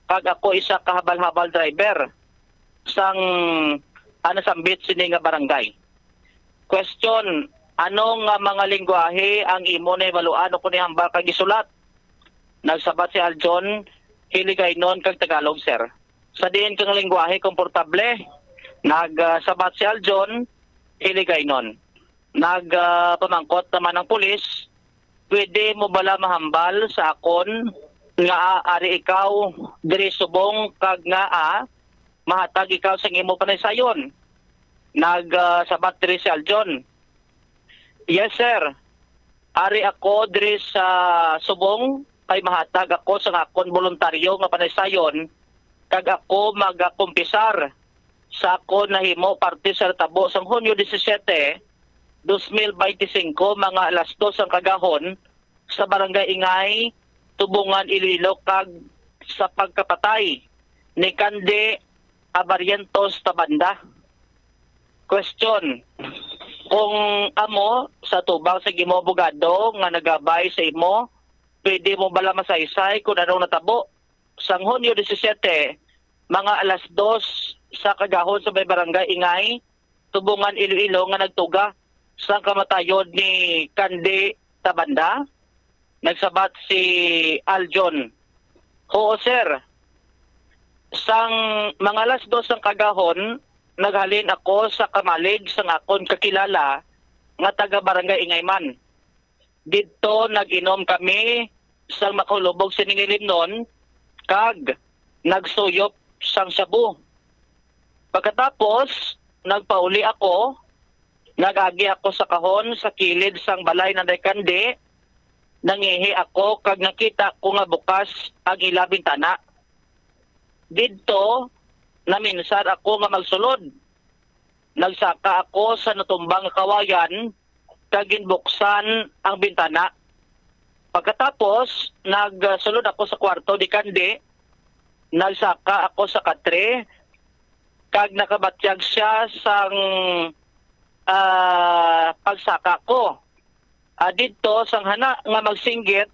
kag ako isa ka habal-habal driver sang, ah, nasambit sini nga barangay. Question, ano nga mga lengguwahe ang imo nahibaluan o kung nahambal kag gisulat? Nagsabat si Aljon, Hiligaynon kag Tagalog, sir. Sa diin ka nga lengguwahe komportable? Nagsabat si Aljon, Hiligaynon. Nagpamangkot naman ang pulis, pwede mo bala mahambal sa akon nga ari ikaw diri subong kag nga, ah, mahatag ikaw sang imo panaysayon? Nagsabat diri si Aljon, "Yes, sir. Ari ako diri sa subong kay mahatag ako sang akon boluntaryo nga panaysayon kag ako magakumpisar sa akon nahimo parte sa natabo sang Hunyo disisiete, dos mil beinti singko, mga alas dos sang kagahon, sa Barangay Ingay, Tubungan, Iloilo, kag sa pagkapatay ni Cande Abarientos Tabanda." Question, kung amo sa tubang sa imo abogado nga nagabay sa imo, pwede mo bala masaysay kung anong natabo sang Hunyo disisiete, mga alas dos sa kagahon sa may barangay Ingay, Tubungan, Iloilo, nga nagtuga sang kamatayon ni Candy Tabanda. Nagsabat si Aljon, "Huo, sir. Sang mga alas dos sang kagahon, naghalin ako sa kamalig sang akon kakilala nga taga Barangay Ingay man. Didto nag-inom kami sang makahulubog sining ilimnon kag nagsuyop sang shabu. Pagkatapos, nagpauli ako, nag-agi ako sa kahon sa kilid sang balay ni Nanay Candy, nangihi ako kag nakita ko nga bukas ang ila bintana. Didto, naminsar ako nga magsulod. Nagsaka ako sa natumbang nga kawayan kag ginbuksan ang bintana. Pagkatapos, nagsulod ako sa kwarto ni Candy. Nagsaka ako sa katre kag nakabatyag sia sang, ah, pagsaka ko. Ah, didto, sang hana nga magsinggit,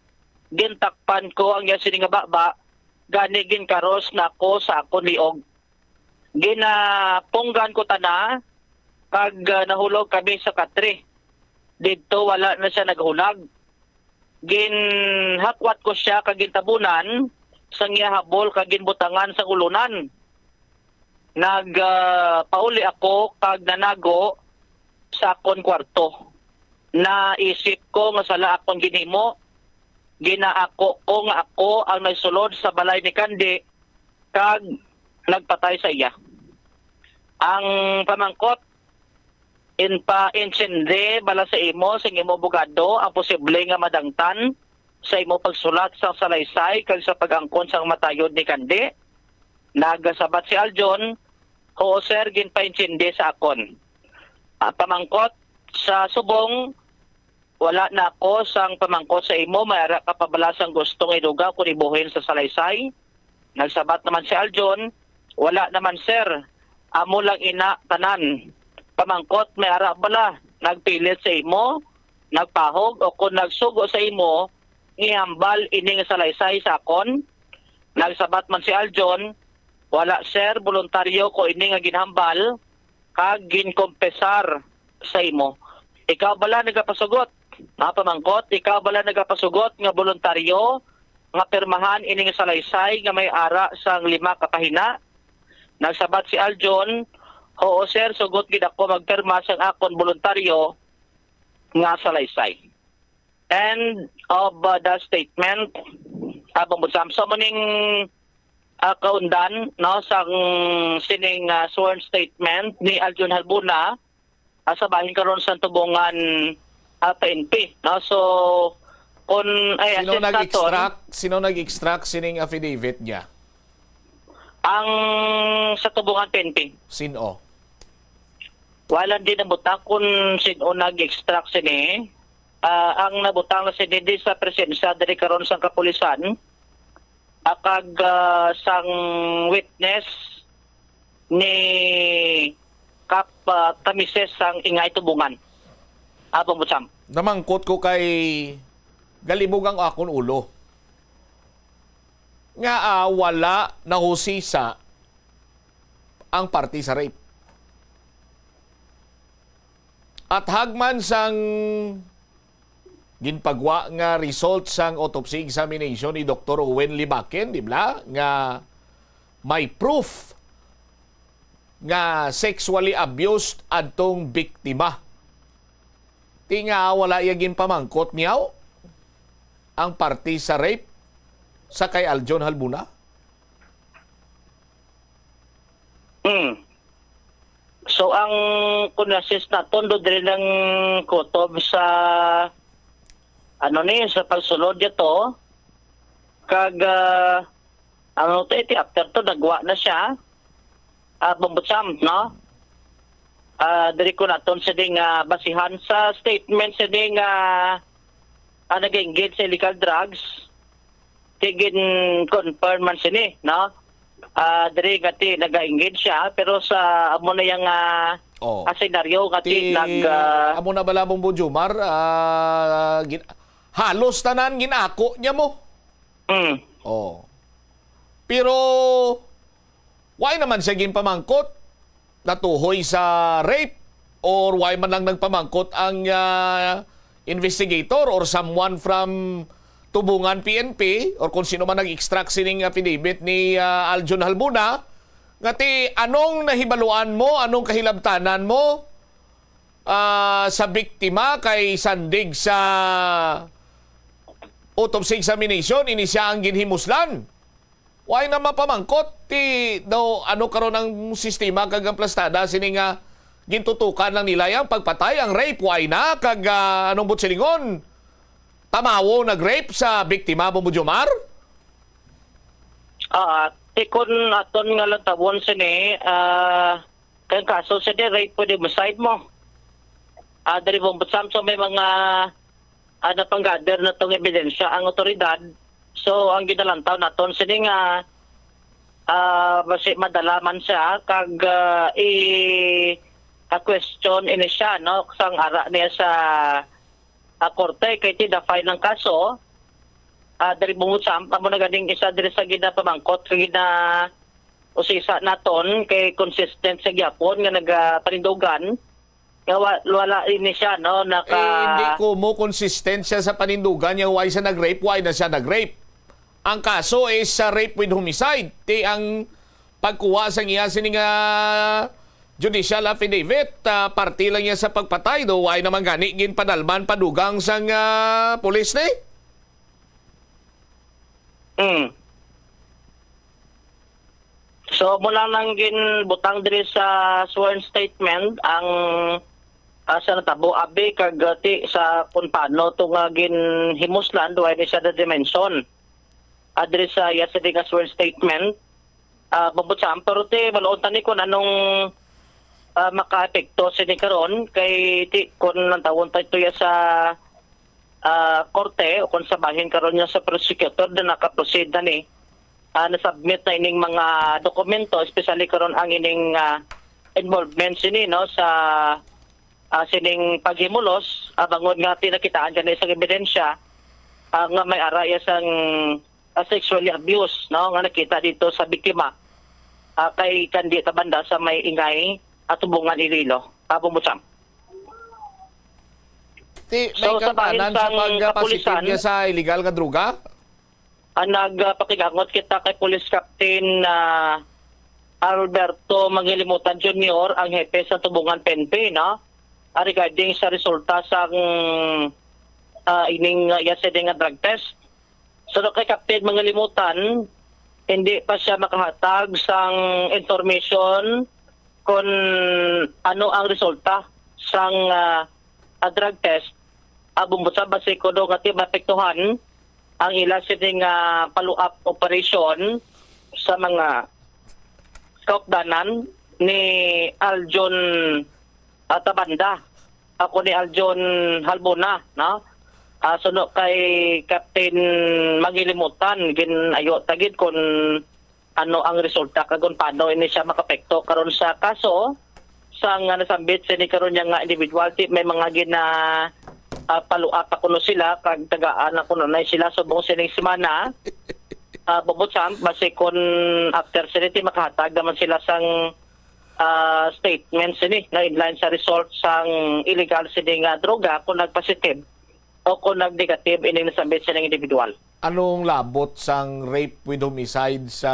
gintakpan ko ang iya sini nga baba, gani ginkaros na ako sa akon liog. Ginapunggan ko tana, kag, ah, nahulog kami sa katre. Didto wala na sia naghulag. Ginhakwat ko sia kag gintabunan sang iya habol kag ginbutangan sang ulunan. Nag, ah, pauli ako kag nanago sa akon kwarto. Naisip ko nga sala akon ginhimo. Ginaako ko nga ako ang nagsulod sa balay ni Candy kag nagpatay sa iya. Ang pamangkot, inpa-intindi bala sa imo sang imo abogado ang posible nga madangtan sa imo pagsulat sang salaysay kag sa pag-angkon sang matayod ni Candy? Nagasabat si Aljon, "Huo, sir, ginpaintindi sa akon." Ah, pamangkot, sa subong, "Wala na ako sang pamangkot sa imo, may ara ka pa bala sang gustong idugang kon ibuhin sa salaysay?" Nagsabat naman si Aljon, "Wala naman, sir. Amo lang ina tanan. Pamangkot, may ara bala nagpilit sa imo, nagpahog, o kon nagsugo sa imo nga ihambal ini nga salaysay sa akon?" Nagsabat man si Aljon, "Wala, sir, boluntaryo ko ini nga ginhambal kag ginkompesar sa imo." Ikaw bala nagapasugot, ha, pamangkot, ikaw bala nagapasugot nga boluntaryo nga pirmahan ini nga salaysay nga may ara sang lima ka pahina? Nagsabat si Aljon, "Huo, sir, sugot gid ako magpirma sang akon boluntaryo nga salaysay." End of, uh, the statement. Abang Budsam. So, muning, uh, kaundan, no, sang sining, uh, sworn statement ni Aljon Halbuna, uh, sa bahin karon sa Tubungan, uh, P N P, no? So, kun, ay, Sino assist naton. nag-extract? Sino nag-extract sining affidavit niya? Ang sa Tubungan P N P. Sino? Wala din nabutang kung sino nag-extract sini. Ah, ang nabutang na sini di sa presensya diri karon sang kapulisan, ah, kag, ah, sang witness ni Kap, ah, Kamises sang Ingay Tubungan. Abang Budsam. Namangkot ko kay galibog ang akon ulo. Nga, ah, wala nahusisa ang parte sa rape. At hagman sang ginpagwa nga result sang autopsy examination ni Doktor Owen Libaken, di bala, nga may proof nga sexually abused adtong biktima. Ti nga wala iya ginpamangkot niyaw ang parte sa rape sa kay Aljon Halbuna? Hmm. So, ang kunasis naton do diri nang kutob sa, ano ni, sa pagsulod dito, kag, ah, ano to, iti after to, nagwa na siya. Ah, Bumbutsam, no? Ah, diri ko naton sini nga basihan sa statement sini nga, ah, nag-engage sa illegal drugs. Ti gin-confirm man sini, no? Ah, diri nga ti naga-engage siya, pero sa amo na yang, ah, Oh. ah, senaryo nga ti Ti, nag, ah, amo na bala, Bumbo Jomar, ah, gin-, halos tanan ginako niya mo. Mm. Oh. Pero Why naman siya ginpamangkot? Natuhoy sa rape? Or why man lang nagpamangkot ang, ah, investigator or someone from Tubungan P N P or kung sino man nag-extract sining affidavit ni, ah, Aljon Halbuna, nga ti, anong nahibaluan mo, anong kahilabtanan mo, ah, sa biktima kay sandig sa autopsy examination, ini siya ang ginhimuslan? Why na mapamangkot ti daw ano karon ang sistema kag ang plastada sini nga gintutukan lang nila yang pagpatay, ang rape, why na? Kag, ah, anong buot silingon? Tamawo nag-rape sa biktima, Bombo Jomar? Ah, ti kon aton nga lantawon sini, ah, kay ang kaso sini rape with homicide mo. Ah, diri mo, but samtang may mga, ah, napanggather na tong ebidensya ang otoridad. So, ang ginalantaw naton sini nga, ah, basi madala man siya kag, ah, i, ah, question ini siya, no, sang ara niya sa, ah, korte kay ti da-file ang kaso. Ah, diri bungod sa amo na ganing isa diri sa ginapamangkot kag gina-usisa naton kay consistent sa gyapon nga nagapanindugan nga wa-, wala ini siya, no, naka- Eh, hindi ko mo consistent siya sa panindugan niya, why siya nag-rape, why na siya nag-rape. Ang kaso is sa rape with homicide. Ti ang pagkuha sang iya sini nga judicial affidavit, ah, parte lang niya sa pagpatay, do why naman gani ginpadalman padugang sang, ah, pulis ni? Mm. So, mo lang nang ginbutang diri sa sworn statement ang, ah, sa natabo, abi, kag, ah, ti sa kung paano to nga ginhimuslan, duha ni siya na dimension. Ah, diri sa iya sini nga sworn statement, ah, mabutsam, pero ti, maluon tani kung anong, ah, makaepekto sini karon, kay ti, kung nantawon ta ito ya sa, ah, korte o kung sa bahin karon niya sa prosecutor na nakaproceed na ni, ah, nasubmit na ining mga dokumento, especially karon ang ining, ah, involvement sini, no, sa, ah, sining paghimulos, ah, bangod nga tinakitaan kani sa ebidensya, ah, nga may ara iya sang, ah, sexually abuse, no, nga nakita dito sa biktima, ah, kay Candy Tabanda sa may Ingay, ah, Tubungan, Iloilo. Tabong mo, Sam. Ti, may So, sa bahin kangtanan sa sang pagpapositive kapulisan, niya sa illegal nga droga? Ah, nagpakigangot kita kay Police Captain, ah, Alberto Mangilimutan Junior, ang hepe sa Tubungan P N P, no? Ah, regarding sa resulta sang, ah, ining, ah, iya sini nga drug test. So, kay Captain Mangilimutan, hindi pa siya makahatag sang information kung ano ang resulta sang, ah, ah, drug test. Ah, bumbutsa basi kuno nga ti maapektuhan ang ila sini nga follow-up operation sa mga kaupdanan ni Aljon, ah, Tabanda. Ako ni Aljon Halbona, no? Ah, suno kay Captain Mangilimutan, gin-ayo ta gid kung ano ang resulta kag kung paano ini siya makapekto karon sa kaso sa nga nasambit sini karon niya nga individual. Ti may mga gina, ah, follow up pa kuno sila kag tagaan na kuno na sila subong sining semana. Ah, bubot sa basi kun after sini ti makahatag naman sila sang, ah, statement sini na in line sa result sang illegal sini nga droga kung nagpositive o kung nag-negative ining nasambit sining individual. Anong labot sang rape with homicide sa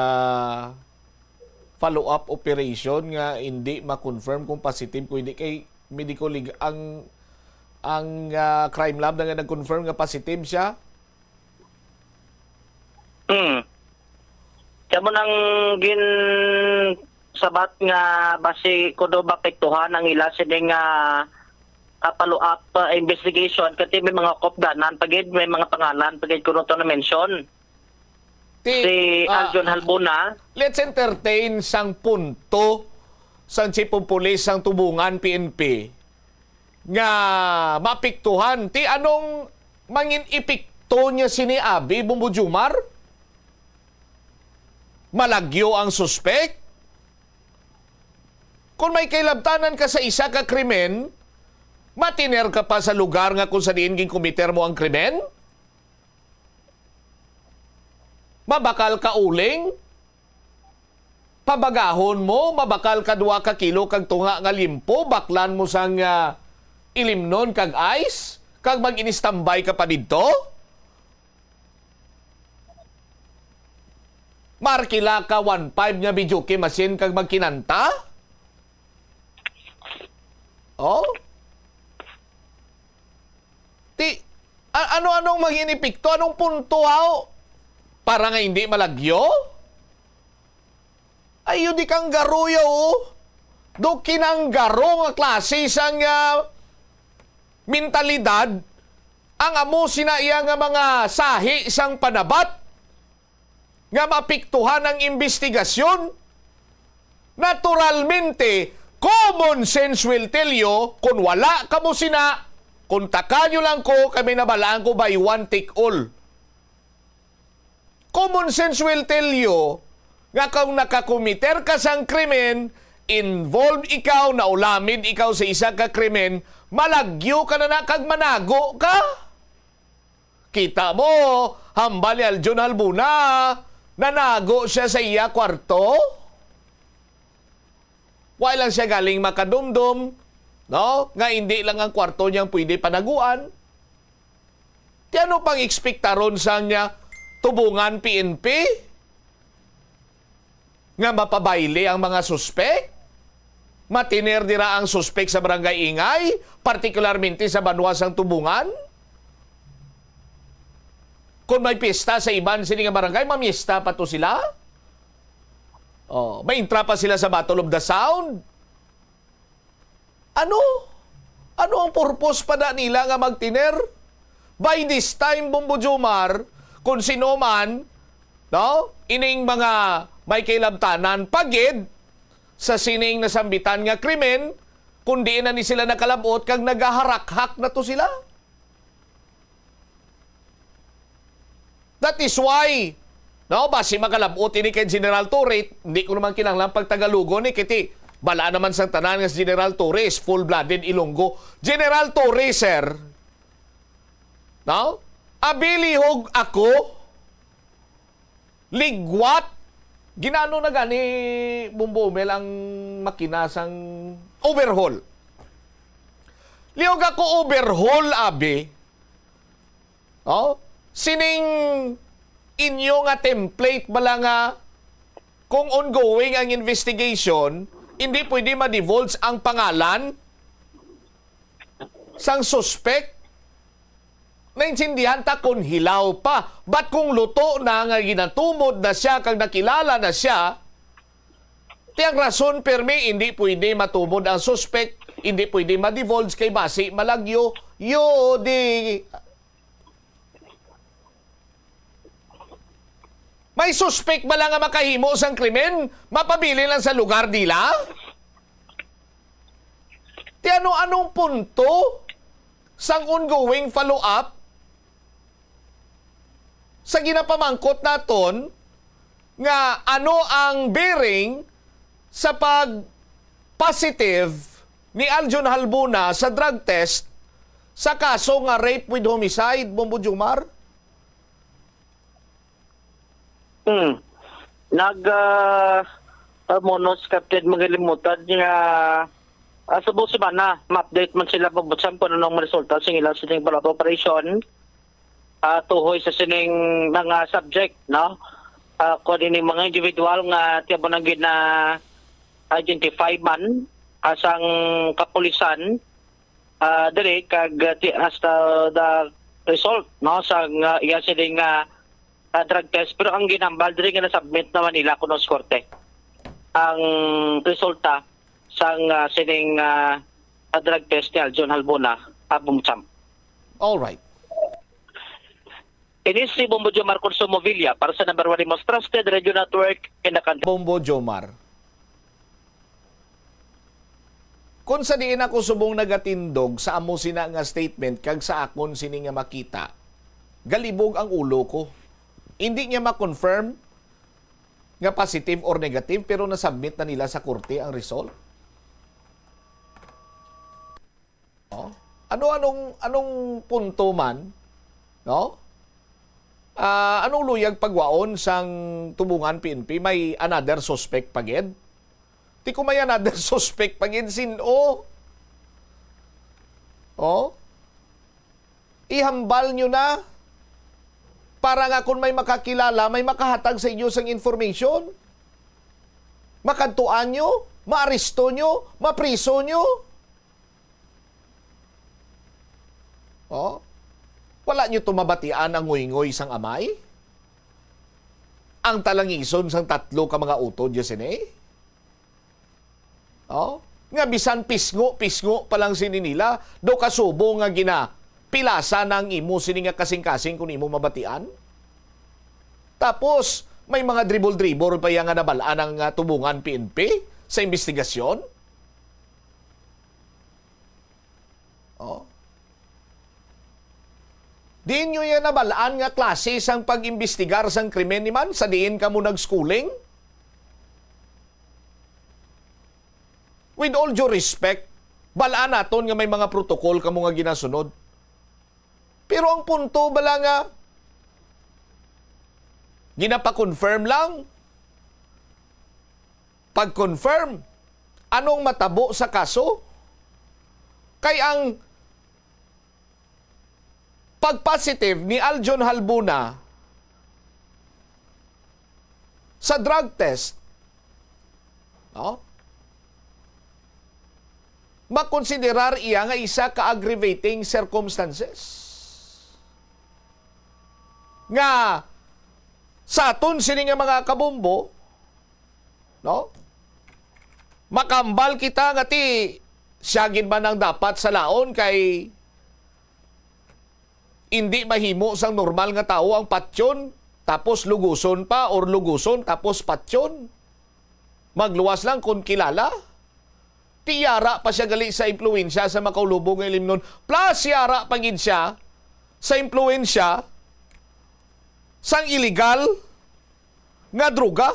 follow-up operation nga hindi ma-confirm kung positive kung hindi kay medical leg-, ang, ang, ah, crime lab na nga nag-confirm nga positive siya? Hmm. Kamo nang gin sabat nga basi kuno maapektuhan ang ila sini nga, ah, follow-up, ah, investigation, kasi may mga kopdanan pa gid, may mga pangalan pa gid kuno to na-mention. Ti, Si ah, Aljon Halbuna. Let's entertain sang punto sang Chief of Police sang Tubungan P N P nga maapektuhan. Ti anong mangin epekto niya sini, abi, Bombo Jumar? Malagyo ang suspek? Kung may kailabtanan ka sa isa ka krimen, matiner ka pa sa lugar nga kung sa diin ginkomiter mo ang krimen? Mabakal ka uling? Pabagahon mo, mabakal ka duha ka kilo kag tunga nga liempo, baklan mo sang, ah, ilimnon kag ice, kag mag-inistambay ka pa didto? Markila ka one five nga videoke machine kag magkinanta? Oh? Ti, a-, ano-anong maging epekto? Anong punto, haw? Para nga hindi malagyo? Ay, yun di kang garuyo, oh. Do kinanggaro nga klase sang, ah, mentalidad ang amo sina iya nga mga sahi sang panabat nga maapektuhan ang imbestigasyon. Naturalmente, common sense will tell you, kung wala kamo sina, kontakan nyo lang ko, kay may nabalaan ko, buy one, take all. Common sense will tell you nga kung nakakomiter ka sang krimen, involved ikaw, naulamid ikaw sa isa ka krimen, malagyo ka na na kag manago ka. Kita mo, hambal ni Aljon Halbuna, nanago siya sa iya kwarto. Wa lang siya galing makadumdom, no? Nga hindi lang ang kwarto niyang pwede panaguan. Ti ano pang ekspektaron sang niya tubungan P N P? Nga mapabayle ang mga suspek? Matiner dira ang suspek sa barangay Ingay, partikularmente sa banwa sang Tubungan? Kung may pista sa iban sini nga barangay, mamiesta pa to sila? Oh, maintra pa sila sa Battle of the Sound? Ano? Ano ang purpose pa na nila nga magtiner? By this time, Bombo Jomar, kung sino man, no? Ining mga may kailabtanan, pagid sa sining nasambitan nga krimen, kung diin na ni sila nakalabot kag nagaharakhak na to sila. That is why, no, basi makalabot ini kay General Torre, hindi ko naman kinahanglan pagtagalugon ni, kay ti, bala naman sang tanan nga si General Torre is full-blooded Ilonggo. General Torre, sir, no? Abilihog ako, ligwat, ginano na gani, Bombo Mel, ang makina sang overhaul. Lihog ako overhaul, abi. Oh, sining inyo nga template bala nga kung ongoing ang investigation, hindi pwede ma-divulge ang pangalan sang suspek? Naintindihan ta kung hilaw pa. But kung luto na nga ginatumod na siya kag nakilala na siya, ti ang rason permi hindi pwede matumod ang suspek, hindi pwede ma-divulge kay basi malagyo. Yo, di, may suspek bala nga makahimo sang krimen, mapabilin lang sa lugar nila? Ti ano, anong punto sang ongoing follow-up sa ginapamangkot naton nga ano ang bearing sa pag-positive ni Aljon Halbuna sa drug test sa kaso nga rape with homicide, Bombo Jomar? Hmm. Nag, ah, ah, monos, Captain, magalimutan nga, ah, subong semana, ma-update man sila, Bombo Sam, kung anong resulta sa ilang sining follow-up operation, ah, tuhoy sa sining mga subject, no? Ah, kung ini mga individual nga tiyan mo nang gina-identify man, ah, sang kapulisan, ah, diri kag, ah, ti-, hasta the result, no, sang, ah, iya sining, ah, ah, drug test. Pero ang ginambal diri nga na-submit naman nila kuno sa korte ang resulta sang, ah, sining, ah, ah, drug test ni Aljon Halbona, ah, Bombo Sam. All right. Ini si Bombo Jomar Consumo Villa para sa number one, the most trusted radio network in the country. Bombo Jomar. Kung sa diin ako subong nagatindog sa amo sina nga statement kag sa akon sini nga makita, galibog ang ulo ko. Hindi niya ma-confirm nga positive or negative, pero na-submit na nila sa korte ang result. Oh? Ano, anong, anong punto man, no? Ah, anong luyag pagwaon sang tubungan P N P? May another suspect pa gid? Ti kung may another suspect pa gid, sin-o? Oh? Ihambal nyo na para nga kung may makakilala, may makahatag sa inyo sang information. Makadtuan nyo, maaresto nyo, mapriso nyo. Oh? Wala nyo to mabatian ang ngoy-ngoy sang amay? Ang talangison sang tatlo ka mga utod, ya sini? Oh? Nga bisan pisngo-pisngo pa lang sini nila, do ka subo nga gina, pilasa na ang imo sini nga kasing-kasing kung imo mabatian? Tapos, may mga dribol-dribol pa iya nga nabal-an ang, ah, tubungan P N P sa imbestigasyon? Oh. Diin nyo yan nabal-an nga klase sang pag-imbestigar sang krimen ni man sa diin kamo nag-schooling? With all due respect, bal-an naton nga may mga protocol kamo nga ginasunod. Pero ang punto bala nga, ginapa-confirm lang? Pag-confirm, anong matabo sa kaso? Kay ang pag-positive ni Aljon Halbuna sa drug test, no? Makonsiderar iya nga isa ka aggravating circumstances. Nga sa aton sini nga mga kabombo, no? Makambal kita nga ti siya gid man ang dapat salaon kay indi mahimo sang normal nga tawo ang patyon, tapos luguson pa, or luguson, tapos patyon. Magluwas lang kung kilala. Ti yara pa siya gali sa impluwensya sa makaulubog nga ilimnon. Plus, yara pa gid siya sa impluwensya sang iligal nga droga,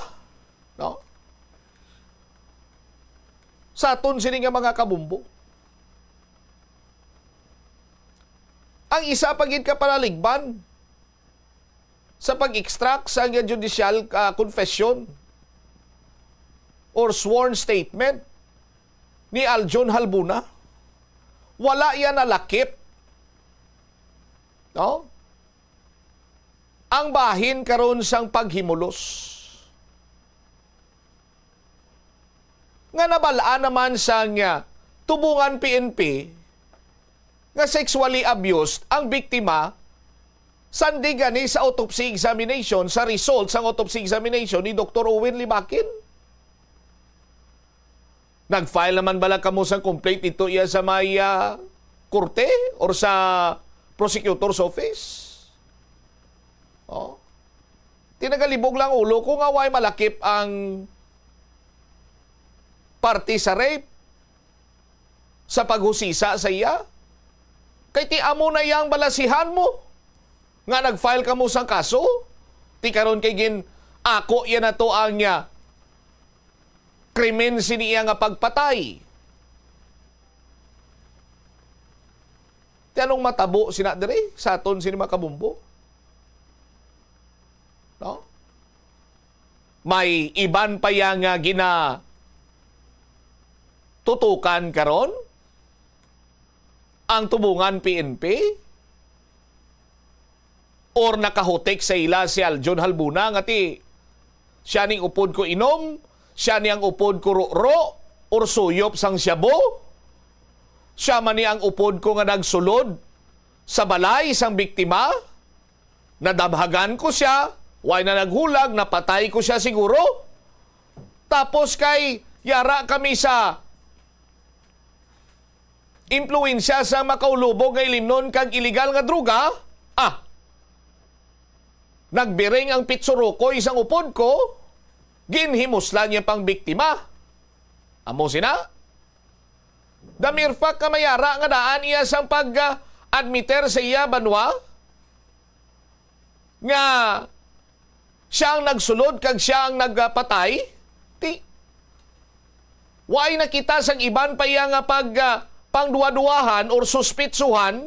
no? Sa aton sini nga mga kabombo. Ang isa pa gid ka palaligban sa pag-extract sa iya judicial, ah, confession or sworn statement ni Aljon Halbuna, wala iya nalakip, no? Ang bahin karon sang paghimulos. Nga nabal-an naman sang, ah, tubungan P N P nga sexually abused ang biktima, sandi gani sa autopsy examination, sa result sang autopsy examination ni Doktor Owen Libakin. Nag-file naman bala kamo sang complaint dito iya sa may, ah, korte or sa prosecutor's office? Oh. Tinagalibog lang ulo ko nga way malakip ang parte sa rape sa paghusisa sa iya. Kay ti amo na yang balasihan mo nga nag-file kamo sang kaso. Ti karon kay gin ako iya na to ang, ah, krimen sini iya nga pagpatay. Ti anong matabo sina diri sa aton sini mga kabombo? No? May iban pa iya nga ginatutukan karon ang tubungan P N P? Or nakahutik sa ila si Aljon Halbuna nga ti siya ning upod ko inom, siya ni ang upod ko ruro, or suyop sang shabu? Siya man ni ang upod ko nga nagsulod sa balay sang biktima? Nadamhagan ko siya, way na naghulag, napatay ko siya siguro. Tapos kay yara kami sa impluwensya sa makaulubog nga ilimnon kag iligal nga droga, ah, nagbiring ang pitsurukoy sang upod ko, ginhimuslan niya pang biktima. Amo sina? The mere fact nga mayara nga daan iya sang pag, ah, admiter sa iya banwa, nga siya ang nagsulod kag siya ang nagpatay, ti, way na kita sang iban pa iya nga pag, ah, pangduwa-duwahan or suspitsuhan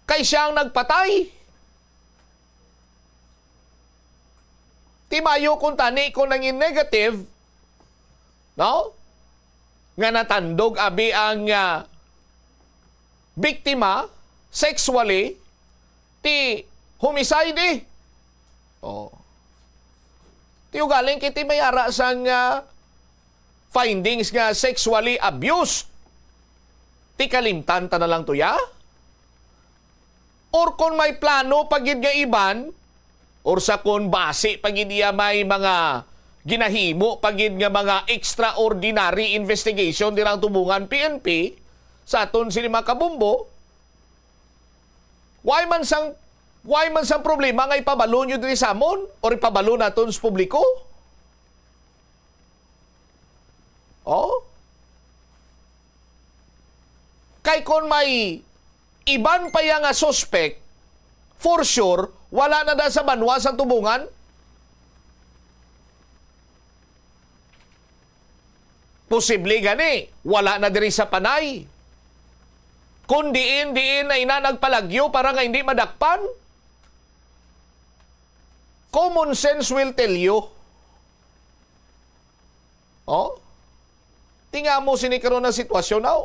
kay siya ang nagpatay. Di maayo kung tani kung nangin negative, no? Nga natandog abi ang, ah, biktima sexually, ti homicide eh. Oh. Ti ugaling kiti may ara sang, ah, findings nga sexually abuse. Ti kalimtan ta na lang to ya? Or kon may plano pa gid nga iban, or sa kon basi pa gid iya may mga ginahimo pa gid nga mga extraordinary investigation dira ang tubungan P N P sa aton sini mga kabombo, why man sang, why man sang problema nga ipabalo nyo diri sa amon or ipabalo naton sa publiko? Oh? Kay kon may iban pa iya nga suspect, for sure, wala na da sa banwa sang tubungan. Posible gani, wala na diri sa Panay. Kung diin-diin na ina nagpalagyo para nga hindi madakpan. Common sense will tell you. Oh? Tingnan mo sini karon ang sitwasyon, aw.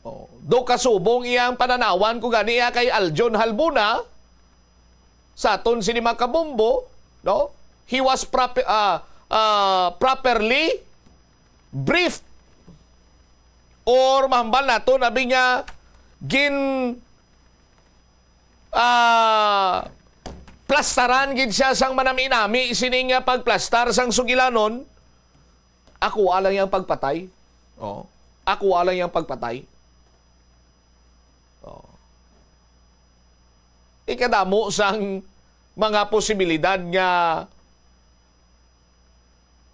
Oh, do kasubong iyang pananawan ko gani iya kay Aljon Halbuna sa aton sini mga kabombo, no? He was proper, ah, ah, properly briefed or mahambal naton abi nga gin, ah, plastaran gid siya sang manami-nami sining, ah, pagplastar sang sugilanon. Ako alang yang pagpatay. Oh. Ako alang yang pagpatay. Oh. Ikadamo sang mga posibilidad nga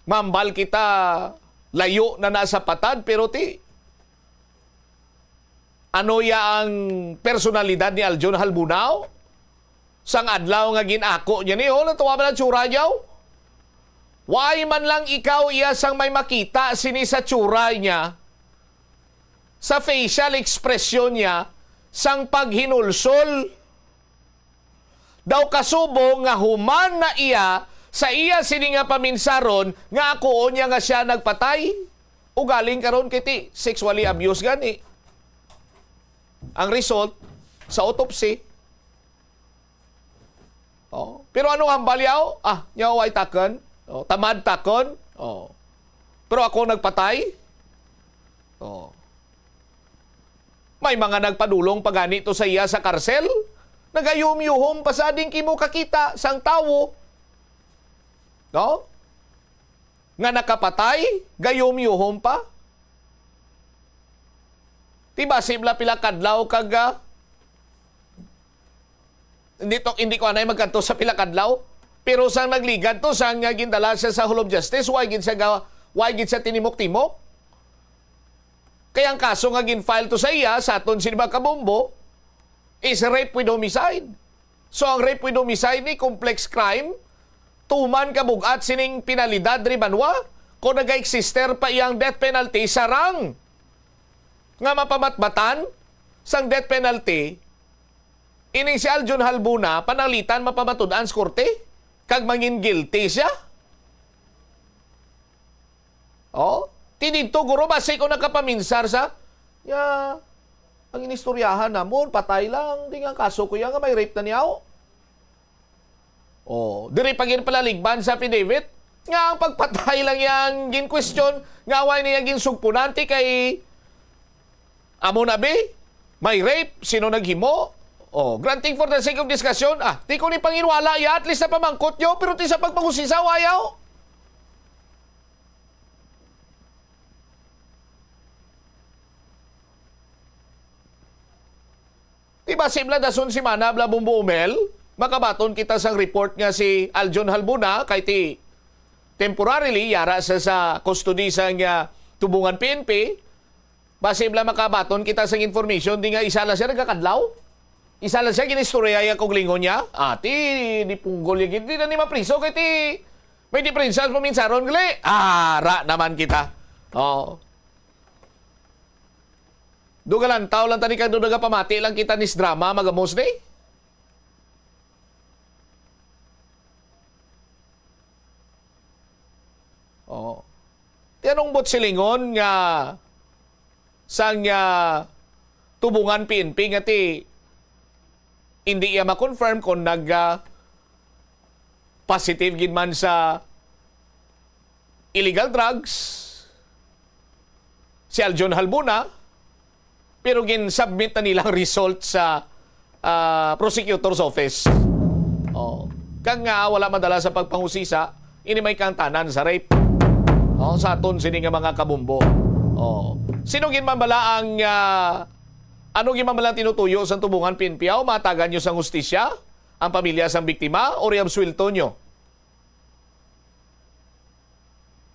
mambal kita layo na nasa patad, pero ti, ano ya ang personalidad ni Aljon Halbunao? Sang adlaw nga gin-ako niya ni, oh, natuwa man ang tsura niya, oh. Why man lang ikaw iya sang may makita sini sa tsura niya, sa facial expression niya, sang paghinulsol? Daw kasubong nga human na iya sa iya sini nga paminsaron nga akuon niya nga siya nagpatay. Ugaling karon kay ti sexually abuse gani. Ang result sa autopsy. Oh, pero anong hambal yaw? Ah, nyaw ay takon. Oh, tamad takon. Oh. Pero ako nagpatay. Oh. May mga nagpadulong pa gani to sa iya sa karsel. Nagayuhom-yuhom pa sa ading kimo kakita sang tawo. No? Nga nakapatay, gayuhom-yuhom pa. Ti basi bala pila kadlaw kag, ah, hindi to, hindi ko anay magkadto sa pila kadlaw. Pero sang nagligad to, sang, ah, gindala siya sa Hall of Justice, why gid siya ga-, why gid siya tinimok-timok? Kay ang kaso nga gin-file to sa iya, sa aton sini mga kabombo, is rape with homicide. So, ang rape with homicide ni complex crime, tuman kabug-at sining penalidad diri banwa, kung naga-exister pa iyang death penalty, sarang nga mapamatbatan sang death penalty, ining si Aljon Halbuna, pananglitan mapamatud-an sa korte, kag mangin guilty siya. Oh, ti didto, guro, basi ko nakapaminsar sa, ya, ang inistoryahan namon, patay lang, di nga kaso ko ya nga may rape na niya, oh. Oh, diri pa gid palaligban sa affidavit nga ang pagpatay lang yang gin-question, nga way niya ginsugpunan, ti kay amo na bi, may rape, sino naghimo? Oh, granting for the sake of discussion, ah, ti ko ni panginwala ya, at least napamangkot nyo, pero ti sa pagpangusisa, ayaw. Di ba, sibla dason semana, bla Bumbo Umel, makabaton kita sang report nga si Aljon Halbuna, kay ti temporarily, yara sa, sa custody sang, ah, Tubungan P N P, basi bla makabaton kita sang information, di nga isa lang siya nagakadlaw? Isa lang siya ginistorya ya kog lingon niya? Ati, di punggol ya gid, di na ni mapriso, kay ti may diperensya sa paminsaron, gali? Ara naman kita. Oh. Dugalantaw lang tani kag nagapamati lang kita nis drama, magamos ni? Anong buot silingon nga sang, ah, Tubungan P N P nga ti hindi iya ma-confirm kung nag, ah, positive gid man sa illegal drugs si Aljon Halbuna, pero gin-submit na nilang result sa, ah, prosecutor's office. Oh, kag nga wala madala sa pagpanghusisa, ini may kaangtanan sa rape. Oh, sa aton sini nga mga kabombo. Oh, sino gid man bala ang, ah, ano gid man bala ang tinutuyo sa Tubungan P N P? Aw, matagan niyo sang hustisya ang pamilya sang biktima o riabsuelto niyo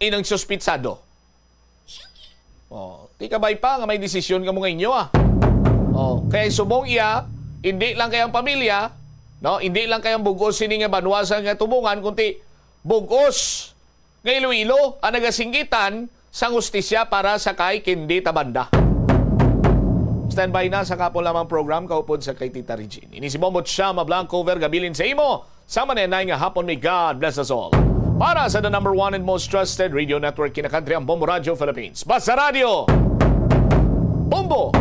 inang suspitsado? Oh, ti kabay pa nga may desisyon kamo nga inyo, ah. Oh, kay subong iya, hindi lang kay ang pamilya, no, hindi lang kay ang bug-os sini nga banwa sa nga Tubungan, kundi bug-os nga Iloilo ang nagasinggitan sang hustisya para sa kay Candy Tabanda. Standby na sa kapon lamang program kaupod sa kay Tita Regine. Ini si Bombo Chama Blanco, Vergabilin sa imo. Sama na nga hapon, may God bless us all. Para sa the number one and most trusted radio network in the country, ang Bombo Radio Philippines. Basta Radio, Bombo!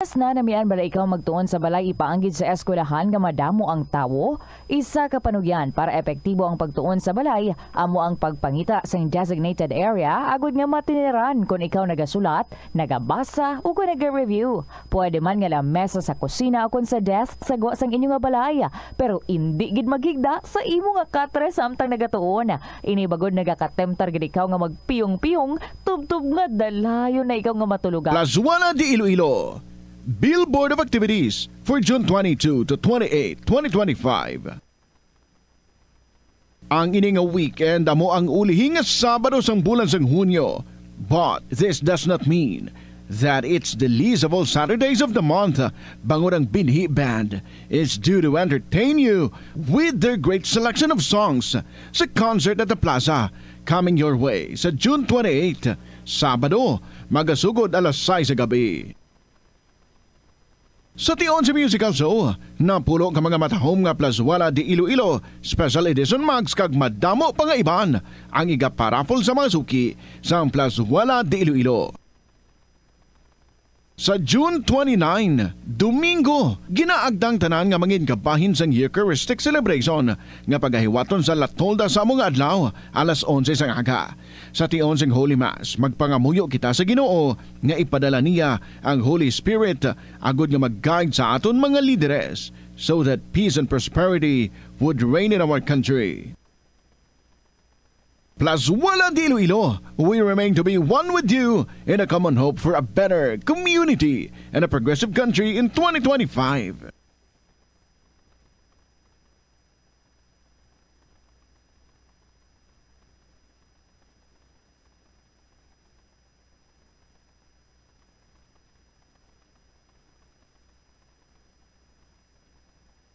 Mas nanamian bala ikaw magtuon sa balay ipaanggid sa eskwelahan nga madamo ang tawo? Isa ka panugyan para epektibo ang pagtuon sa balay amo ang pagpangita sing designated area agud nga matiniran kon ikaw nagasulat, nagabasa, o kon naga-review. Pwede man nga lamesa sa kusina o kon sa desk sa gwa sang inyo nga balay, pero indi gid maghigda sa imo nga katre samtang nagatuon. Ini bagod nagakatemptar gid ikaw nga magpiyong-piyong, tubtob nga dalayon na ikaw nga matulugan. Plazuela de Iloilo, Billboard of Activities for June twenty-two to twenty-eight, twenty twenty-five. Ang ini nga weekend amo ang ulihi nga Sabado sang bulan sang Hunyo. But this does not mean that it's the least of all Saturdays of the month, bangod ang Binhi Band is due to entertain you with their great selection of songs sa concert at the plaza coming your way sa June twenty-eight, Sabado, magasugod alas sais sa gabi. Sa tion sa musical show, napulo ka mga matahom nga Plazuela de Iloilo Special Edition mugs kag madamo pa nga iban ang igaparaffle sa mga suki sang Plazuela de Iloilo. Sa June twenty-nine, Domingo, ginaagda ang tanan nga mangin kabahin sang Eucharistic Celebration nga pagahiwaton sa La Tolda sa amo nga adlaw, alas onse sang aga. Sa tion sing Holy Mass, magpangamuyo kita sa Ginoo nga ipadala niya ang Holy Spirit agud nga mag-guide sa aton mga lideres, so that peace and prosperity would reign in our country. Plazuela de Iloilo, we remain to be one with you in a common hope for a better community and a progressive country in twenty twenty-five.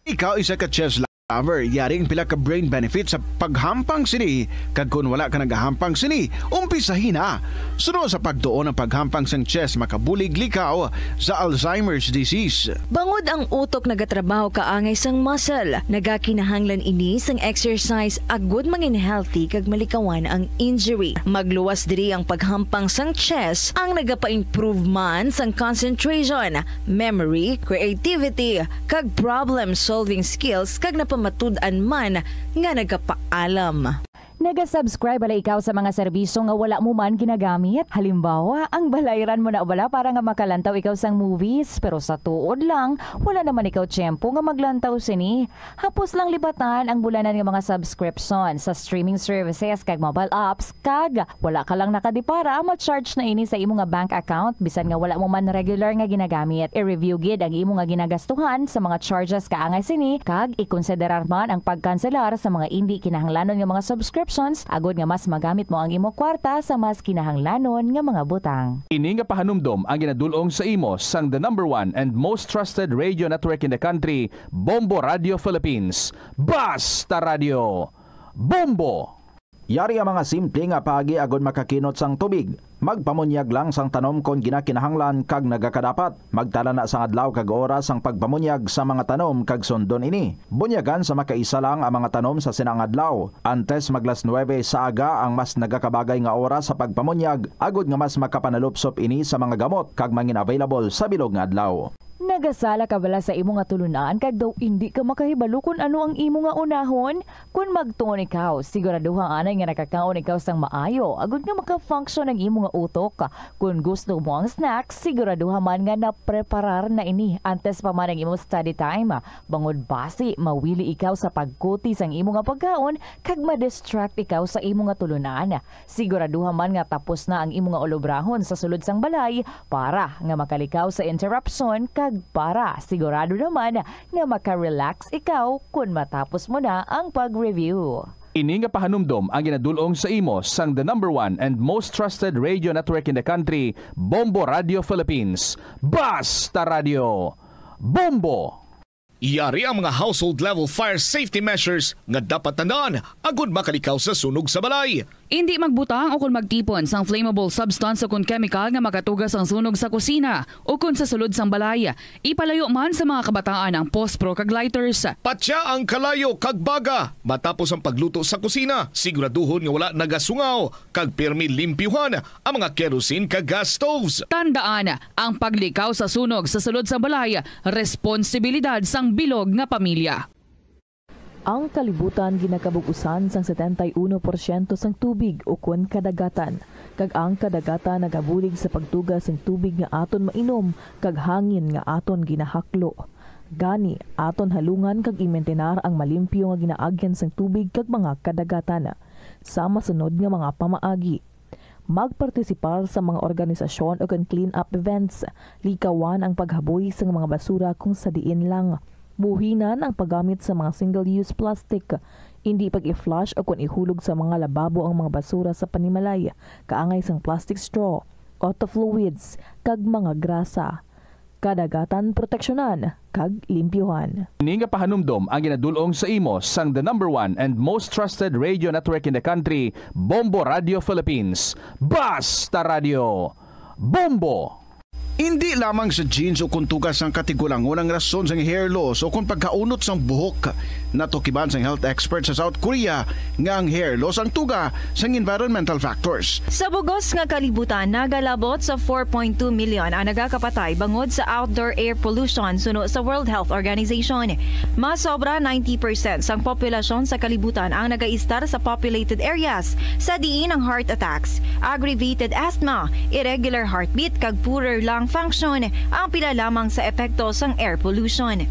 Ikaw isa ka chess lover, yari ang pila ka brain benefits sa paghampang sini, kag kon wala ka nagahampang sini, umpisahi na. Suno sa pagtuon, ang paghampang sang chess makabulig likaw sa Alzheimer's disease. Bangod ang utok nagatrabaho kaangay sang muscle, nagakinahanglan ini sang exercise agud mangin healthy kag malikawan ang injury. Magluwas diri ang paghampang sang chess, ang nagapa-improve man sang concentration, memory, creativity, kag problem-solving skills, kag napamatud-an man nga nagapaalam. Naga-subscribe bala ikaw sa mga serbisyo nga wala mo man ginagamit? Halimbawa, ang balayran mo na bala para nga makalantaw ikaw sang movies, pero sa tuod lang, wala naman ikaw tiyempo nga maglantaw sini. Hapos lang libatan ang bulanan nga mga subscription sa streaming services kag mobile apps, kag wala ka lang nakadipara, ma-charge na ini sa imo nga bank account bisan nga wala mo man regular nga ginagamit. I-review gid ang imo nga ginagastuhan sa mga charges kaangay sini, kag ikonsiderar man ang pagkanselar sa mga indi kinahanglanon nga mga subscriptions agud nga mas magamit mo ang imo kwarta sa mas kinahanglanon nga mga butang. Ini nga pahanumdom ang ginadul-ong sa imo sang the number one and most trusted radio network in the country, Bombo Radio Philippines. Basta Radio, Bombo! Yari ang mga simple nga paagi agud makakinot sang tubig. Magpamunyag lang sang tanom kon ginakinahanglan kag nagakadapat. Magtala na sang adlaw kag oras sang pagpamunyag sa mga tanom kag sundon ini. Bunyagan sa makaisa lang ang mga tanom sa sina nga adlaw. Antes mag las nuebe sa aga ang mas nagakabagay nga oras sa pagpamunyag, agod nga mas makapanalupsop ini sa mga gamot kag mangin-available sa bilog nga adlaw. Nagasala ka bala sa imo nga tulunan kag daw indi ka makahibalo kon ano ang imo nga unahon? Kon magtuon ikaw, siguraduha anay nga nakakaon ikaw sang maayo, agud nga maka-function ang imo nga utok. Kon gusto mo ang snack, siguraduha man nga napreparar na ini antes pa man ang imo study time. Bangod basi, mawili ikaw sa pagkuti sang imo nga pagkaon kag ma-distract ikaw sa imo nga tulunan. Siguraduha man nga tapos na ang imo nga ulobrahon sa sulod sang balay para nga makalikaw sa interruption kag para sigurado naman nga maka-relax ikaw kon matapos mo na ang pag-review. Ini nga pahanumdom ang ginadul-ong sa imo sang the number one and most trusted radio network in the country, Bombo Radio Philippines. Basta Radio, Bombo! Yari ang mga household level fire safety measures nga dapat tandaan agud makalikaw sa sunog sa balay. Indi magbutang o kon magtipon sang flammable substance o kon chemical nga makatuga sang sunog sa kusina o kon sa sulod sang balay. Ipalayo man sa mga kabataan ang pospro kag lighters. Patya ang kalayo kag baga matapos ang pagluto sa kusina. Siguraduhon nga wala nagasungaw kag pirmi limpyuhan ang mga kerosene kag gas stoves. Tandaan, ang paglikaw sa sunog sa sulod sang balay, responsibilidad sang bilog nga pamilya. Ang kalibutan ginakabug-usan sang setenta y uno porsyento sang tubig ukon kadagatan, kag ang kadagatan nagabulig sa pagtuga sing tubig nga aton mainom kag hangin nga aton ginahaklo. Gani, aton halungan kag imintinar ang malimpyo nga ginaagyan sang tubig kag mga kadagatan. Sa masunod nga mga pamaagi, magpartisipar sa mga organisasyon ukon clean-up events. Likawan ang paghaboy sang mga basura kung sa diin lang. Buhinan ang paggamit sa mga single-use plastic. Indi pag-i-flush ukon ihulog sa mga lababo ang mga basura sa panimalay, kaangay sang plastic straw, auto fluids, kag mga grasa. Kadagatan proteksyonan kag limpyuhan. Ini nga pahanumdom ang ginadul-ong sa imo sang the number one and most trusted radio network in the country, Bombo Radio Philippines. Basta Radio, Bombo! Indi lamang sa genes o kon tugas sang katigulangon ang rason sang hair loss o kon pagkaunot sang buhok. Natukiban sang health expert sa South Korea nga ang hair loss ang tuga sang environmental factors. Sa bugos nga kalibutan, nagalabot sa four point two million ang nagakapatay bangod sa outdoor air pollution, suno sa World Health Organization. Mas sobra ninety percent sang populasyon sa kalibutan ang nagaistar sa populated areas, sa diin ang heart attacks, aggravated asthma, irregular heartbeat, kag poorer lung function ang pila lamang sa epekto sang air pollution.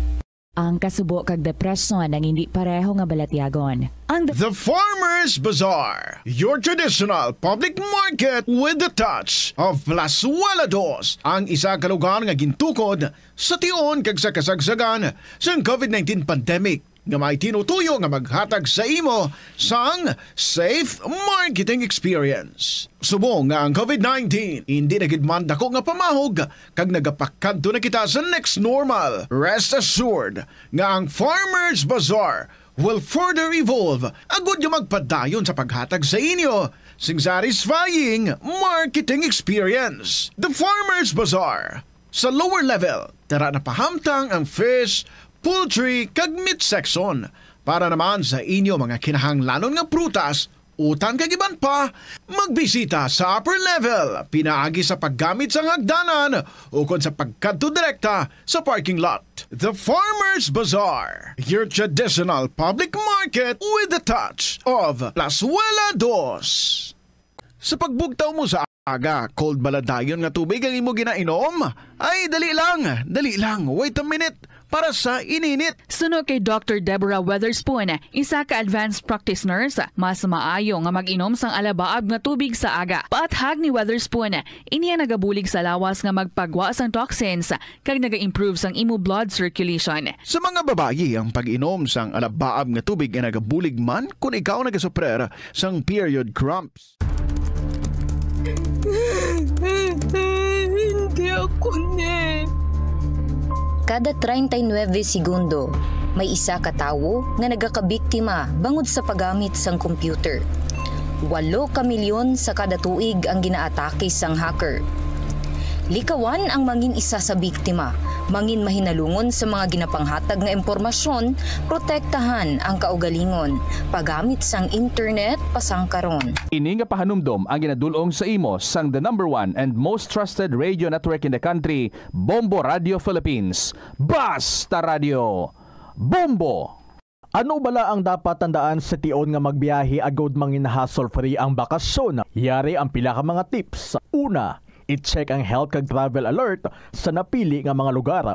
Ang kasubo kag depresyon ang indi pareho nga balatyagon. Ang The Farmers Bazaar, your traditional public market with the touch of Plazuela Dos, ang isa ka lugar nga gintukod sa tion kag sa kasagsagan sang covid nineteen pandemic, nga may tinutuyo nga maghatag sa imo sang safe marketing experience. Subong nga ang covid nineteen indi na gid man dako nga pamahog kag nagapakadto na kita sa next normal, rest assured nga ang Farmers Bazaar will further evolve agud nga magpadayon sa paghatag sa inyo sing satisfying marketing experience. The Farmers Bazaar, sa lower level, tara na pahamtang ang fish, poultry, kag meat section. Para naman sa inyo mga kinahanglanon nga prutas, utan kag iban pa, magbisita sa upper level, pinaagi sa paggamit sang hagdanan ukon sa pagkadto direkta sa parking lot. The Farmers Bazaar, your traditional public market with the touch of Plazuela Dos. Sa pagbugtaw mo sa aga, cold bala dayon nga tubig ang imo ginainom? Ay, dali lang, dali lang, wait a minute, para sa ininit. Suno kay Doctor Deborah Weatherspoon, isa ka advanced practice nurse, mas maayo nga mag-inom sang alabaab nga tubig sa aga. Paathag ni Weatherspoon, ini ang nagabulig sa lawas nga magpagwa sang toxins kag naga-improve sang imo blood circulation. Sa mga babayi, ang pag-inom sang alabaab nga tubig ay nagabulig man kon ikaw nagasuprer sang period cramps. Hindi ako ni. Kada treinta y nueve segundo, may isa ka tawo nga nagakabiktima bangod sa paggamit sang computer. Walo ka milyon sa kada tuig ang ginaatake sang hacker. Likawan ang mangin isa sa biktima, mangin mahinalungon sa mga ginapanghatag nga impormasyon, protektahan ang kaugalingon, paggamit sang internet pasang karon. Ini nga pahanumdom ang ginadul-ong sa imo sang the number one and most trusted radio network in the country, Bombo Radio Philippines. Basta Radio! Bombo! Ano bala ang dapat tandaan sa tion nga magbiyahe agud mangin hassle-free ang bakasyon? Yari ang pila ka mga tips. Una, i-check ang health kag travel alert sa napili nga mga lugar.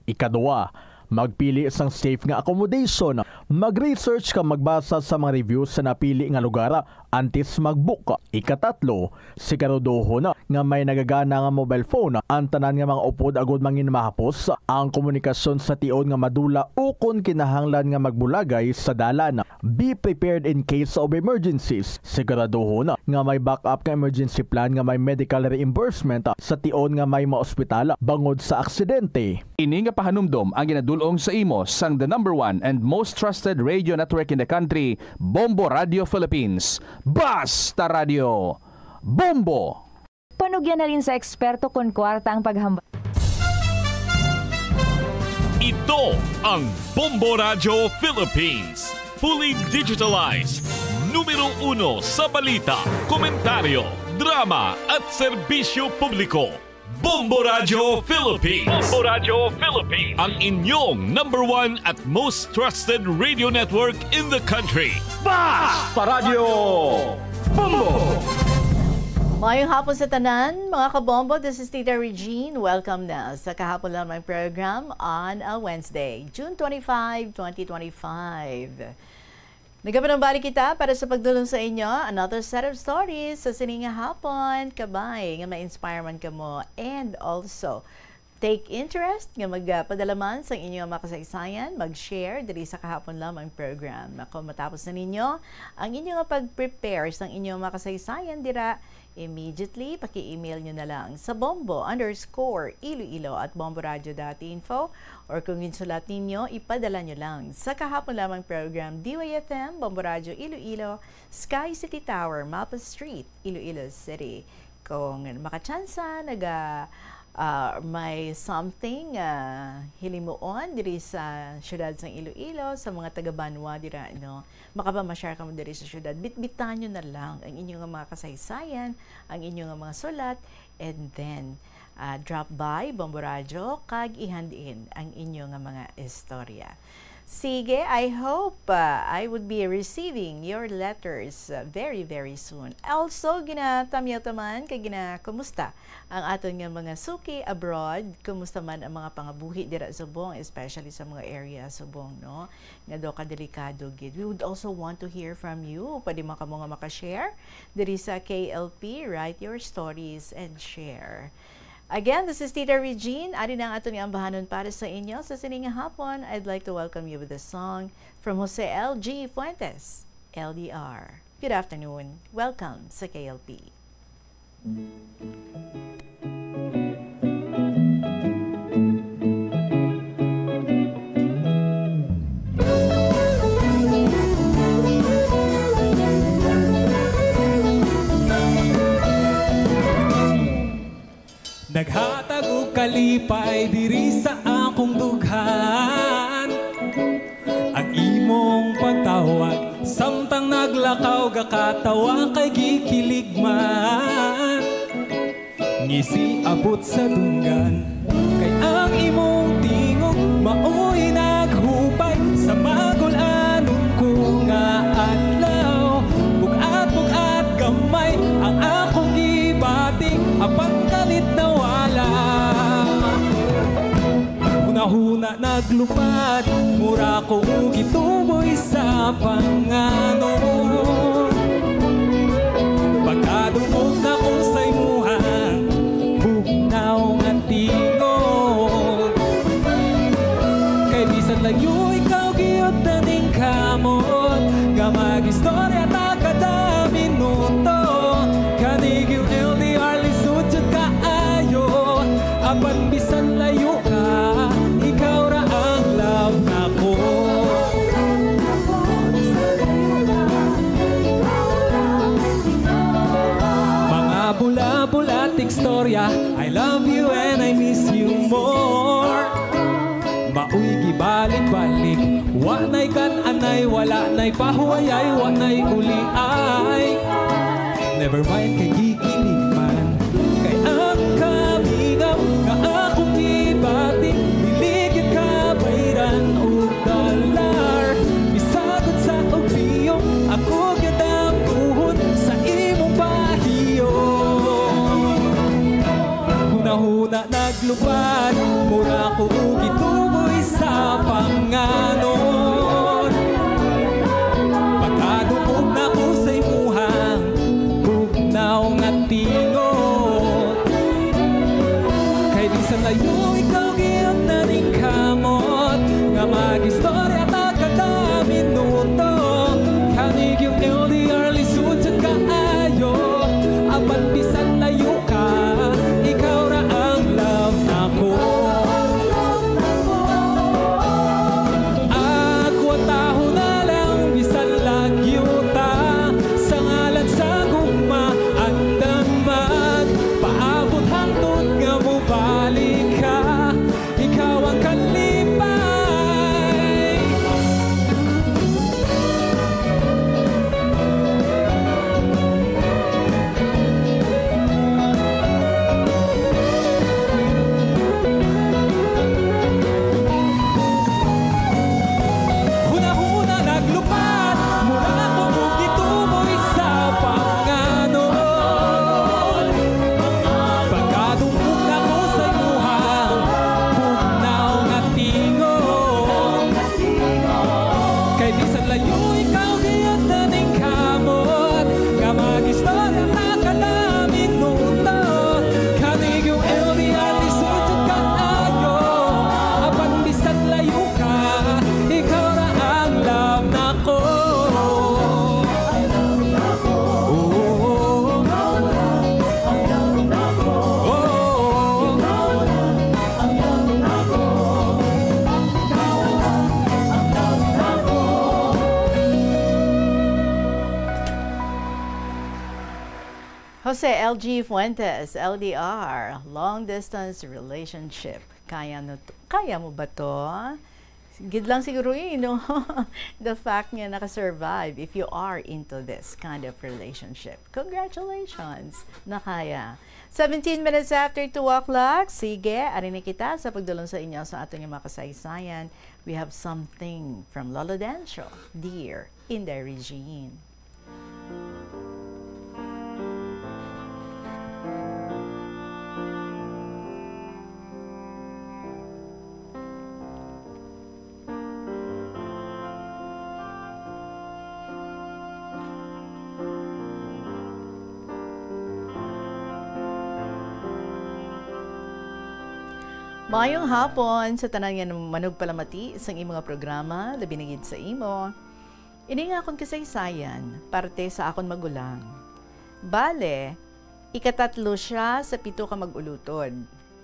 Ikaduha, magpili sang safe nga accommodation. Mag-research kag magbasa sa mga reviews sa napili nga lugar antes mag-book. Ikatatlo, siguraduhon nga may nagagana nga mobile phone ang tanan nga mga upod agud mangin mahapos ang komunikasyon sa tion nga madula ukon kinahanglan nga magbulagay sa dalan. Be prepared in case of emergencies. Siguraduhon nga may backup nga emergency plan nga may medical reimbursement sa tion nga may maospital bangod sa aksidente. Ini nga pahanumdom ang ginadul-ong sa imo sang the number one and most trusted radio network in the country, Bombo Radio Philippines. Basta Radio! Bombo! Panugyan na rin sa eksperto kon kwarta ang paghambal. Ito ang Bombo Radyo Philippines. Fully digitalized. Numero uno sa balita, komentaryo, drama at serbisyo publiko. Bombo Radyo Philippines. Bombo Radyo Philippines. Ang inyong number one at most trusted radio network in the country. Basta Radyo Bombo! Mayong hapon sa tanan, mga kabombo. This is Tita Regine. Welcome na sa Kahapon Lamang program on a Wednesday, June twenty-five, twenty twenty-five. Nagapanumbalik kita para sa pagdulong sa inyo another set of stories sa sini nga hapon. Kabay nga ma-inspire man kamo and also take interest nga magpadala man sang inyo nga mga kasaysayan, mag-share diri sa Kahapon Lamang program. Ako, matapos na ninyo ang inyo nga pag-prepare sang inyo nga mga kasaysayan dira, immediately paki-email nyo na lang sa bombo underscore iloilo at bomboradio dot info, or kung ginsulat ninyo, ipadala nyo lang sa Kahapon Lamang program, D Y F M, Bombo Radio Iloilo, Sky City Tower, Mapa Street, Iloilo City. Kung makatsansa, naga, ah, may something, ah, hilimuon diri sa siyudad sang Iloilo, sa mga taga-banwa dira, no? Makapama-share kamo diri sa siyudad. Bitbitan nyo na lang ang inyo nga mga kasaysayan, ang inyo nga mga sulat, and then, ah, drop by Bombo Radyo kag i-hand in ang inyo nga mga istorya. Sige, I hope, ah, I would be receiving your letters, ah, very, very soon. Also, ginatamyaw ta man kag ginakumusta ang aton nga mga suki abroad. Kumusta man ang mga pangabuhi dira subong, especially sa mga area subong, no? Nga daw kadelikado gid. We would also want to hear from you. Pwede man kamo nga maka-share diri sa K L P, write your stories and share. Again, this is Tita Regine. Ari na ang aton nga ambahanon para sa inyo sa sini nga hapon. I'd like to welcome you with a song from Jose L G Fuentes, L D R. Good afternoon. Welcome sa K L P. Naghatag og kalipay diri sa akong dughan. Ang imong pagtawag, samtang naglakaw, gakatawa kay gikilig man. Ngisi abot sa dunggan, kay ang imong tingog mao'y naghupay sa magul-anon ko nga adlaw. Bug-at-bug-at gamay ang akong gibati, apan kalit nawala. Hunahuna naglupad, mura ko gituboy sa panganon. Pagkadungog nako sa imuhang bugnaw nga tingog. Kay bisan layo ikaw gihapon ning kamot, nga mag-istorya ta kada minuto. Kani gyud L D R, lisod jud kaayo. Apan bisan layo ka, ikaw ra ang love nako. I love you and I miss you more. Maoy gibalik-balik, wa na'y kan-anay, wala na'y pahuwayay, wa na'y uliay. Never mind kay gikilig man, kay ang kamingaw nga akong ibati, dili gyud kabayran og dollar. Bisag unsa og biyong, ako gyud ang tuhod sa imong pahiyo. Hunahuna naglupad, mura ko gituboy sa panganon. Pagkadungog nako sa imuhang bugnaw nga tingot. Kay bisan layo ikaw gyud na ning kamot, nga mag-istorya ta kada minuto. Kani gyud L D R lisod sad kaayo, apan bisan layo ka, ikaw ra ang love nako. Akwataho na lang bisan lagyo ta, sa ngalan sa gugma, andam magpaabot hangtod nga mobalik ka. Ikaw ang kalipay. Hunahuna naglupad, mura ko gituboy sa panganon. Pagkadungog nako sa imuhang bugnaw nga tingot. Kay bisan layo ikaw, giya taning kamot, nga mag-istorya ta kada minuto. Kani yung L D R lisod sad kaayo, apan bisan layo ka, ikaw ra ang love nako. Oh, oh, oh. Jose L G Fuentes, L D R, long distance relationship. Kaya, no, kaya mo ba to? Gid lang siguro, eh, no? The fact nga naka-survive, if you are into this kind of relationship. Congratulations! Nakaya. Seventeen minutes after two o'clock. Sige, ari na kita sa pagdulong sa inyo sa aton nga mga kasaysayan. We have something from Lolo Dencio, Dear Inday Regine. Maayong hapon sa tanan nga manugpalamati sang imo nga programa, labi na gid sa imo. Ini nga akon kasaysayan, parte sa akon magulang. Bale, ikatatlo sia sa pito ka mag-ulutod.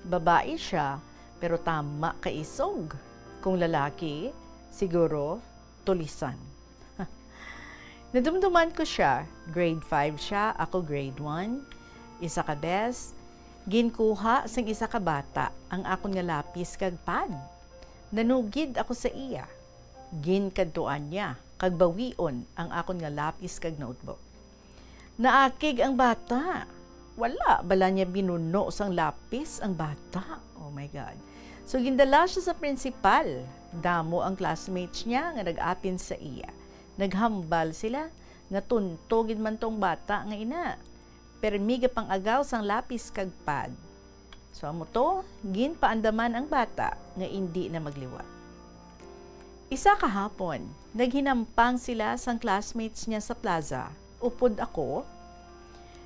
Babayi sia, pero tama ka isog. Kung lalaki, siguro tulisan. Nadumduman ko sia, grade five sia, ako grade one. Isa ka bes, ginkuha sang isa ka bata ang akon nga lapis kag pad. Nanugid ako sa iya. Ginkadtuan niya kag bawion ang akon nga lapis kag notebook. Naakig ang bata. Wala bala niya binuno sang lapis ang bata. Oh my God. So, gindala siya sa principal. Damo ang classmates niya nga nag-apin sa iya. Naghambal sila nga tunto gid man tong bata nga ina. Permi gapang-agaw sang lapis kag pad. So, amo to, ginpaandaman ang bata nga indi na magliwat. Isa ka hapon, naghinampang sila sang classmates niya sa plaza, upod ako.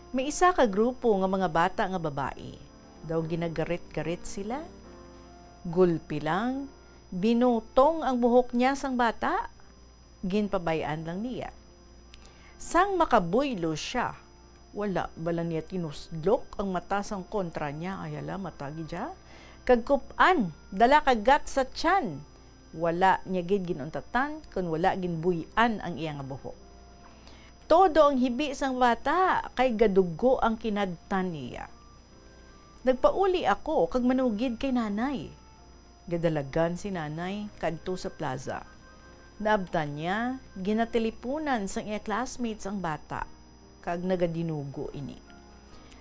May isa ka grupo nga mga bata nga babayi. Daw ginagarit-garit sila. Gulpi lang, binutong ang buhok niya sang bata. Ginpabay-an lang niya. Sang makabuylo siya, wala bala niya tinuslok ang mata sang kontra niya, ay hala, mata gid siya, kag kup-an, dala kagat sa tiyan. Wala niya gid ginuntatan kon wala ginbuy-an ang iya nga buhok. Todo ang hibi sang bata kay gadugo ang kinadtan niya. Nagpauli ako kag manugid kay nanay. Gadalagan si nanay kadto sa plaza. Naabtan niya, ginateleponan sang iya classmates ang bata, kag nagadinugo ini.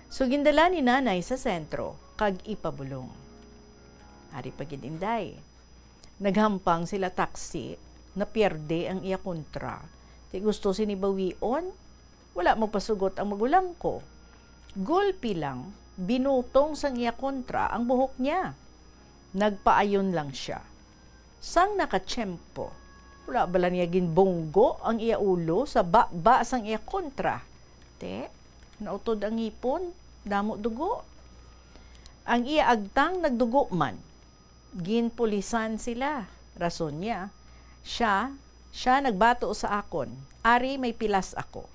So, gindala ni nanay sa sentro, kag ipabulong. Ari pa gid, Inday. Naghampang sila taksi, napierde ang iya kontra. Ti gusto sini bawion, wala magpasugot ang magulang ko. Gulpi lang, binutong sang iya kontra ang buhok niya. Nagpaayon lang siya. Sang nakatiyempo, wala bala niya ginbunggo ang iya ulo sa baba sang iya kontra. Te, nautod ang ngipon, damo dugo. Ang iya agtang nagdugo man. Ginpulisan sila. Rason niya, siya, siya nagbato sa akon, ari may pilas ako.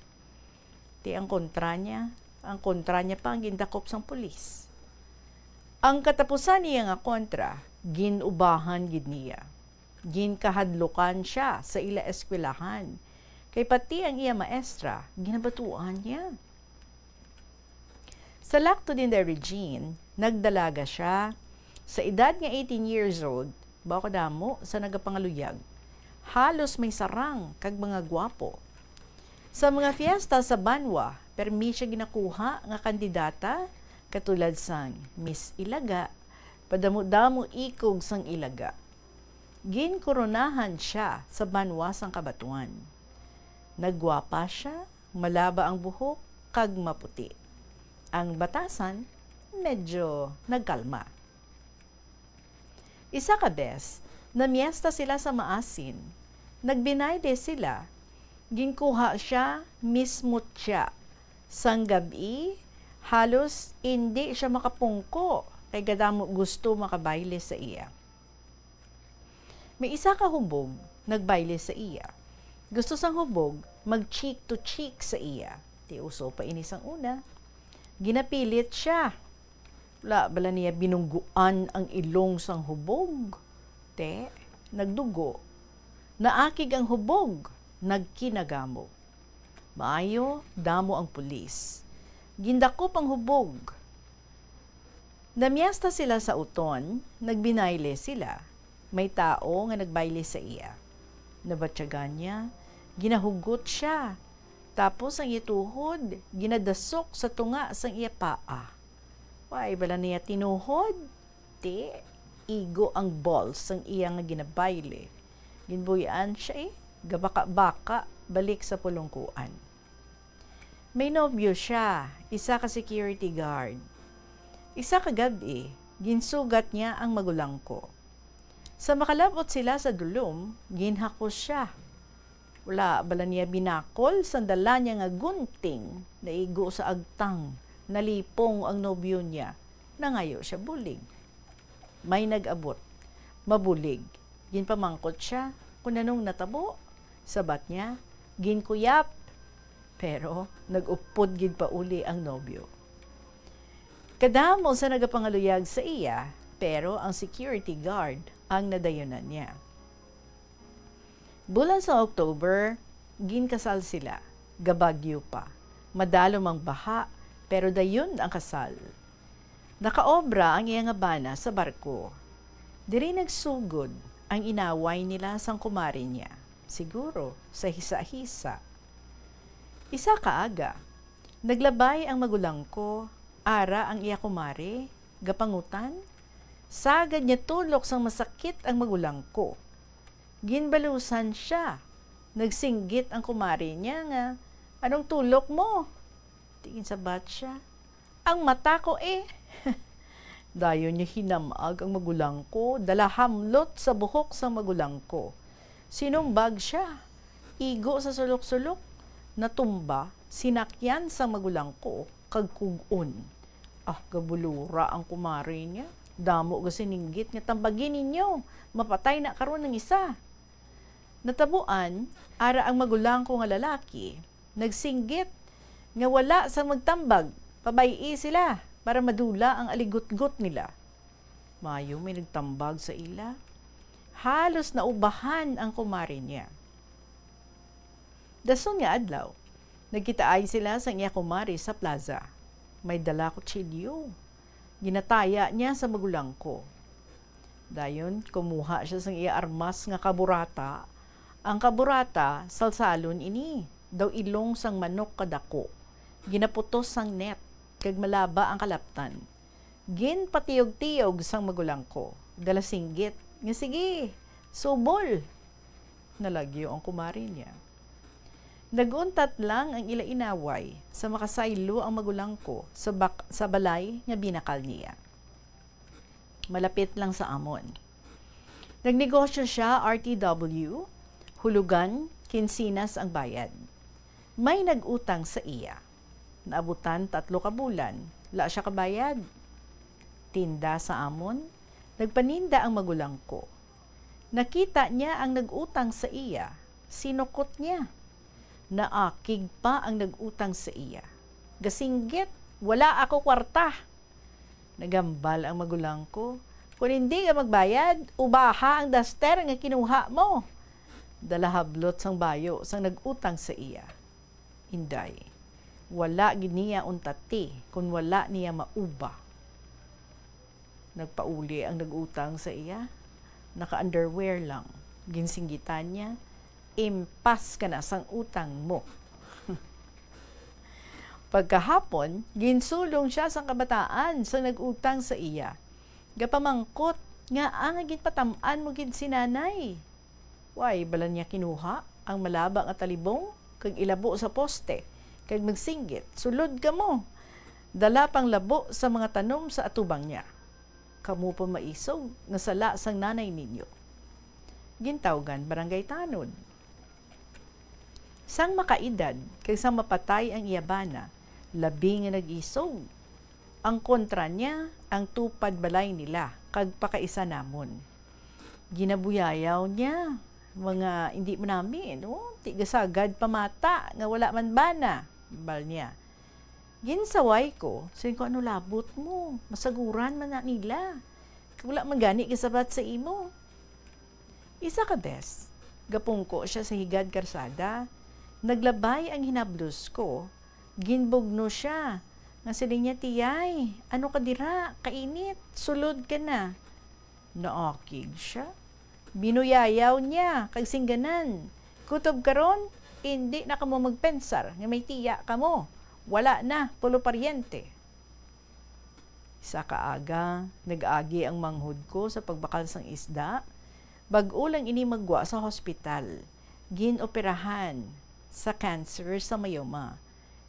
Ti ang kontra niya, ang kontra niya pa ang gindakop sang pulis. Ang katapusan niya nga kontra, gin-ubahan gid niya. Ginkahadlukan siya sa ila eskwelahan, kay pati ang iya maestra ginabatuan niya. Sa Lacto din Regine, nagdalaga siya. Sa edad nga eighteen years old, baw kadamo sa nagapangaluyag. Halos may sarang kag mga gwapo. Sa mga fiesta sa banwa, permi siya ginakuha nga kandidata, katulad sang Miss Ilaga, padamo-damo ikog sang Ilaga. Ginkoronahan siya sa banwa sang Kabatuan. Nagwapa siya, malaba ang buhok, kag maputi. Ang batasan, medyo nagkalma. Isa ka bes, namiesta sila sa Maasin. Nagbinayle sila. Ginkuha siya mismo tiya. Sang gab-i, halos indi siya makapungko kay kadamo gusto makabayle sa iya. May isa ka hubog nagbayle sa iya. Gusto sang hubog mag-cheek to cheek sa iya. Ti uso pa ini sang una. Ginapilit siya. Wala bala niya binungguan ang ilong sang hubog. Te, nagdugo. Naakig ang hubog, nagkinagamo. Maayo, damo ang pulis. Gindakop ang hubog. Namiesta sila sa uton, nagbinayle sila. May tawo nga nagbayle sa iya. Nabatyagan niya, ginahugot siya. Tapos ang iya tuhod, ginadasok sa tunga sang iya paa. Wala bala niya tinuhod? Ti, igo ang balls sang iya nga ginabayle. Ginbuy-an siya, eh, gabaka-baka balik sa pulungkuan. May nobyo siya, isa ka security guard. Isa ka gab-i, ginsugat niya ang magulang ko. Sa makalab-ot sila sa dulom, ginhakos siya. Wala bala niya binakol sang dala niya nga gunting, naigo sa agtang, nalipong ang nobyo niya, nangayo siya bulig. May nag-abot, mabulig. Ginpamangkot siya kung anong natabo. Sabat niya, ginkuyap. Pero nag-upod gid pauli ang nobyo. Kadamo sa nagapangaluyag sa iya, pero ang security guard ang nadayunan niya. Bulan sa October, ginkasal sila. Gabagyo pa. Madalom ang baha, pero dayon ang kasal. Nakaobra ang iya nga bana sa barko. Diri nagsugod ang inaway nila sang kumare niya, siguro sa hisa-hisa. Isa ka aga, naglabay ang magulang ko, ara ang iya kumare, gapangutan. Sagad niya tulok sang masakit ang magulang ko. Ginbalusan siya. Nagsinggit ang kumare niya nga, "Anong tulok mo?" Ti ginsabat siya, "Ang mata ko eh." Dayon niya hinam-ag ang magulang ko, dala hamlot sa buhok sang magulang ko. Sinumbag siya. Igo sa sulok-sulok, natumba, sinakyan sang magulang ko, kag kug-on. Ah, gabulora ang kumare niya. Damo ga sininggit nga, "Tambagi ninyo, mapatay na karon ang isa." Natabuan, ara ang magulang ko nga lalaki, nagsinggit nga wala sang magtambag, pabay-i sila para madula ang aligutgot nila. Maayo may nagtambag sa ila. Halos naubahan ang kumare niya. Dason nga adlaw, nagkitaay sila sang iya kumare sa plaza. May dala kutsilyo. Ginataya niya sa magulang ko. Dayon, kumuha sia sang iya armas nga kaburata. Ang kaburata, salsalon ini, daw ilong sang manok kadako. Ginaputos sang net, kag malaba ang kalaptan. Ginpatiyog-tiyog sang magulang ko. Dala singgit, nga, "Sige, subol." Nalagyo ang kumari niya. Nag-untat lang ang ila inaway sa makasaylo ang magulang ko sa bak-, sa balay nga binakal niya. Malapit lang sa amon. Nagnegosyo siya, R T W, hulugan, kinsinas ang bayad. May nag-utang sa iya. Naabutan tatlo ka bulan, wala siya kabayad. Tinda sa amon, nagpaninda ang magulang ko. Nakita niya ang nag-utang sa iya, sinukot niya. Naakig pa ang nag-utang sa iya. Gasinggit, "Wala ako kwarta." Naghambal ang magulang ko, "Kon hindi ka magbayad, ubaha ang daster nga kinuha mo." Dala hablot sang bayo sang nag-utang sa iya. Inday, wala gid niya untati kon wala niya mauba. Nagpauli ang nag-utang sa iya. Naka-underwear lang. Ginsinggitan niya, "Impas ka na sang utang mo." Pagkahapon, ginsulong siya sang kabataan sang nag-utang sa iya. Gapamangkot, "Ngaa nga ginpatam-an mo gid si nanay?" Way bala niya kinuha ang malaba nga talibong kag ilabo sa poste, kag magsinggit, "Sulod kamo!" Dala pang labo sa mga tanom sa atubang niya. "Kamo pa maisog nga sala sang nanay ninyo." Gintawgan barangay tanod. Sang makaedad kag sang mapatay ang iya bana, labi nga nag-isog. Ang kontra niya ang tupad balay nila kag pakaisa namon. Ginabuyayaw niya, mga hindi man nami, no? Tigasagad pamata nga wala man bana, bal niya. Ginsaway ko, siling ko, "Ano labot mo? Masaguran man na nila. Kag wala man gani kasabat sa imo." Isa ka bes, gapungko siya sa higad karsada. Naglabay ang hinablos ko. Ginbugno siya. Nga siling niya, "Tiyay, ano ka dira? Kainit. Sulod ka na." Naakig siya. Binuyayaw niya kag singganan, "Kutob karon, indi na kamo magpensar nga may tiya kamo. Wala na, pulo paryente." Sa kaaga, nag-agi ang manghod ko sa pagbakal sang isda. Bag-o lang ini maggwa sa hospital. Gin-operahan sa cancer sa mayoma.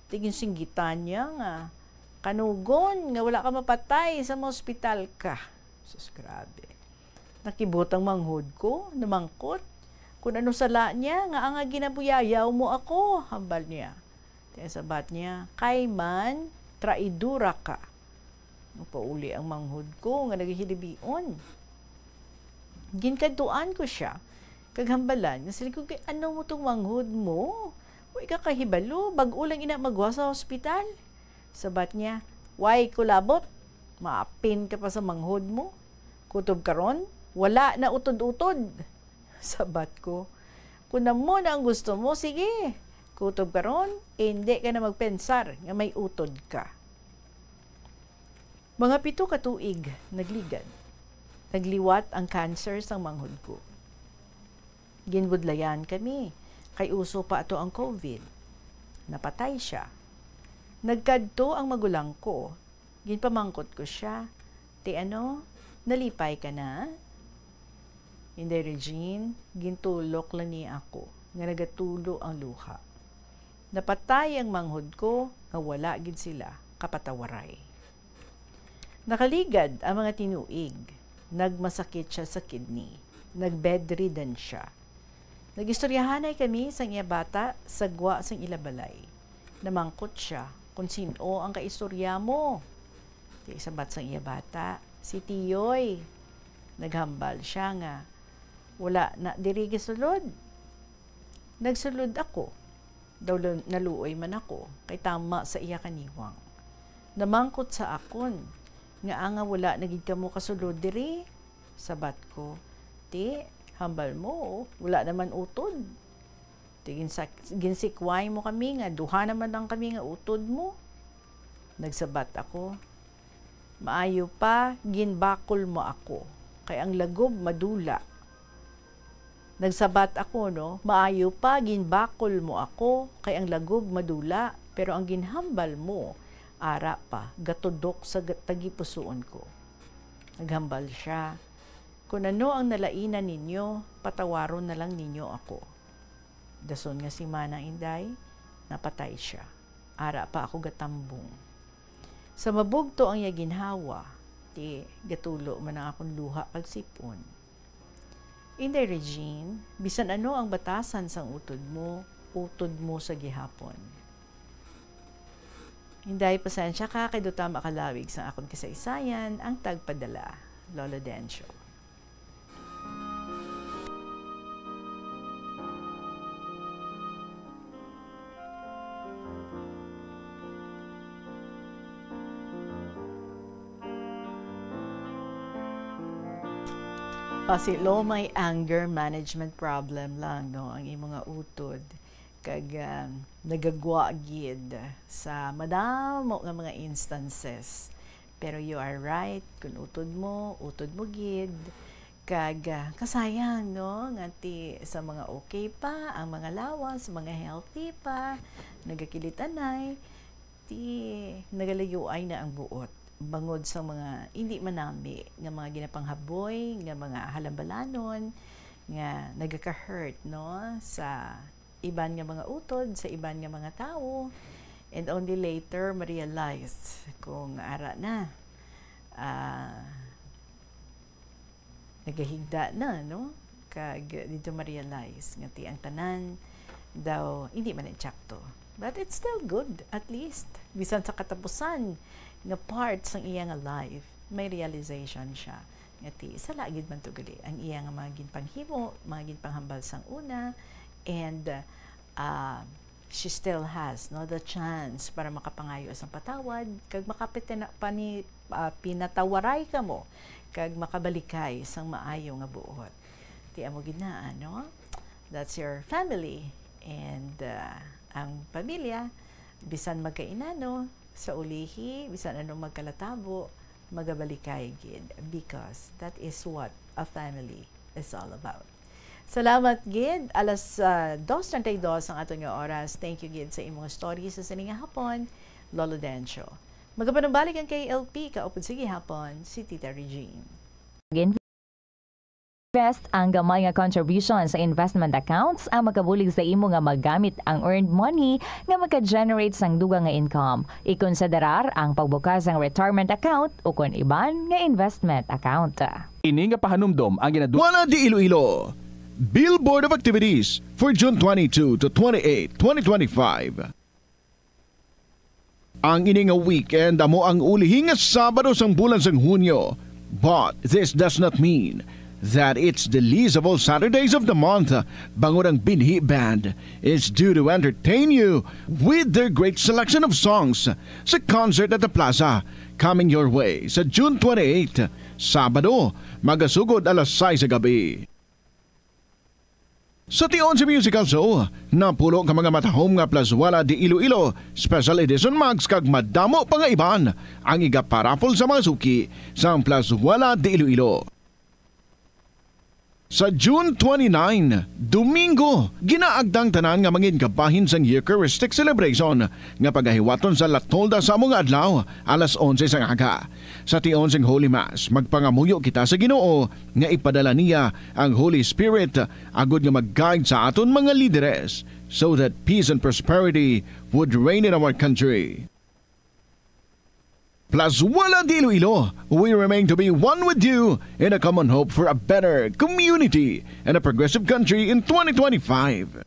Ti ginsinggitan niya nga, "Kanugon nga wala ka mapatay sa maospital ka." Sus, grabe. Nakibot ang manghod ko, namangkot kon ano sala niya nga ang ginabuyayaw mo ako, hambal niya. Kaya sabat niya, "Kay man, traidora ka." Nagpauli ang manghod ko nga nagahilibion. Ginkadtuan ko sia, kag hambalan nga siling ko, "Kay ano mo tong manghod mo? Wa ka kahibalo, bag-o lang ina magwa sa hospital." Sabat niya, "Way ko labot, maapin ka pa sa manghod mo. Kutob karon, wala na utod-utod." Sabat ko, "Kung amo na ang gusto mo, sige. Kutob karon, indi ka na magpensar nga may utod ka." Mga pito ka tuig nagligad. Nagliwat ang cancer sang manghod ko. Ginbudlayan kami, kay uso pa ato ang covid. Napatay sia. Nagkadto ang magulang ko. Ginpamangkot ko sia, "Ti ano, nalipay ka na?" Inday Regine, gintulok lang niya ako nga nagatulo ang luha. Napatay ang manghod ko nga wala gid sila kapatawaray. Nakaligad ang mga tinuig. Nagmasakit siya sa kidney. Nag-bedridden siya. Nag-istoryahanay kami sang iya bata sa gwa sang ila balay. Namangkot siya kung sin-o ang kaistorya mo. Kay sabat sang iya bata, "Si Tiyoy." Naghambal siya nga, "Wala na diri gisulod." Nagsulod ako. Daw lu-, naluoy man ako, kay tama sa iya kaniwang. Namangkot sa akon, nga anga wala na gid kamo kasulod diri? Sabat ko, "Ti, hambal mo, wala naman utod. Ti, ginsak-, ginsikway mo kami nga duha naman lang kami nga utod mo." Nagsabat ako, Maayo pa, ginbakol mo ako, kay ang lagob madula. Nagsabat ako, no? Maayo pa, ginbakol mo ako, kay ang lagob madula, pero ang ginhambal mo, ara pa, gatudok sa ga-, tagipusoon ko. Naghambal sia, "Kun ano ang nalainan ninyo, patawaron na lang ninyo ako." Dason nga semana, Inday, napatay sia. Ara pa ako gatambong. Sa mabugto ang iya ginhawa, ti gatulo man ang akon luha kag sip-on. Inday Regine, bisan ano ang batasan sang utod mo, utod mo sa gihapon. Inday, pasensya ka kay daw tama ka lawig sang akon kasaysayan ang tagpadala, Lolo Dencio. Pasilomay anger management problem lang, no, ang imo nga utod, kag, ah, nagagwa gid sa madamo nga mga instances. Pero you are right, kun utod mo, utod mo gid. Kag, ah, kasayang, no, nga ti sa mga okay pa ang mga lawas, mga healthy pa, nagakilit-anay, ti nagalayuay na ang buot bangod sa mga indi manami nga mga ginapanghaboy nga mga halambalanon nga nagaka-hurt, no, sa iban nga mga utod, sa iban nga mga tawo, and only later ma-realize kung ara na, ah, nagahigda na, no? Kag dito ma-realize nga ti ang tanan daw hindi man eksakto. But it's still good, at least. Bisan sa katapusan nga part sang iya nga life, may realization siya nga ti sala gid man to gali ang iya nga mga ginpanghimo, mga ginpanghambal sang una, and, ah, she still has, no, the chance para makapangayo sang patawad kag makapitina-, pani-, ah, pinatawaray kamo kag makabalikay sang maayo nga buot. Ti amo gid na, ano? That's your family. And, ah, ang pamilya, bisan magkainano, sa ulihi, bisan ano magkalatabo, magabalikay gid, because that is what a family is all about. Salamat gid. Alas, ah, dos treinta y dos ang aton nga oras. Thank you gid sa imong story sa sini nga hapon, Lolo Dencio. Magapanumbalik ang K L P, kaupod sa gihapon, si Tita Regine. Invest ang gamay nga contribution sa investment accounts ang makabulig sa imo nga magamit ang earned money nga maka-generate sang dugang nga income. Ikonsiderar ang pagbukas sang retirement account ukon iban nga investment account. Ini nga pahanumdom ang ginadu- Wala di Iloilo. Billboard of activities for June twenty-two to twenty-eight, twenty twenty-five. Ang ini nga weekend amo ang ulihi nga Sabado sang bulan sang Hunyo. But this does not mean that it's the least of all Saturdays of the month, bangod ang Binhi Band is due to entertain you with their great selection of songs sa concert at the plaza coming your way sa June twenty-eight, Sabado, magasugod alas sais sa gabi. Sa tion sa musical show, napulo ka mga matahom nga Plaswala de Iloilo Special Edition mugs kag madamo pa nga iban ang igaparaffle sa mga suki sang Plaswala de Iloilo. Sa June twenty-nine, Domingo, ginaagda ang tanan nga mangin kabahin sang Eucharistic celebration nga pagahiwaton sa La Tolda sa amo nga adlaw, alas onse sang aga. Sa tion sing Holy Mass, magpangamuyo kita sa Ginoo nga ipadala niya ang Holy Spirit agud nga mag-guide sa aton mga lideres, so that peace and prosperity would reign in our country. Plaswala de Iloilo, we remain to be one with you in a common hope for a better community and a progressive country in twenty twenty-five.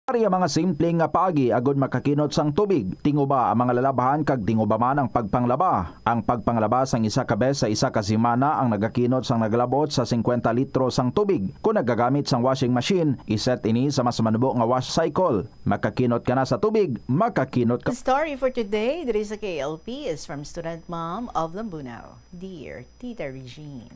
Yari ang mga simple nga paagi agud makakinot sang tubig. Tinguba ang mga lalabahan kag tinguba man ang pagpanglaba. Ang pagpanglaba sang isa ka bes sa isa ka semana ang nagakinot sang nagalabot sa singkwenta litro sang tubig. Kon nagagamit sang washing machine, iset ini sa mas manubo nga wash cycle. Makakinot ka na sa tubig, makakinot ka. The story for today, diri sa K L P, is from student mom of Lambunao, dear Tita Regine.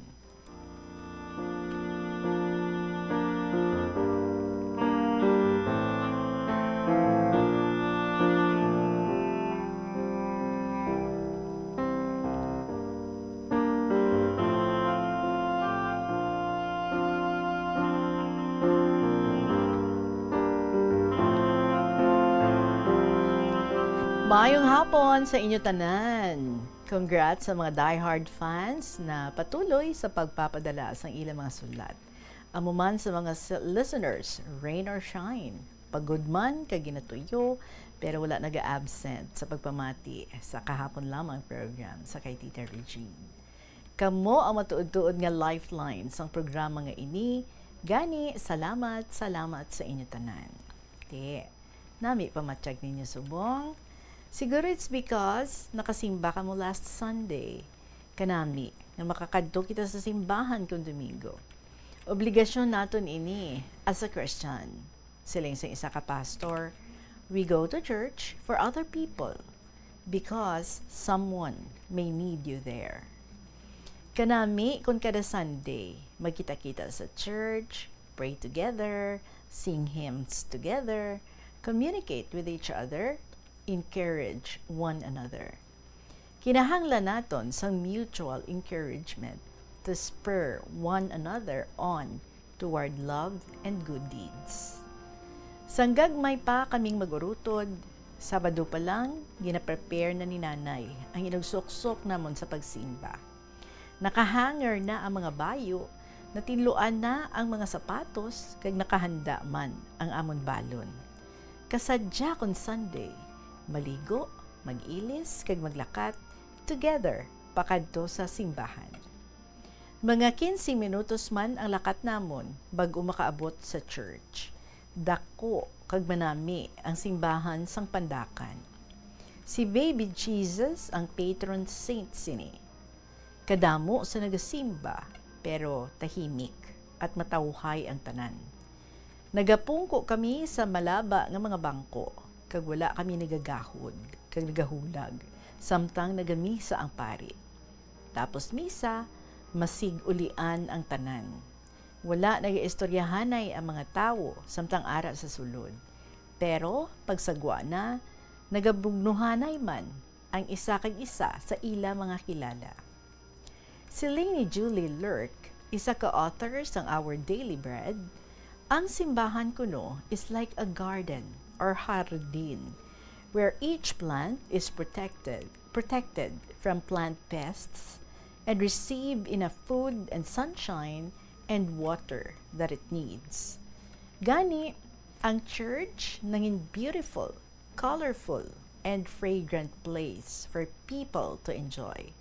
Maayong hapon sa inyo tanan. Congrats sa mga diehard fans na patuloy sa pagpapadala sang ilang mga sulat. Amo man sa mga s-, listeners, rain or shine, pagod man kag ginatuyo, pero wala naga-absent sa pagpamati sa kahapon lamang program sa kay Tita Regine. Kamo ang matuod-tuod nga lifeline sang programa nga ini. Gani, salamat, salamat sa inyo tanan. Ti, nami pamatyag ninyo subong. Siguro it's because nakasimba kamo last Sunday. Kanami nga makakadto kita sa simbahan kon Domingo. Obligasyon naton ini as a Christian. Siling sang isa ka pastor, "We go to church for other people because someone may need you there." Kanami, kon kada Sunday, magkita-kita sa church, pray together, sing hymns together, communicate with each other, encourage one another. Kinahanglan naton sang mutual encouragement to spur one another on toward love and good deeds. Sang gagmay pa kaming mag-urutod, Sabado pa lang, gina-prepare na ni Nanay ang inugsuksok namon sa pagsimba. Nakahanger na ang mga bayo, natinluan na ang mga sapatos, kag nakahanda man ang amon balon. Kasadya kon Sunday, maligo, mag-ilis, kag maglakat together pakadto sa simbahan. Mga quince minutos man ang lakat namon bag-o makaabot sa church. Dako kag manami ang simbahan sang Pandakan. Si Baby Jesus ang patron saint sini. Kadamo sa nagasimba, pero tahimik at matawhay ang tanan. Nagapungko kami sa malaba nga mga bangko, kag wala kami nagagahod kag nagahulag samtang nagamisa ang pari. Tapos misa, masig-ulian ang tanan. Wala nagaistoryahanay ang mga tawo samtang ara sa sulod. Pero pagsagwa na, nagabugnuhanay man ang isa kag isa sa ila mga kilala. Siling ni Julie Lurk, isa ka author sang Our Daily Bread, ang simbahan kuno is like a garden or hardin, where each plant is protected, protected from plant pests and receive enough food and sunshine and water that it needs. Gani, ang church nangin beautiful, colorful, and fragrant place for people to enjoy.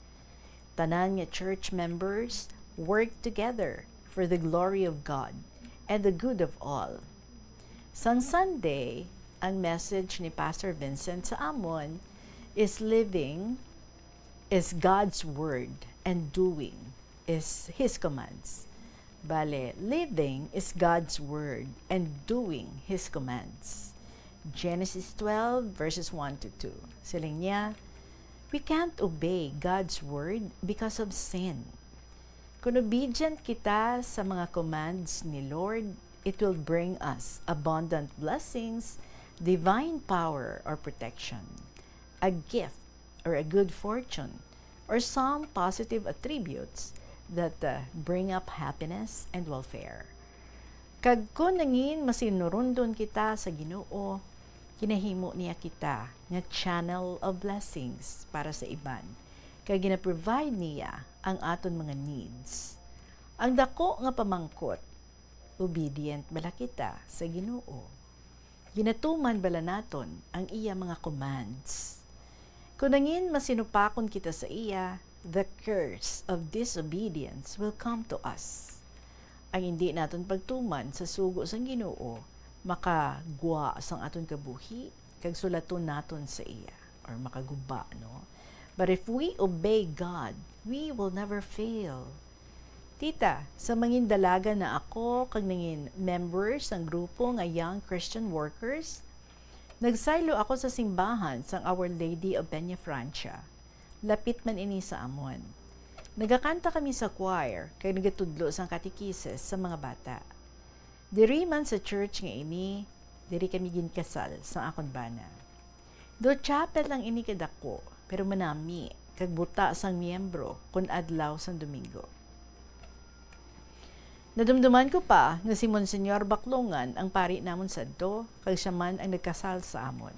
Tanan nga church members work together for the glory of God and the good of all. Sang Sunday, ang message ni Pastor Vincent sa amon is living is God's word and doing is His commands. Bale, living is God's word and doing His commands. Genesis twelve, verses one to two. Siling niya, "We can't obey God's word because of sin. Kung obedient kita sa mga commands ni Lord, it will bring us abundant blessings, divine power or protection, a gift or a good fortune, or some positive attributes that, uh, bring up happiness and welfare." Kag kon nangin masinurundon kita sa Ginoo, ginahimo niya kita nga channel of blessings para sa iban, kag gina-provide niya ang aton mga needs. Ang dako nga pamangkot, obedient bala kita sa Ginoo? Ginatuman bala naton ang iya mga commands? Kung nangin masinupakon kita sa iya, the curse of disobedience will come to us. Ang indi naton pagtuman sa sugo sang Ginoo makagwa sang aton kabuhi kag sulaton naton sa iya, or makaguba, no? But if we obey God, we will never fail. Tita, sa mangin dalaga na ako kag nangin member sang grupo nga Young Christian Workers, nagsaylo ako sa simbahan sang Our Lady of Peñafrancia. Lapit man ini sa amon. Nagakanta kami sa choir kag nagatudlo sang katekisis sa mga bata. Diri man sa church nga ini, diri kami ginkasal sang akon bana. Do chapel lang ini kadako, pero manami kag buta sang miyembro kon adlaw sang Domingo. Nadumduman ko pa nga si Monsignor Baclongan ang pari namon sadto, kag sia man ang nagkasal sa amon.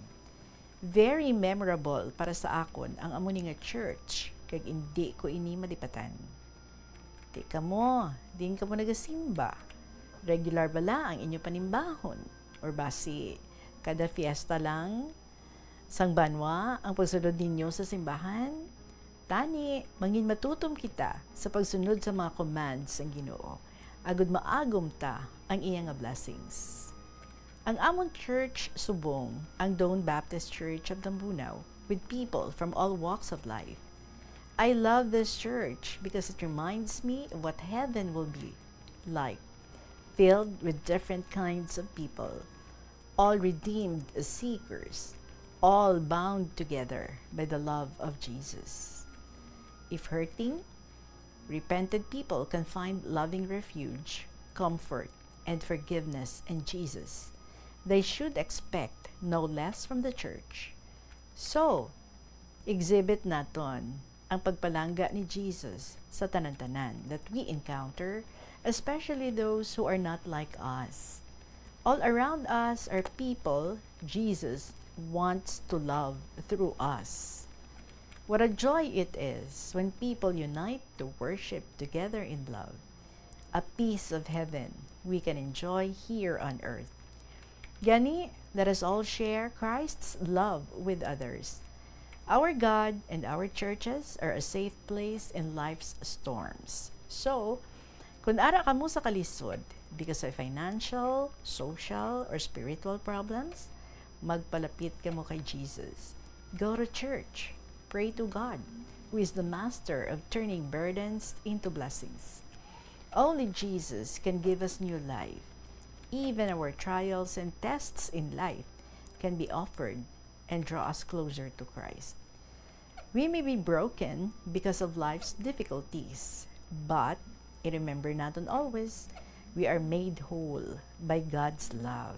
Very memorable para sa akon ang amo ni nga church, kag indi ko ini malipatan. Di kamo, diin kamo nagasimba? Regular bala ang inyo panimbahon? Or basi, kada fiesta lang sang banwa ang pagsulod ninyo sa simbahan? Tani, manginmatutom kita sa pagsunod sa mga commands sang Ginoo, agod maagom ta ang iya nga blessings. Ang amon church subong, ang Dawn Baptist Church of Tambunao, with people from all walks of life. I love this church because it reminds me of what heaven will be like, filled with different kinds of people, all redeemed as seekers, all bound together by the love of Jesus. If hurting, repented people can find loving refuge, comfort, and forgiveness in Jesus, they should expect no less from the church. So, exhibit naton ang pagpalangga ni Jesus sa tanan-tanan that we encounter, especially those who are not like us. All around us are people Jesus wants to love through us. What a joy it is when people unite to worship together in love. A piece of heaven we can enjoy here on earth. Gani, let us all share Christ's love with others. Our God and our churches are a safe place in life's storms. So, kung ara kamo sa kalisod because of financial, social, or spiritual problems, magpalapit kamo kay Jesus. Go to church. Pray to God, who is the master of turning burdens into blessings. Only Jesus can give us new life. Even our trials and tests in life can be offered and draw us closer to Christ. We may be broken because of life's difficulties, but i-remember naton always, we are made whole by God's love.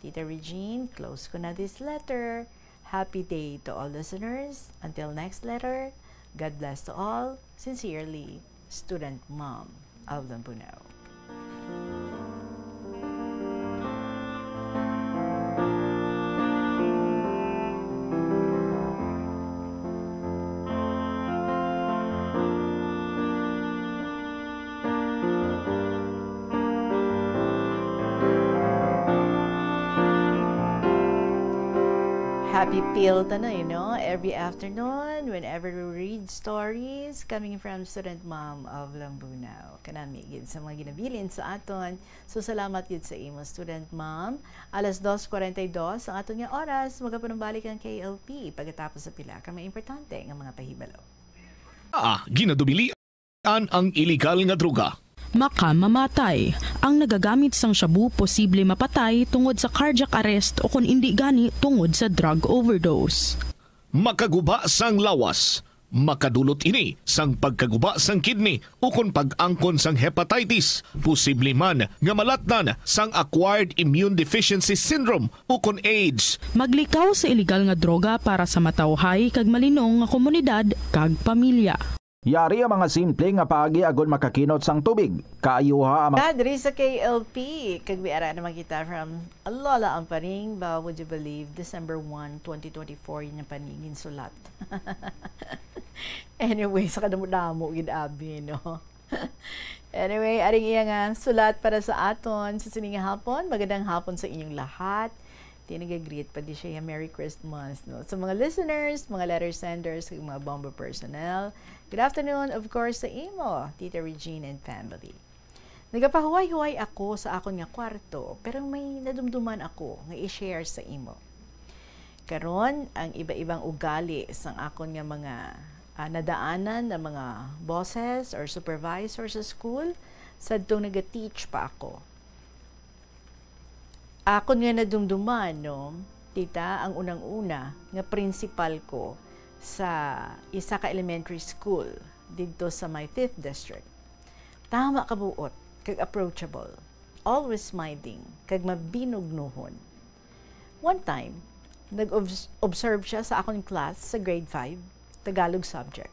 Tita Regine, close ko na this letter. Happy day to all listeners. Until next letter, God bless to all. Sincerely, Student Mom of Lambunao. Happy pill ta na, you know, every afternoon, whenever we read stories coming from Student Mom of Lambunao. Kanami gid sa mga ginabilin sa aton. So, salamat gid sa imo, Student Mom. Alas dos cuarenta y dos ang aton nga oras. Magapanumbalik ang K L P pagkatapos sa pila ka mga importante nga mga pahibalo. Ah, ginadumili ang iligal nga droga. Makamamatay. Ang nagagamit sang shabu posible mapatay tungod sa cardiac arrest o kon indi gani tungod sa drug overdose. Makaguba sang lawas. Makadulot ini sang pagkaguba sang kidney ukon pag-angkon sang hepatitis, posible man nga malatnan sang acquired immune deficiency syndrome ukon AIDS. Maglikaw sa iligal nga droga para sa matawhay kag malinong nga komunidad kag pamilya. Yari ang mga simple nga paagi agod makakinot sang tubig. Kaayuha ang mga Diri sa K L P, kag may ara naman kita from Lola Amparing, ba, would you believe, December one, twenty twenty-four, yun yung paningin sulat. Anyway, sa kadamo-damo, gid abi, no? Anyway, aring iya nga sulat para sa aton sa sining hapon. Magandang hapon sa inyong lahat. Di nag-greet pa di siya, "Merry Christmas," no? Sa mga listeners, mga letter senders, ug mga Bombo personnel, good afternoon, of course, sa imo, Tita Regine and family. Nagapahuway-huway ako sa akon nga kwarto, pero may nadumduman ako nga i-share sa imo. Karon, ang iba-ibang ugali sang akon nga mga, ah, nadaanan na mga bosses or supervisor sa school, sadtong naga-teach pa ako. Akon nga nadumduman, no, tita, ang unang-una nga principal ko sa isa ka elementary school didto sa my fifth district. Tama ka buot, kag approachable, always smiling, kag mabinugnuhon. One time, nag-obs-, observe siya sa akon class sa grade five, Tagalog subject.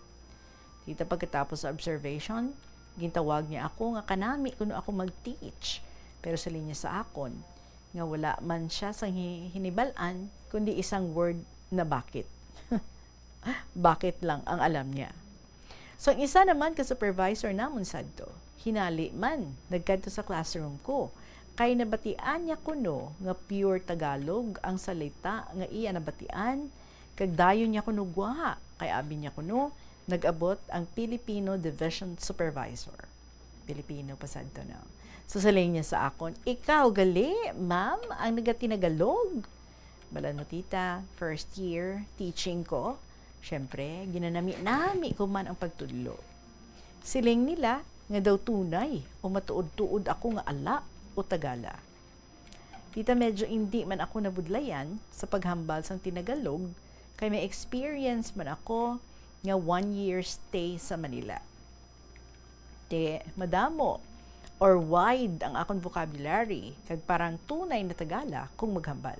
Tita, pagkatapos sa observation, gintawag niya ako nga kanami kuno ako mag-teach. Pero sa linya sa akon, nga wala man siya sang hi-, hinibal-an, kundi isang word na bakit. Bakit lang ang alam niya. So, ang isa naman ka supervisor namon sadto, hinali man, nagkadto sa classroom ko, kay nabatian niya kuno nga pure Tagalog ang salita nga iya nabatian, kag dayon niya kuno gwa, kay abi niya kuno, nag-abot ang Filipino Division Supervisor. Filipino pa sadto, no? So, siling niya sa akon, "Ikaw gali, ma'am, ang nagatinagalog?" Balan mo, tita, first year teaching ko. Siyempre, ginanami-nami ko man ang pagtudlo. Siling nila nga daw tunay o matuod-tuod ako nga ala o tagala. Tita, medyo indi man ako nabudlayan sa paghambal sang tinagalog, kay may experience man ako nga one year stay sa Manila. Te, madamo or wide ang akon vocabulary, kag parang tunay na tagala kung maghambal.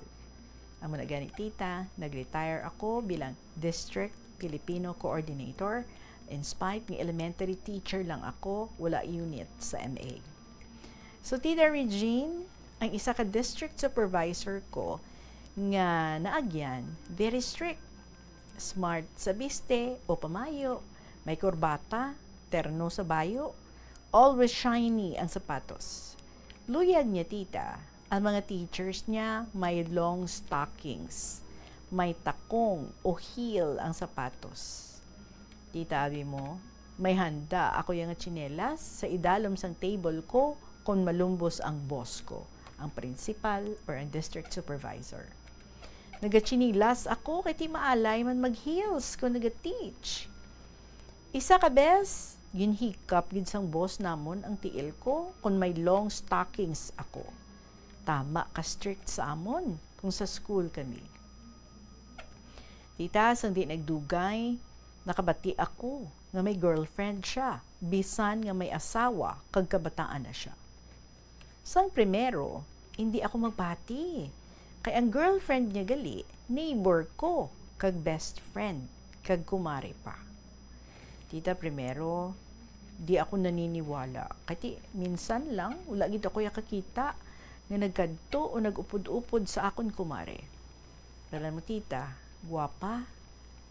Amo na gani, tita, nag-retire ako bilang District Filipino Coordinator, in spite nga elementary teacher lang ako, wala unit sa M A. So, Tita Regine, ang isa ka district supervisor ko nga naagyan, very strict. Smart sa biste o pamayo, may kurbata, terno sa bayo, always shiny ang sapatos. Luyag niya, tita, ang mga teachers niya may long stockings, may takong o heel ang sapatos. Tita, abi mo, may handa ako yang tsinelas sa idalom sang table ko kon malumbos ang boss ko, ang principal or ang district supervisor. Nagatsinilas ako kay ti maalay man mag-heels kon naga-teach. Isa ka bes, ginhikap gid sang boss namon ang tiil ko kon may long stockings ako. Tama ka strict sa amon kung sa school kami. Tita, sang di nagdugay, nakabati ako nga may girlfriend siya, bisan nga may asawa kag kabataan na siya. Sang primero, hindi ako magbati, kay ang girlfriend niya gali, neighbor ko, kag best friend, kag kumare pa. Tita, primero, di ako naniniwala, kay ti, minsan lang, wala gid ako ya kakita nga nagkadto o nag-upod-upod sa akon kumare. Balan mo, tita, gwapa,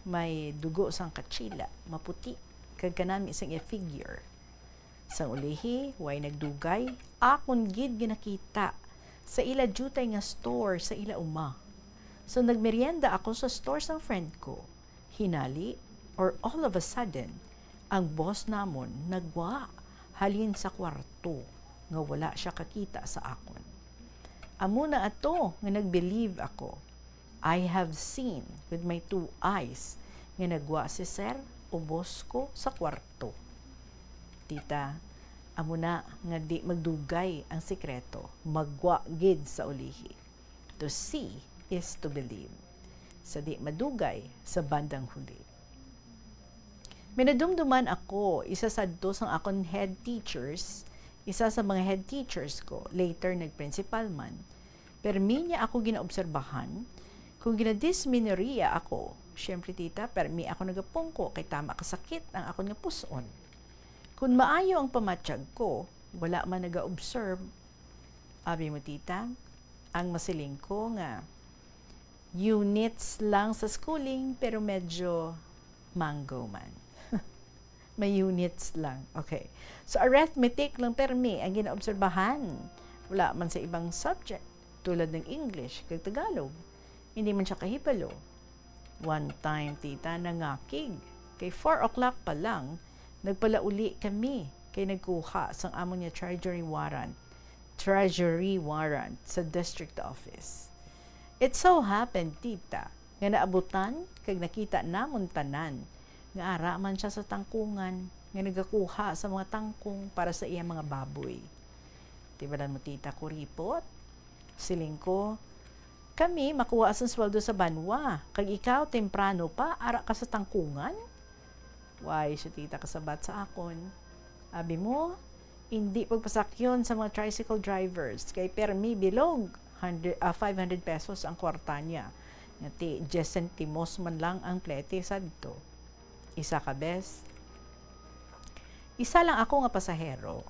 may dugo sang katsila, maputi, kag kanami sang iya figure. Sang ulihi, way nagdugay, akon gid ginakita sa ila diutay nga store sa ila uma. So, nagmerienda ako sa store sang friend ko. Hinali, or all of a sudden, ang boss namon nagwa halin sa kwarto nga wala siya kakita sa akon. Amo na ato nga nag-believe ako. I have seen with my two eyes nga nagwa si sir o boss ko sa kwarto. Tita, amo na nga di magdugay ang sikreto, magwa gid sa ulihi. To see is to believe. Sa di madugay, sa bandang huli. May nadumduman ako, isa sadto sang akon head teachers, isa sa mga head teachers ko, later nag-principal man, permi niya ako ginaobserbahan, kung ginadisminorya ako, siyempre, tita, permi ako nagapungko kay tama kasakit ang akon nga pus-on. Kung maayo ang pamatyag ko, wala man naga-observe, abi mo, tita, ang masiling ko nga units lang sa schooling, pero medyo mango man. May units lang. Okay. So, arithmetic lang permi ang ginaobserbahan. Wala man sa ibang subject, tulad ng English kag Tagalog. Hindi man siya kahibalo. One time, tita, nangakig. Kay four o'clock pa lang, nagpalauli kami kay nagkuha sang amon nga treasury warrant. Treasury warrant sa district office. It so happened, tita, nga naabutan kag nakita namon tanan nga ara man siya sa tangkungan nga nagakuha sa mga tangkong para sa iya mga baboy. Ti balan mo, tita, kuripot? Siling ko, "Kami makuha sang sweldo sa banwa, kag ikaw temprano pa ara ka sa tangkungan?" Way si tita kasabat sa akon. Abi mo, indi pagpasakyon sa mga tricycle drivers, kay permi bilog, hundred, ah, five hundred pesos ang kwarta niya. Nga ti diyes sentimos man lang ang plete sadto. Isa ka bes, isa lang ako nga pasahero.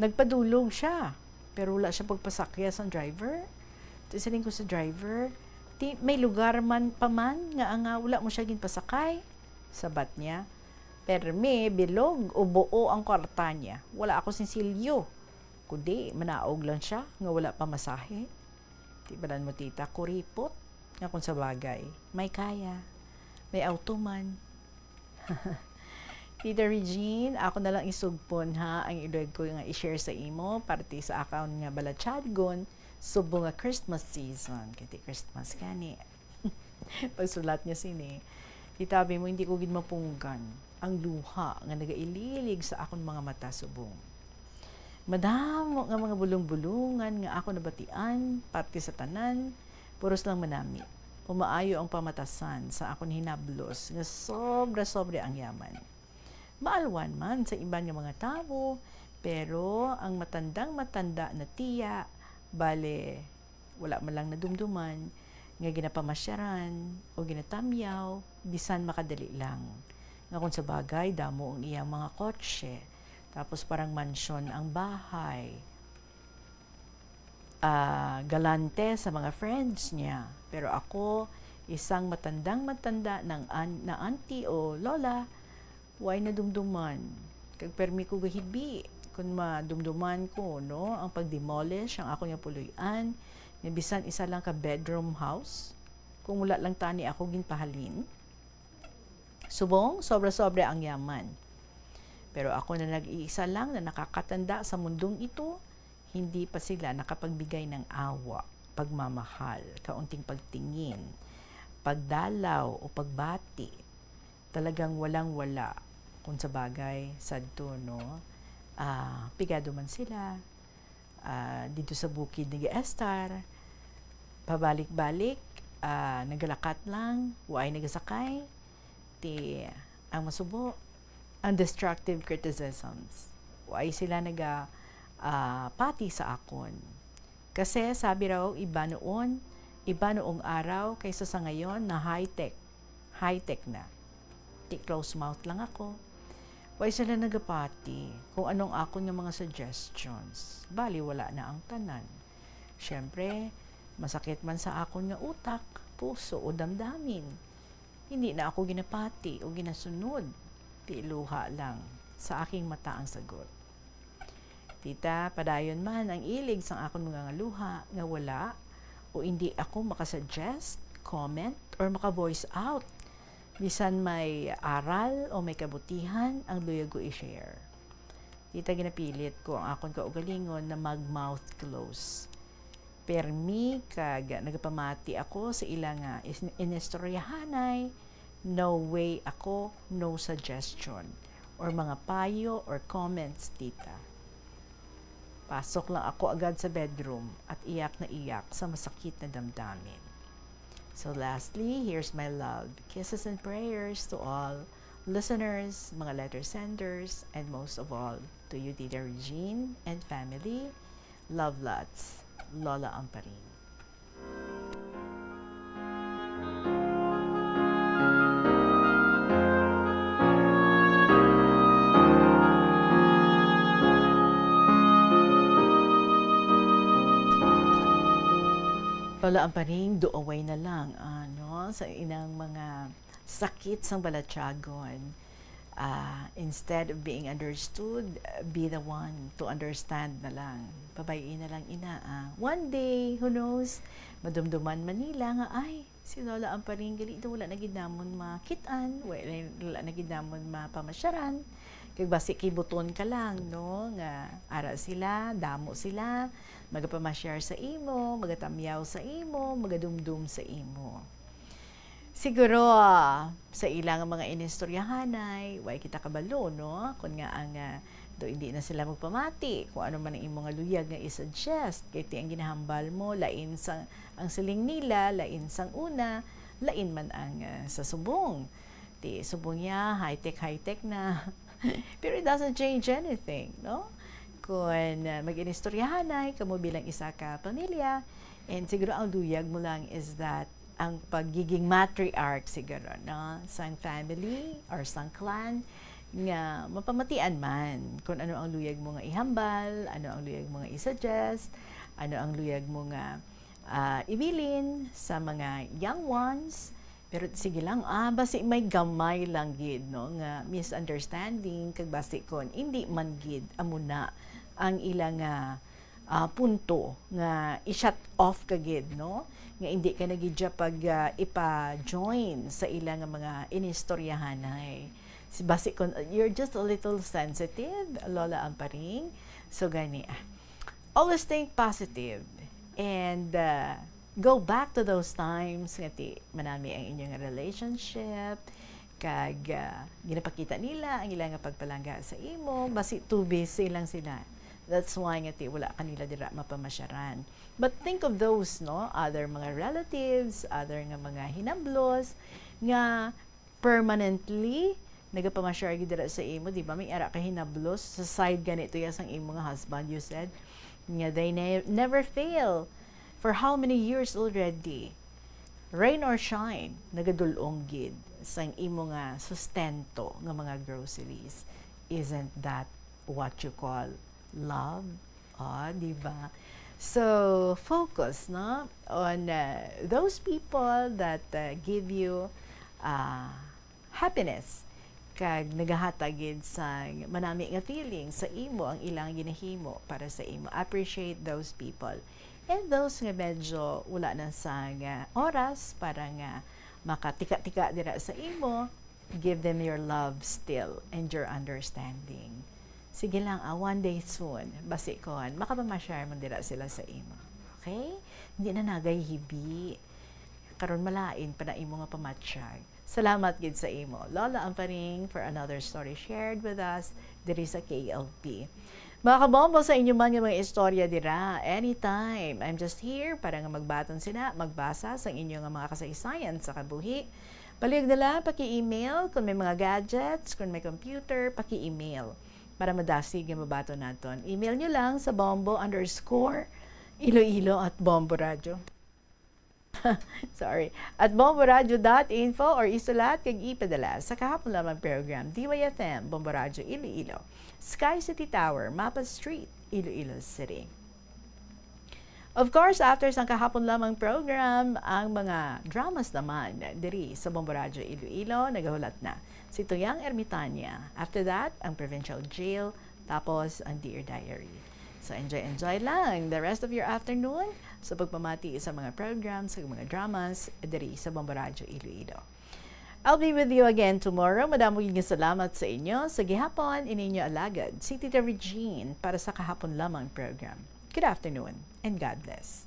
Nagpadulog siya, pero wala siya pagpasakya sang driver. Siling ko sa driver, "Ti, may lugar man pa man nga, nga wala mo siya ginpasakay?" Sabat niya, "Permi, bilog o buo ang kwarta niya. Wala ako sinsilyo. Kundi, manaog lang siya nga wala pa masahe." Ti balan mo, tita, kuripot nga kung sa bagay, may kaya, may auto man. Tita Regine, ako na lang isugpon, ha, ang iluwag ko nga i-share sa imo, parte sa akon nga balatyagon, subong nga Christmas season. Kay ti Christmas gani. Pagsulat niya sini, itabi mo, hindi ko gid mapunggan ang luha nga nagaililig sa akon mga mata subong. Madamo nga mga bulong-bulungan nga ako nabatian, parte sa tanan, puros lang manami. Umaayo ang pamatasan sa akon hinablos nga sobra-sobra ang yaman. Maalwan man sa iban nga mga tawo, pero ang matandang matanda na tiya, bale, wala man lang nadumduman nga ginapamasyaran o ginatamyaw, bisan makadali lang. Nga kung sa bagay, damo ang iyang mga kotse, tapos parang mansyon ang bahay. Ah, galante sa mga friends niya. Pero ako, isang matandang matanda nang an-, na auntie o lola, way nadumduman. Kag permi ko gahibi kun madumduman ko, no, ang pag-demolish ang akon nga puloy-an, nga bisan isa lang ka bedroom house, kung wala lang tani ako ginpahalin. Subong, sobra-sobra ang yaman. Pero ako na nag-iisa lang na nakakatanda sa mundong ito, hindi pa sila nakapagbigay ng awa, pagmamahal, kaunting pagtingin, pagdalaw o pagbati. Talagang walang-wala. Kung sa bagay, sadto, no? Ah, pigado man sila. Ah, dito sa bukid nag-estar, pabalik-balik, ah, nagalakat lang, waay nagasakay. Ti, ang masubo, ang destructive criticisms. Waay sila naga, ah, pati sa akon. Kasi sabi raw iba noon, iba noong araw kaysa sa ngayon na high-tech. High-tech na. Ti close mouth lang ako. Way sila nagapati kung anong akon nga mga suggestions. Bali, wala na ang tanan. Siyempre, masakit man sa akon nga utak, puso o damdamin. Hindi na ako ginapati o ginasunod. Ti luha lang sa aking mata ang sagot. Tita, padayon man ang ilig sang akon mga nga luha nga wala o hindi ako makasuggest, comment, or maka-voice out. Bisan may aral o may kabutihan ang luyag ko i-share. Tita, ginapilit ko ang akon kaugalingon na mag-mouth close. Permi kag nagapamati ako sa ila nga is-, inistoryahanay, no way ako, no suggestion, or mga payo or comments, tita. Pasok lang ako agad sa bedroom at iyak na iyak sa masakit na damdamin. So lastly, here's my love, kisses and prayers to all listeners, mga letter senders, and most of all, to you, Tita Regine and family. Love lots, Lola Amparing. Lola Amparing, do away na lang, ano, sa inang mga sakit sang balatyagon. Ah, instead of being understood, be the one to understand na lang. Pabay-i na lang, ina, ah. One day, who knows, madumduman man nila nga, "Ay, si Lola Amparing, gali daw wala na gid namon makit-an, wala, wala na gid namon mapamasyaran." Kag basi kibuton ka lang, no, nga ara sila, damo sila, magapamasyar sa imo, magatamyaw sa imo, magadumdum sa imo. Siguro, ah, sa ila nga mga inistoryahanay, way kita kabalo, no? Kung nga ang, ah, do hindi na sila magpamati, kung ano man ang imo nga luyag nga i-suggest, kay ti ang ginahambal mo, lain sang, ang siling nila, lain sang una, lain man ang, ah, sa subong. Ti subong niya, high-tech, high-tech na. Pero it doesn't change anything, no? Kung, ah, mag-inistoryahanay kamo bilang isa ka pamilya, and siguro ang luyag mo lang is that ang pagiging matriarch siguro, no, sang family or sang clan, nga mapamatian man kung ano ang luyag mo nga ihambal, ano ang luyag mo nga i-suggest, ano ang luyag mo nga, ah, ibilin sa mga young ones. Pero sige lang, ah, basi may gamay lang gid, no, nga misunderstanding, kag basi kon hindi man gid amo na ang ila nga, ah, punto nga i-shut off ka gid, no, nga hindi ka na gid siya pag, ah, ipa-join sa ila nga mga inistoryahanay. Si, basi kon you're just a little sensitive, Lola Amparing. So gani, ah, always think positive and, uh, go back to those times nga ti manami ang inyong relationship, kag, uh, ginapakita nila ang ila nga pagpalangga sa imo, basi too busy lang sila. That's why nga ti wala ka nila dira mapamasyaran. But think of those, no, other mga relatives, other nga mga hinablos nga permanently nagapamasyar gid dira sa imo, di ba? May ara ka hinablos sa side gani to ya sang imo nga husband, you said nga they ne- never fail for how many years already. Rain or shine, nagadul-ong gid sang imo nga sustento nga mga groceries. Isn't that what you call love? Oh, di ba? So, focus, no, on, uh, those people that, uh, give you, uh, happiness, kag nagahatag gid sang manami nga feeling sa imo ang ilang ginahimo para sa imo. Appreciate those people. And those nga medyo wala na sang, uh, oras para nga makatika-tika dira sa imo, give them your love still and your understanding. Sige lang, ah, one day soon, basi kon makapamasyar man dira sila sa imo. Okay? Hindi na nagay hibi. Karon malain pa na imo nga pamatyag. Salamat gid sa imo, Lola Amparing, for another story shared with us diri sa K L P. Mga kabombo, sa inyo man nga mga istorya dira, anytime, I'm just here para nga magbaton sina, magbasa sang inyo nga mga kasaysayan sa kabuhi. Palihog na lang, paki-email. Kung may mga gadgets, kung may computer, paki-email para madasig nga mabaton naton. Email nyo lang sa bombo underscore iloilo at bomboradio. Sorry. At bomboradio dot info or isulat kag ipadala sa Kahapon Lamang Program, D Y F M, Bombo Radio Iloilo, Sky City Tower, Mapa Street, Iloilo City. Of course, after sang Kahapon Lamang Program, ang mga dramas naman diri sa Bombo Radio Iloilo, nagahulat na si Tuyang Ermitania. After that, ang Provincial Jail, tapos ang Dear Diary. So, enjoy, enjoy lang the rest of your afternoon sa pagpamati sa mga programs, sa mga dramas diri sa Bombo Radio Iloilo. I'll be with you again tomorrow. Madamo gid nga salamat sa inyo. Sa gihapon, ini inyo alagad, si Tita Regine para sa Kahapon Lamang Program. Good afternoon and God bless.